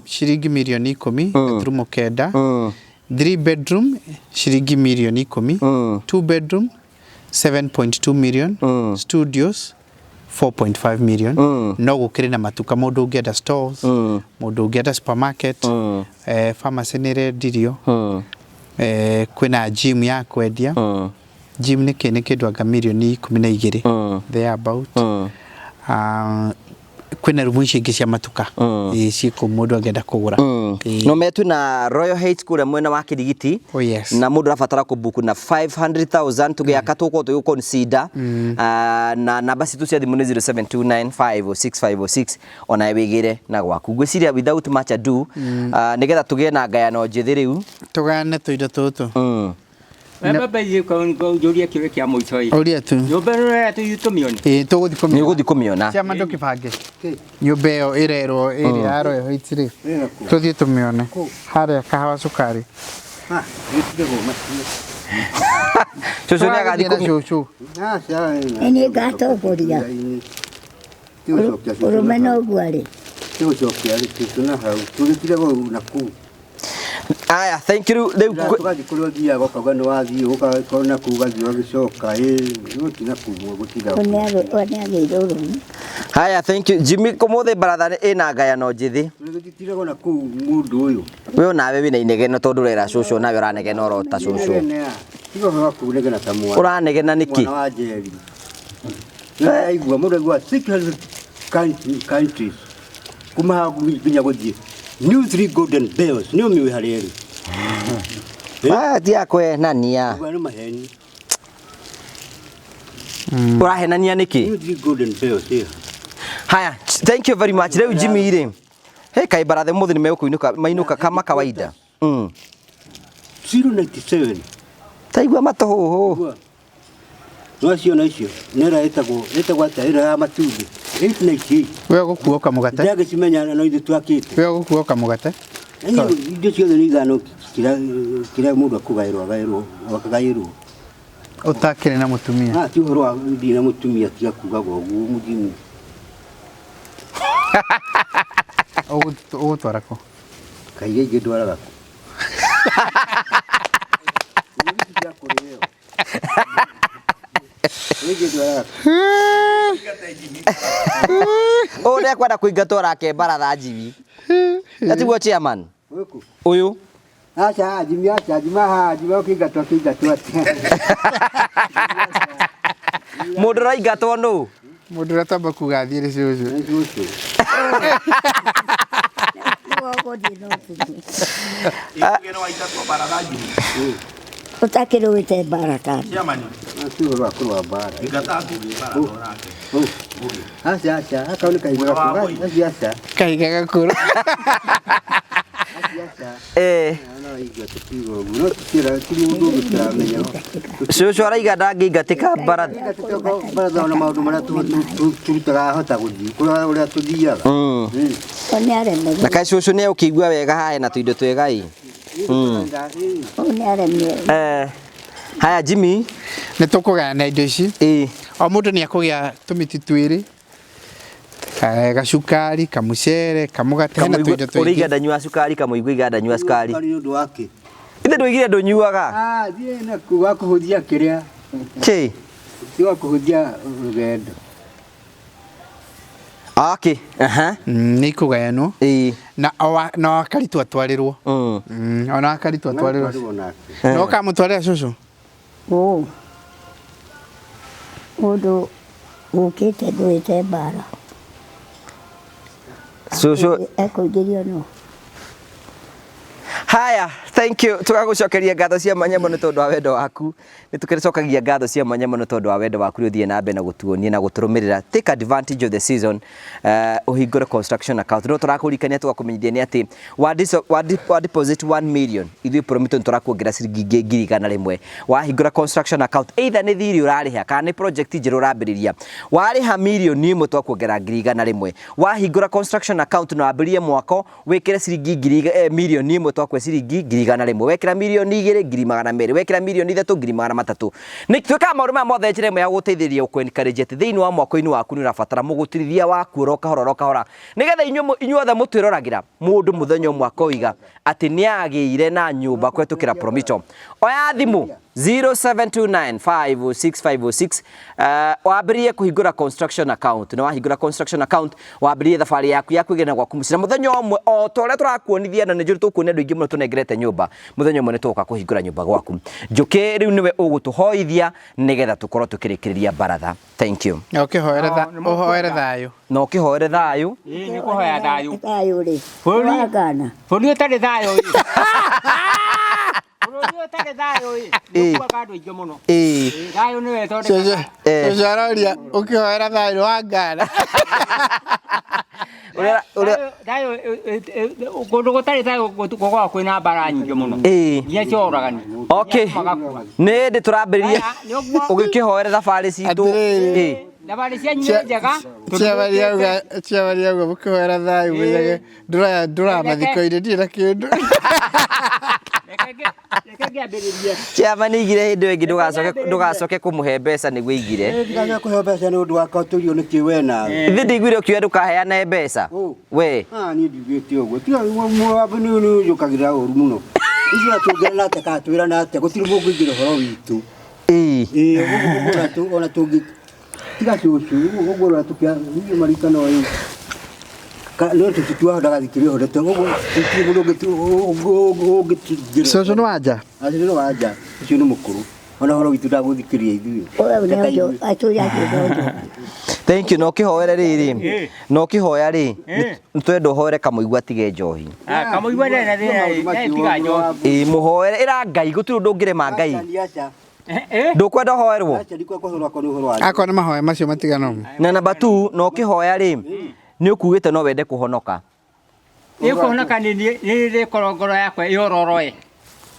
ciringi mirioni 10 gaturumo 9. 3 bedroom ciringi mirioni 10. 2 bedroom 7.2 million. Studios 4.5 million. No gũkĩrĩ na matuka mũndũ ũngĩenda stores, mũndũ ũngĩenda supermarket, pharmacy nĩ ĩrendirio, kwĩna gym ya kwendia. Gym nĩ kĩ nĩ kĩndũ anga mirioni 12 there about. Kwĩna rumu icio ingĩ cia matuka ciĩ kũu mũndũ angĩenda kũgũra. No me twĩna Royal Heights kũrĩa mwena wa Kirigiti. Oh, yes. Na mũndũ arabatara kũbuku na 500,000 tũgĩaka tũkorwo tũgĩ consider na namba citũ cia thimũ nĩ 0729506506 ona wĩgĩre na gwaku. Ngwĩciria without much ado nĩgetha tũgĩe na ngayano njĩthĩ rĩu tũgayane tũindo tũtũ. Baba ithiĩ njũrie kĩũria kĩa mũico ĩ. Ũria tu. Nyũmba ĩno ĩrĩa tũthiĩ tũmĩone. Ĩĩ tũgũthiĩ kũmĩona. Nĩ ũgũthiĩ kũmĩona. Ciama ndũkĩbange. Nyũmba ĩyo ĩrerwo ĩrĩa ya Royal Heights rĩ. Tũthiĩ tũmĩone. Harĩa kahawa cukari. Cũcũ nĩ agathiĩ na cũcũ. Nĩ ngatongoria. Ũrũme noguo arĩ. Tũgũcokia rĩ cũcũ na hau. Tũgĩtiragwo na kũu. Aya, thank you. Rĩu tũgathiĩ kũrĩa ũthiaga ũkauga nĩ wathiĩ ũgakorwo na kũu ũgathiĩ ũgagĩcoka ĩ gũtina kumwo gũtinda. Nĩ agĩire ũrũme. Haya, thank you. Jimmy kũmũthĩ baratha ĩna ngayano njĩthĩ. Tũgĩtiragwo na kũu mũndũ ũyũ. We onawe wĩna inegeno tondũ ũrera cũcũ nawe ũranegena oro ta cũcũ. Tiga ũhoro wa kũnegena ta mwana. Ũranegena nĩkĩ? Mwana wa Njeri. Nĩaigua mũndũ aigua 600 countries kuma haha nginya gũthiĩ. New three golden bells nĩ ũmĩũĩ harĩa ĩrĩ. Ah, ti ya kũhenania. Ũguo nĩ maheni. Ũrahenania nĩkĩ? New three golden bells ĩ. Haya, thank you very much. Rĩu Jimmy rĩ. He kaĩ baratha mũthĩ nĩ megũkũinũka mainũka kama kawaida. 097. Taigua matũhũhũ. No ciona icio nĩ ĩrĩa ĩtagwo ĩtagwo atĩa ĩrĩa ya matumbĩ 898. We ũgũkua kamũgate. Ndagĩcimenya no ithuĩ twakĩte. We ũgũkua kamũgate. Indo ciothe nĩ ithano kĩrĩa mũndũ akũgaĩrwo agaĩrwo akagaĩrwo. Ũtakĩrĩ na mũtumia. Ah, ti ũhoro wa ndirĩ na mũtumia tiga kugaga ũguo mũthimu. Ũgũtwara kũ? Kaingĩ ingĩ ndwaraga kũ? Ũyũ nĩekwenda kũingatwo rake baratha Jimmy. Atiguo chairman. Ũyũ. Acha Jimmy, acha Jimmy, ha Jimmy ũkĩingatwo kĩingatwo atĩa? Mũndũ ũraingatwo nũ? Mũndũ ũrĩa twamba kuga athiĩ nĩ cũcũ. Nĩ cũcũ. Ũtakĩrũĩte mbara ta Ti ũhoro wa kũrũa mbara. Aca aca, haka nĩ kahiga gakũrũ. Aca aca. Kahiga gakũrũ. Eh. No igua tũkiuga ũguo, no tũkĩra ti mũndũ ũngĩ tũramenya. Cũcũ araiga ndangĩingatĩka baratha. Baratha ona maũndũ marĩa tũrutaga ahota gũthiĩ, kũrĩa ũrĩa tũthiaga. Na kaĩ cũcũ nĩ ũkĩigua wega haha na tũindo twega ĩ. Eh. Haya Jimmy. Nĩ tũkũgayana indo ici. O mũndũ nĩ akũgĩa tũmĩtĩ twĩrĩ. Gacukari, kamucere, kamũgate, hena tũindo tũingĩ. Ũrĩa ndanyua cukari kamũigua iga ndanyua cukari. Nĩ ũndũ wake. Ithe ndũigire ndũnyuaga. Ah, thiĩ na kũ wa kũhũthia kĩrĩa. Kĩ? Ti wa kũhũthia rũgendo. Okay. Aha. Nĩ ikũgayanwo. Na na wakaritu atwarĩrwo. Ona wakaritu atwarĩrwo. Na ũkamũtwarĩra cũcũ? Ũ. Mũndũ ũkĩte ndũĩte mbara. Cũcũ Ekũingĩrio nũ? Haya, thank you. Tũgagũcokeria ngatho cia mwanya mũno tondũ wa wendo waku. Nĩ tũkĩcokagia ngatho cia mwanya mũno tondũ wa wendo waku ũrĩa ũthiĩ na mbere na gũtuonia na gũtũrũmĩrĩra. Take advantage of the season. Ũhingũre construction account. No tũrakũririkania tũgakũmenyithia nĩ atĩ wa deposit 1 million ithuĩ Promito nĩ tũrakuongerera ciringi ingĩ 100,000. Wahingũra construction account either nĩ thirĩ ũrarĩha kana nĩ project njerũ ũrambĩrĩria. Warĩha mirioni ĩmwe twakuongerera 100,000. Wahingũra construction account na wambĩrĩrie mwako wikire ciringi ngiri mirioni ĩmwe twakwe ciringi 100,000. Wekĩra mirioni igĩrĩ 200,000. Wekĩra mirioni ithatũ 300,000. Nĩ twĩkaga maũndũ maya mothe njĩra ĩmwe ya gũgũteithĩrĩria gũkũ encourage atĩ thĩinĩ wa mwako-inĩ waku nĩ ũrabatara mũgũtirithia waku oro kahora oro kahora nĩgetha inyuothe mũtwĩroragĩra mũndũ mũthenya ũmwe akoiga atĩ nĩ agĩire na nyũmba kũhetũkĩra Promito. Oya thimũ 07295656 wambĩrĩrie kũhingũra construction account. Na wahingũra construction account wambĩrĩrie thabarĩ yaku ya kwĩgĩra gwaku mũciĩ. Na mũthenya ũmwe o ta ũrĩa tũrakuonithia na nĩ njũĩ tũkuonia andũ aingĩ mũno tũnengerete nyũmba, mũthenya ũmwe nĩ tũgoka kũhingũra nyũmba gwaku. Njũkĩ rĩu nĩwe ũgũtũhoithia nĩgetha tũkorwo tũkĩrĩkĩrĩria baratha. Thank you. Na ũkĩhoere ũhoere thayũ. Na ũkĩhoere thayũ. Ĩĩ nĩ kũhoya thayũ. Thayũ rĩ. Wagana. Bũrũri ũtarĩ thayũ ĩ. Bũrũri ũtarĩ thayũ ĩ. Nĩ ũkuaga andũ aingĩ mũno. Ĩĩ. Thayũ nĩwe ĩthondekaga. Cũcũ aroria ũkĩhoera thayũ wa Ngana. Thayũ kũndũ gũtarĩ thayũ gũkoragwo kwĩna mbara nyingĩ mũno. Ĩĩ. Nginya cia ũragani. Okay. Nĩ hĩndĩ tũrambĩrĩria ũgĩkĩhoere thabarĩ citũ. Ĩĩ. Thabarĩ cianyu nĩ njega. Chairman auga mũkĩhoera thayũ menyage ndũraya mathiko-inĩ ndirĩ na kĩndũ. Reke ngĩambĩrĩrie. Chairman aigire hĩndĩ ĩyo ĩngĩ ndũgacoke kũmũhe mbeca nĩguo aigire. Ndigacoke kũheo mbeca nĩ ũndũ wakwa tũrio nĩ kĩ we nawe. Ithe ndiguire ũkiuga ndũkaheane mbeca. We. Ah, niĩ ndiugĩte ũguo. Tiga nĩ ũnjũkagĩrĩra ũru mũno. Icio atũngĩrana atĩa kana twĩrana atĩa gũtirĩ mũndũ ũngĩingĩra ũhoro witũ. Ĩĩ. Ĩĩ, ũguo ona tũngĩ tiga cũcũ ũguo ũrĩa tũkĩa niĩ marikano ĩ. No tũtituahotaga thikĩrĩria ũhoro ũguo gũtirĩ mũndũ ũngĩtũingĩra. Cũcũ nĩ wanja? Cũcũ nĩ wanja, ũcio nĩ mũkũrũ. Ona ũhoro witũ ndagũthikĩrĩria ithuĩ. Thank you. Na ũkĩhoere rĩrĩ, na ũkĩhoya rĩ, nĩ twenda ũhoere Kamũigua atige njohi. Kamũigua ndarĩ na thĩna tiga njohi. Ĩĩ mũhoere ĩra Ngai gũtirĩ ũndũ ũngĩrema Ngai. Ndũkwenda ũhoerwo? Akorwo nĩ mahoya macio matigana. Na namba 2 na ũkĩhoya rĩ, nĩ ũkugĩte no wende kũhonoka. Nĩ kũhonoka nĩ rĩkorwo ngoro yakwa ĩororoe.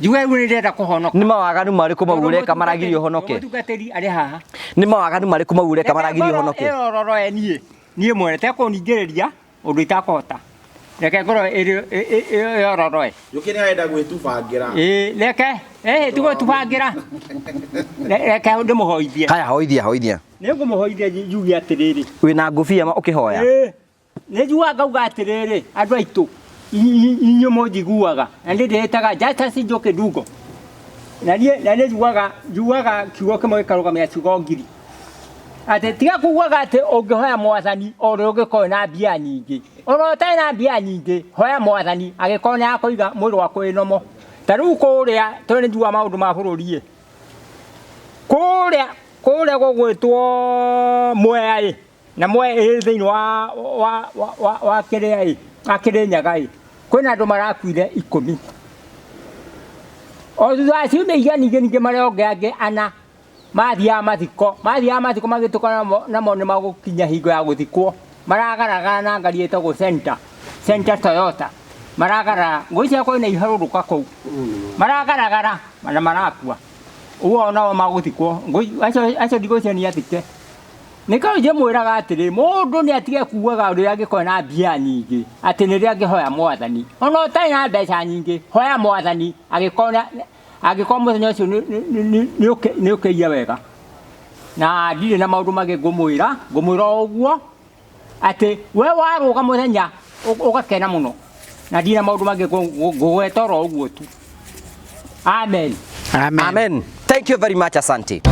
Njuge rĩu nĩ ndĩrenda kũhonoka. Nĩ mawaganu marĩkũ mau ũreka maragiria ũhonoke? Mũtungatĩri arĩ haha. Nĩ mawaganu marĩkũ mau ũreka maragiria ũhonoke? Ĩororoe niĩ. Niĩ mwene tekũningĩrĩria ũndũ itakũhota. Reke ngoro ĩororoe. Njũkĩ nĩ arenda gwĩtubangĩra. Ĩĩ reke ĩĩ tigwĩtubangĩra. Reke ndĩmũhoithie. Haya hoithia hoithia. Nĩ ngũmũhoithia njuge atĩrĩrĩ. Wĩna ngũbia ma ũkĩhoya? Ĩĩ. Nĩ njugaga ngauga atĩrĩrĩ andũ aitũ inyuĩ mũnjiguaga na nĩ ndĩĩtaga Justus Njoki Ndungo. Na niĩ na nĩ njugaga kiugo kĩmwe gĩkarũgamia ciugo ngiri. Atĩ tiga kugaga atĩ ũngĩhoya mwathani o ũrĩa ũngĩkorwo na mbia nyingĩ. Ona ũtarĩ na mbia nyingĩ, hoya mwathani angĩkorwo nĩ akũiga mwĩrĩ waku wĩ nomo. Ta rĩu kũrĩa tondũ nĩ njugaga maũndũ ma bũrũri ĩ, kũrĩa kũrĩa gũgwĩtwo Mwea ĩ, na Mwea ĩ thĩinĩ wa kĩrĩa ĩ, wa Kĩrĩnyaga ĩ, kwĩna andũ marakuire 10. O thutha wa ciumia iria ningĩ ningĩ marĩa angĩ ana mathiaga mathiko magĩtuĩka namo nĩ magũkinya hingo ya gũthikwo, maragaragara na ngari ĩtagwo Center Toyota, maragarara ngwĩciria kwĩna iharũrũka kũu, maragaragara na marakua. Ũguo nao magũthikwo, acio ndigwĩciria nĩ athike. Nĩkĩo njĩmwĩraga atĩrĩ, mũndũ nĩ atige kugaga ũrĩa angĩkorwo na mbia nyingĩ, atĩ nĩrĩo angĩhoya mwathani. Ona ũtarĩ na mbeca nyingĩ, hoya mwathani angĩkorwo mũthenya ũcio nĩ ũkĩiya wega. Na ndirĩ na maũndũ mangĩ ngũmwĩra o ũguo atĩ we warũga mũthenya ũgakena mũno. Na ndirĩ na maũndũ mangĩ ngũgweta oro ũguo tu. Amen. Amen. Amen. Thank you very much, asante.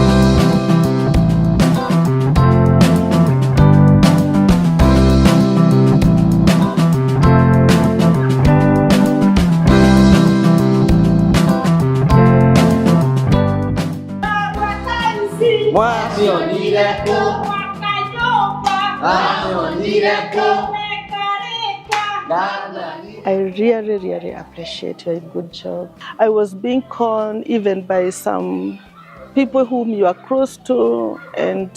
I really, really appreciate your good job. I was being conned even by some people whom you are close to, and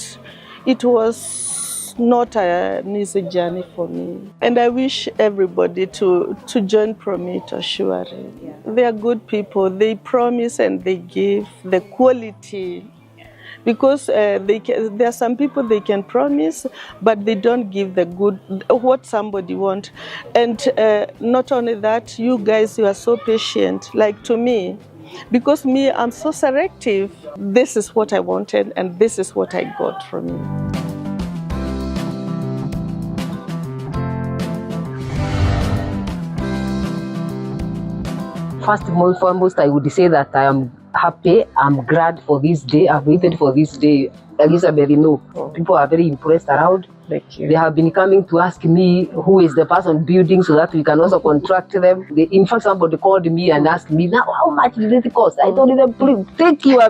it was not an easy journey for me. And I wish everybody to join Promito, surely. Yeah. They are good people. They promise and they give the quality. Because there are some people they can promise, but they don't give the good, what somebody wants. And not only that, you guys, you are so patient. Like to me, because me, I'm so selective. This is what I wanted, and this is what I got from you. First and foremost, I would say that I am happy. I'm glad for this day. I've waited for this day. Elizabeth, you know, people are very impressed around. Thank you. They have been coming to ask me who is the person building so that we can also contract them. In fact, somebody called me and asked me, now how much did it cost? I told them, please take your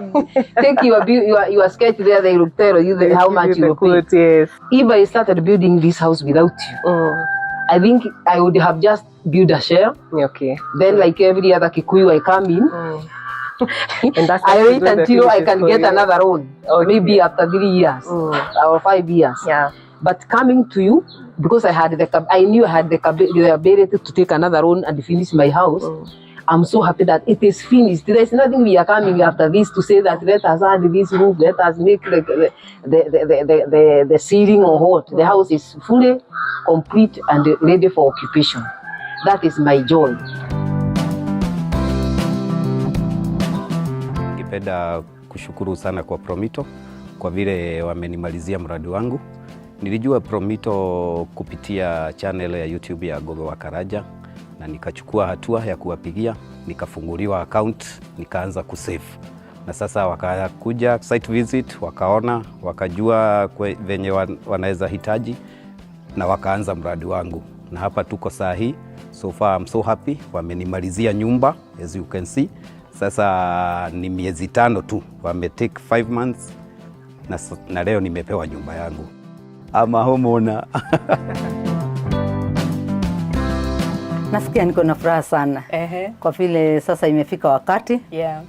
sketch there. They will tell you how much you will pay. Yes. If I started building this house without you, I think I would have just built a shell. Okay. Then, like every other Kikuyu, I come in. And that's I wait until I can get another loan, okay. Maybe after 3 years or 5 years. Yeah. But coming to you, because I knew I had the ability to take another loan and finish my house. I'm so happy that it is finished. There is nothing we are coming after this to say that let us add this roof, let us make the ceiling or what. The house is fully complete and ready for occupation. That is my joy. Ningependa kushukuru sana kwa Promito kwa vile wamenimalizia mradi wangu. Nilijua Promito kupitia channel ya YouTube ya Gogo wa Karaja, na nikachukua hatua ya kuwapigia, nikafunguliwa account, nikaanza kusave. Na sasa wakakuja site visit, wakaona, wakajua venye wanaweza hitaji na wakaanza mradi wangu. Na hapa tuko saa hii. So far I'm so happy. Wamenimalizia nyumba as you can see. Sasa ni miezi 5 tu. Wame take 5 months na leo nimepewa nyumba yangu. I'm a homeowner. Nasikia niko na furaha sana. Kwa vile sasa imefika wakati. Yeah.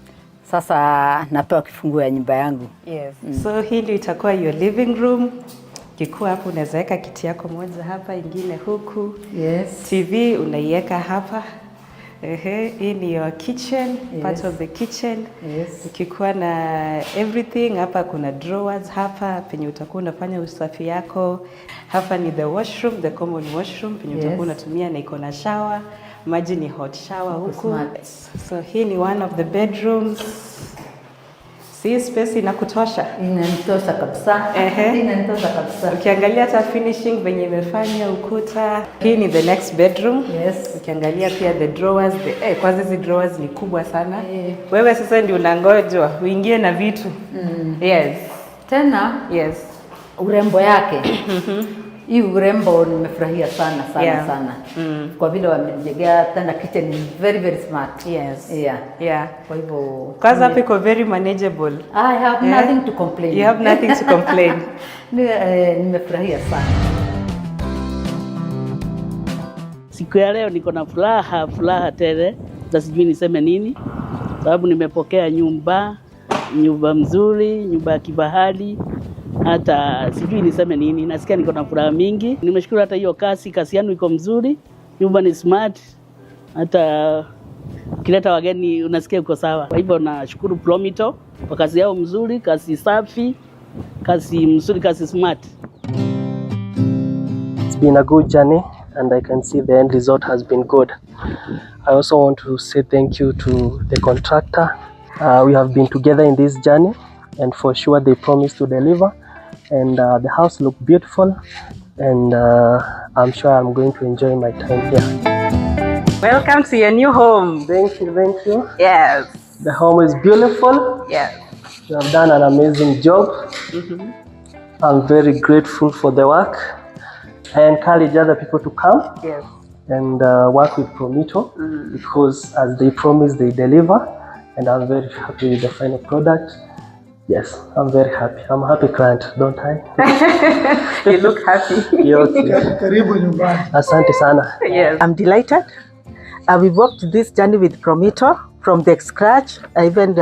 Sasa napewa kifunguo ya nyumba yangu. Yes. So hii ndio itakuwa your living room. Kikuwa hapo unaweza weka kiti yako moja hapa, ingine huku. Yes. TV unaiweka hapa. Hii ni your kitchen, yes. Part of the kitchen. Yes. Ukikuwa na everything hapa, kuna drawers hapa penye utakuwa unafanya usafi yako. Hapa ni the washroom, the common washroom penye utakuwa yes. unatumia, na iko na shower. Maji ni hot shower huku. Smart. So hii ni one of the bedrooms. Si space inakutosha? Inanitosha kabisa. Inanitosha kabisa. Ukiangalia hata finishing venye imefanya ukuta. Hii ni the next bedroom. Yes. Ukiangalia pia the drawers, kwanza hizi drawers ni kubwa sana. Wewe sasa ndio unangojwa uingie na vitu. Yes. Tena? Yes. Urembo yake hii urembo nimefurahia sana sana sana kwa vile wamejengea tena kitchen ni very very smart. Yeah. Kwa hivyo Kwanza hapa iko very manageable. I have nothing to complain. You have nothing to complain. Nimefurahia sana. Siku ya leo niko na furaha, furaha tele, na sijui niseme nini, sababu nimepokea nyumba, nyumba mzuri, nyumba ya kifahari, hata sijui niseme nini. Nasikia niko na furaha mingi. Nimeshukuru hata hiyo kazi yanu iko mzuri, nyumba ni smart, hata ukileta wageni unasikia uko sawa. Kwa hivyo nashukuru Promito kwa kazi yao mzuri, kazi safi, kazi mzuri, kazi smart. It's been a good journey and I can see the end result has been good. I also want to say thank you to the contractor. We have been together in this journey and for sure they promised to deliver, and the house looked beautiful, and I'm sure I'm going to enjoy my time here. Welcome to your new home. Thank you, thank you. Yes. The home is beautiful. Yes. You have done an amazing job. I'm very grateful for the work. I encourage other people to come and work with Promito because as they promise, they deliver, and I'm very happy with the final product. Yes, I'm very happy. I'm a happy client, don't I? You look happy. Okay. Karibu nyumbani. Asante sana. Yes. I'm delighted. We worked this journey with Promito from the scratch, even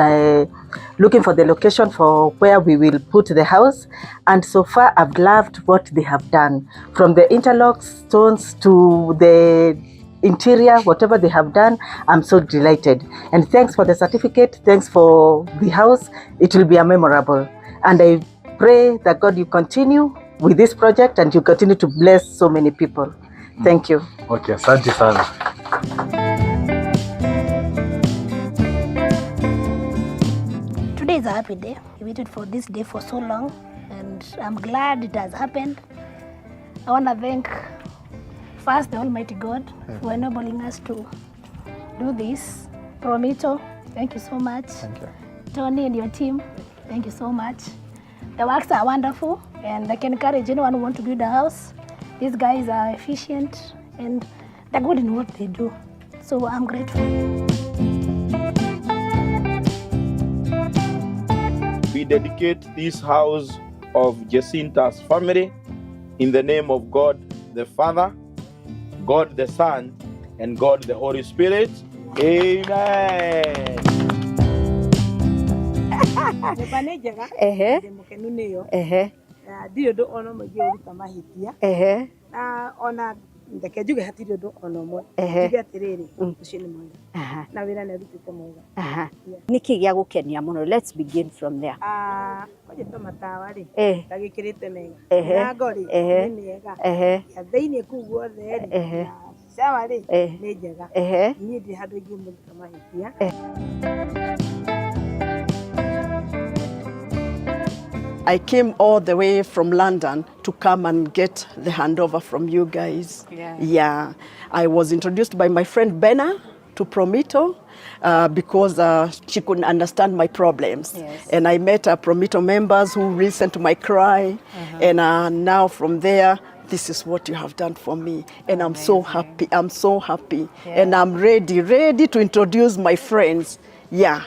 looking for the location for where we will put the house. And so far, I've loved what they have done. From the interlock stones to the interior, whatever they have done, I'm so delighted. And thanks for the certificate, thanks for the house. It will be a memorable. And I pray that God, you continue with this project and you continue to bless so many people. Thank you. Okay, asante sana. Today is a happy day. We waited for this day for so long, and I'm glad it has happened. I want to thank first the Almighty God for enabling us to do this. Promito, thank you so much. Thank you. Tony and your team, thank you so much. The works are wonderful, and I can encourage anyone who wants to build a house. These guys are efficient and they're good in what they do. So I'm grateful. We dedicate this house of Jecinta's family in the name of God the Father, God the Son, and God the Holy Spirit. Amen. Nyũmba nĩ njega. Ndĩ mũkenu nĩyo. Na ndirĩ ũndũ ona ũmwe ingĩũruta mahĩtia. Na ona reke njuge hatirĩ ũndũ ona ũmwe. Njuge atĩrĩrĩ, ũcio nĩ mwega. Na wĩra nĩ arutĩte mwega. Nĩkĩ gĩa gũkenia mũno? Let's begin from there. Kwanja ta matawa rĩ, ndagĩkĩrĩte mega. Mĩrango rĩ, nĩ mĩega. Ya thĩiniĩ kũu guothe rĩ, na shower rĩ, nĩ njega. Niĩ ndirĩ handũ ingĩmũruta mahĩtia. I came all the way from London to come and get the handover from you guys. Yeah. I was introduced by my friend Benna to Promito because she couldn't understand my problems. And I met Promito members who listened to my cry. And now from there, this is what you have done for me. And I'm so happy. I'm so happy. And I'm ready to introduce my friends. Yeah.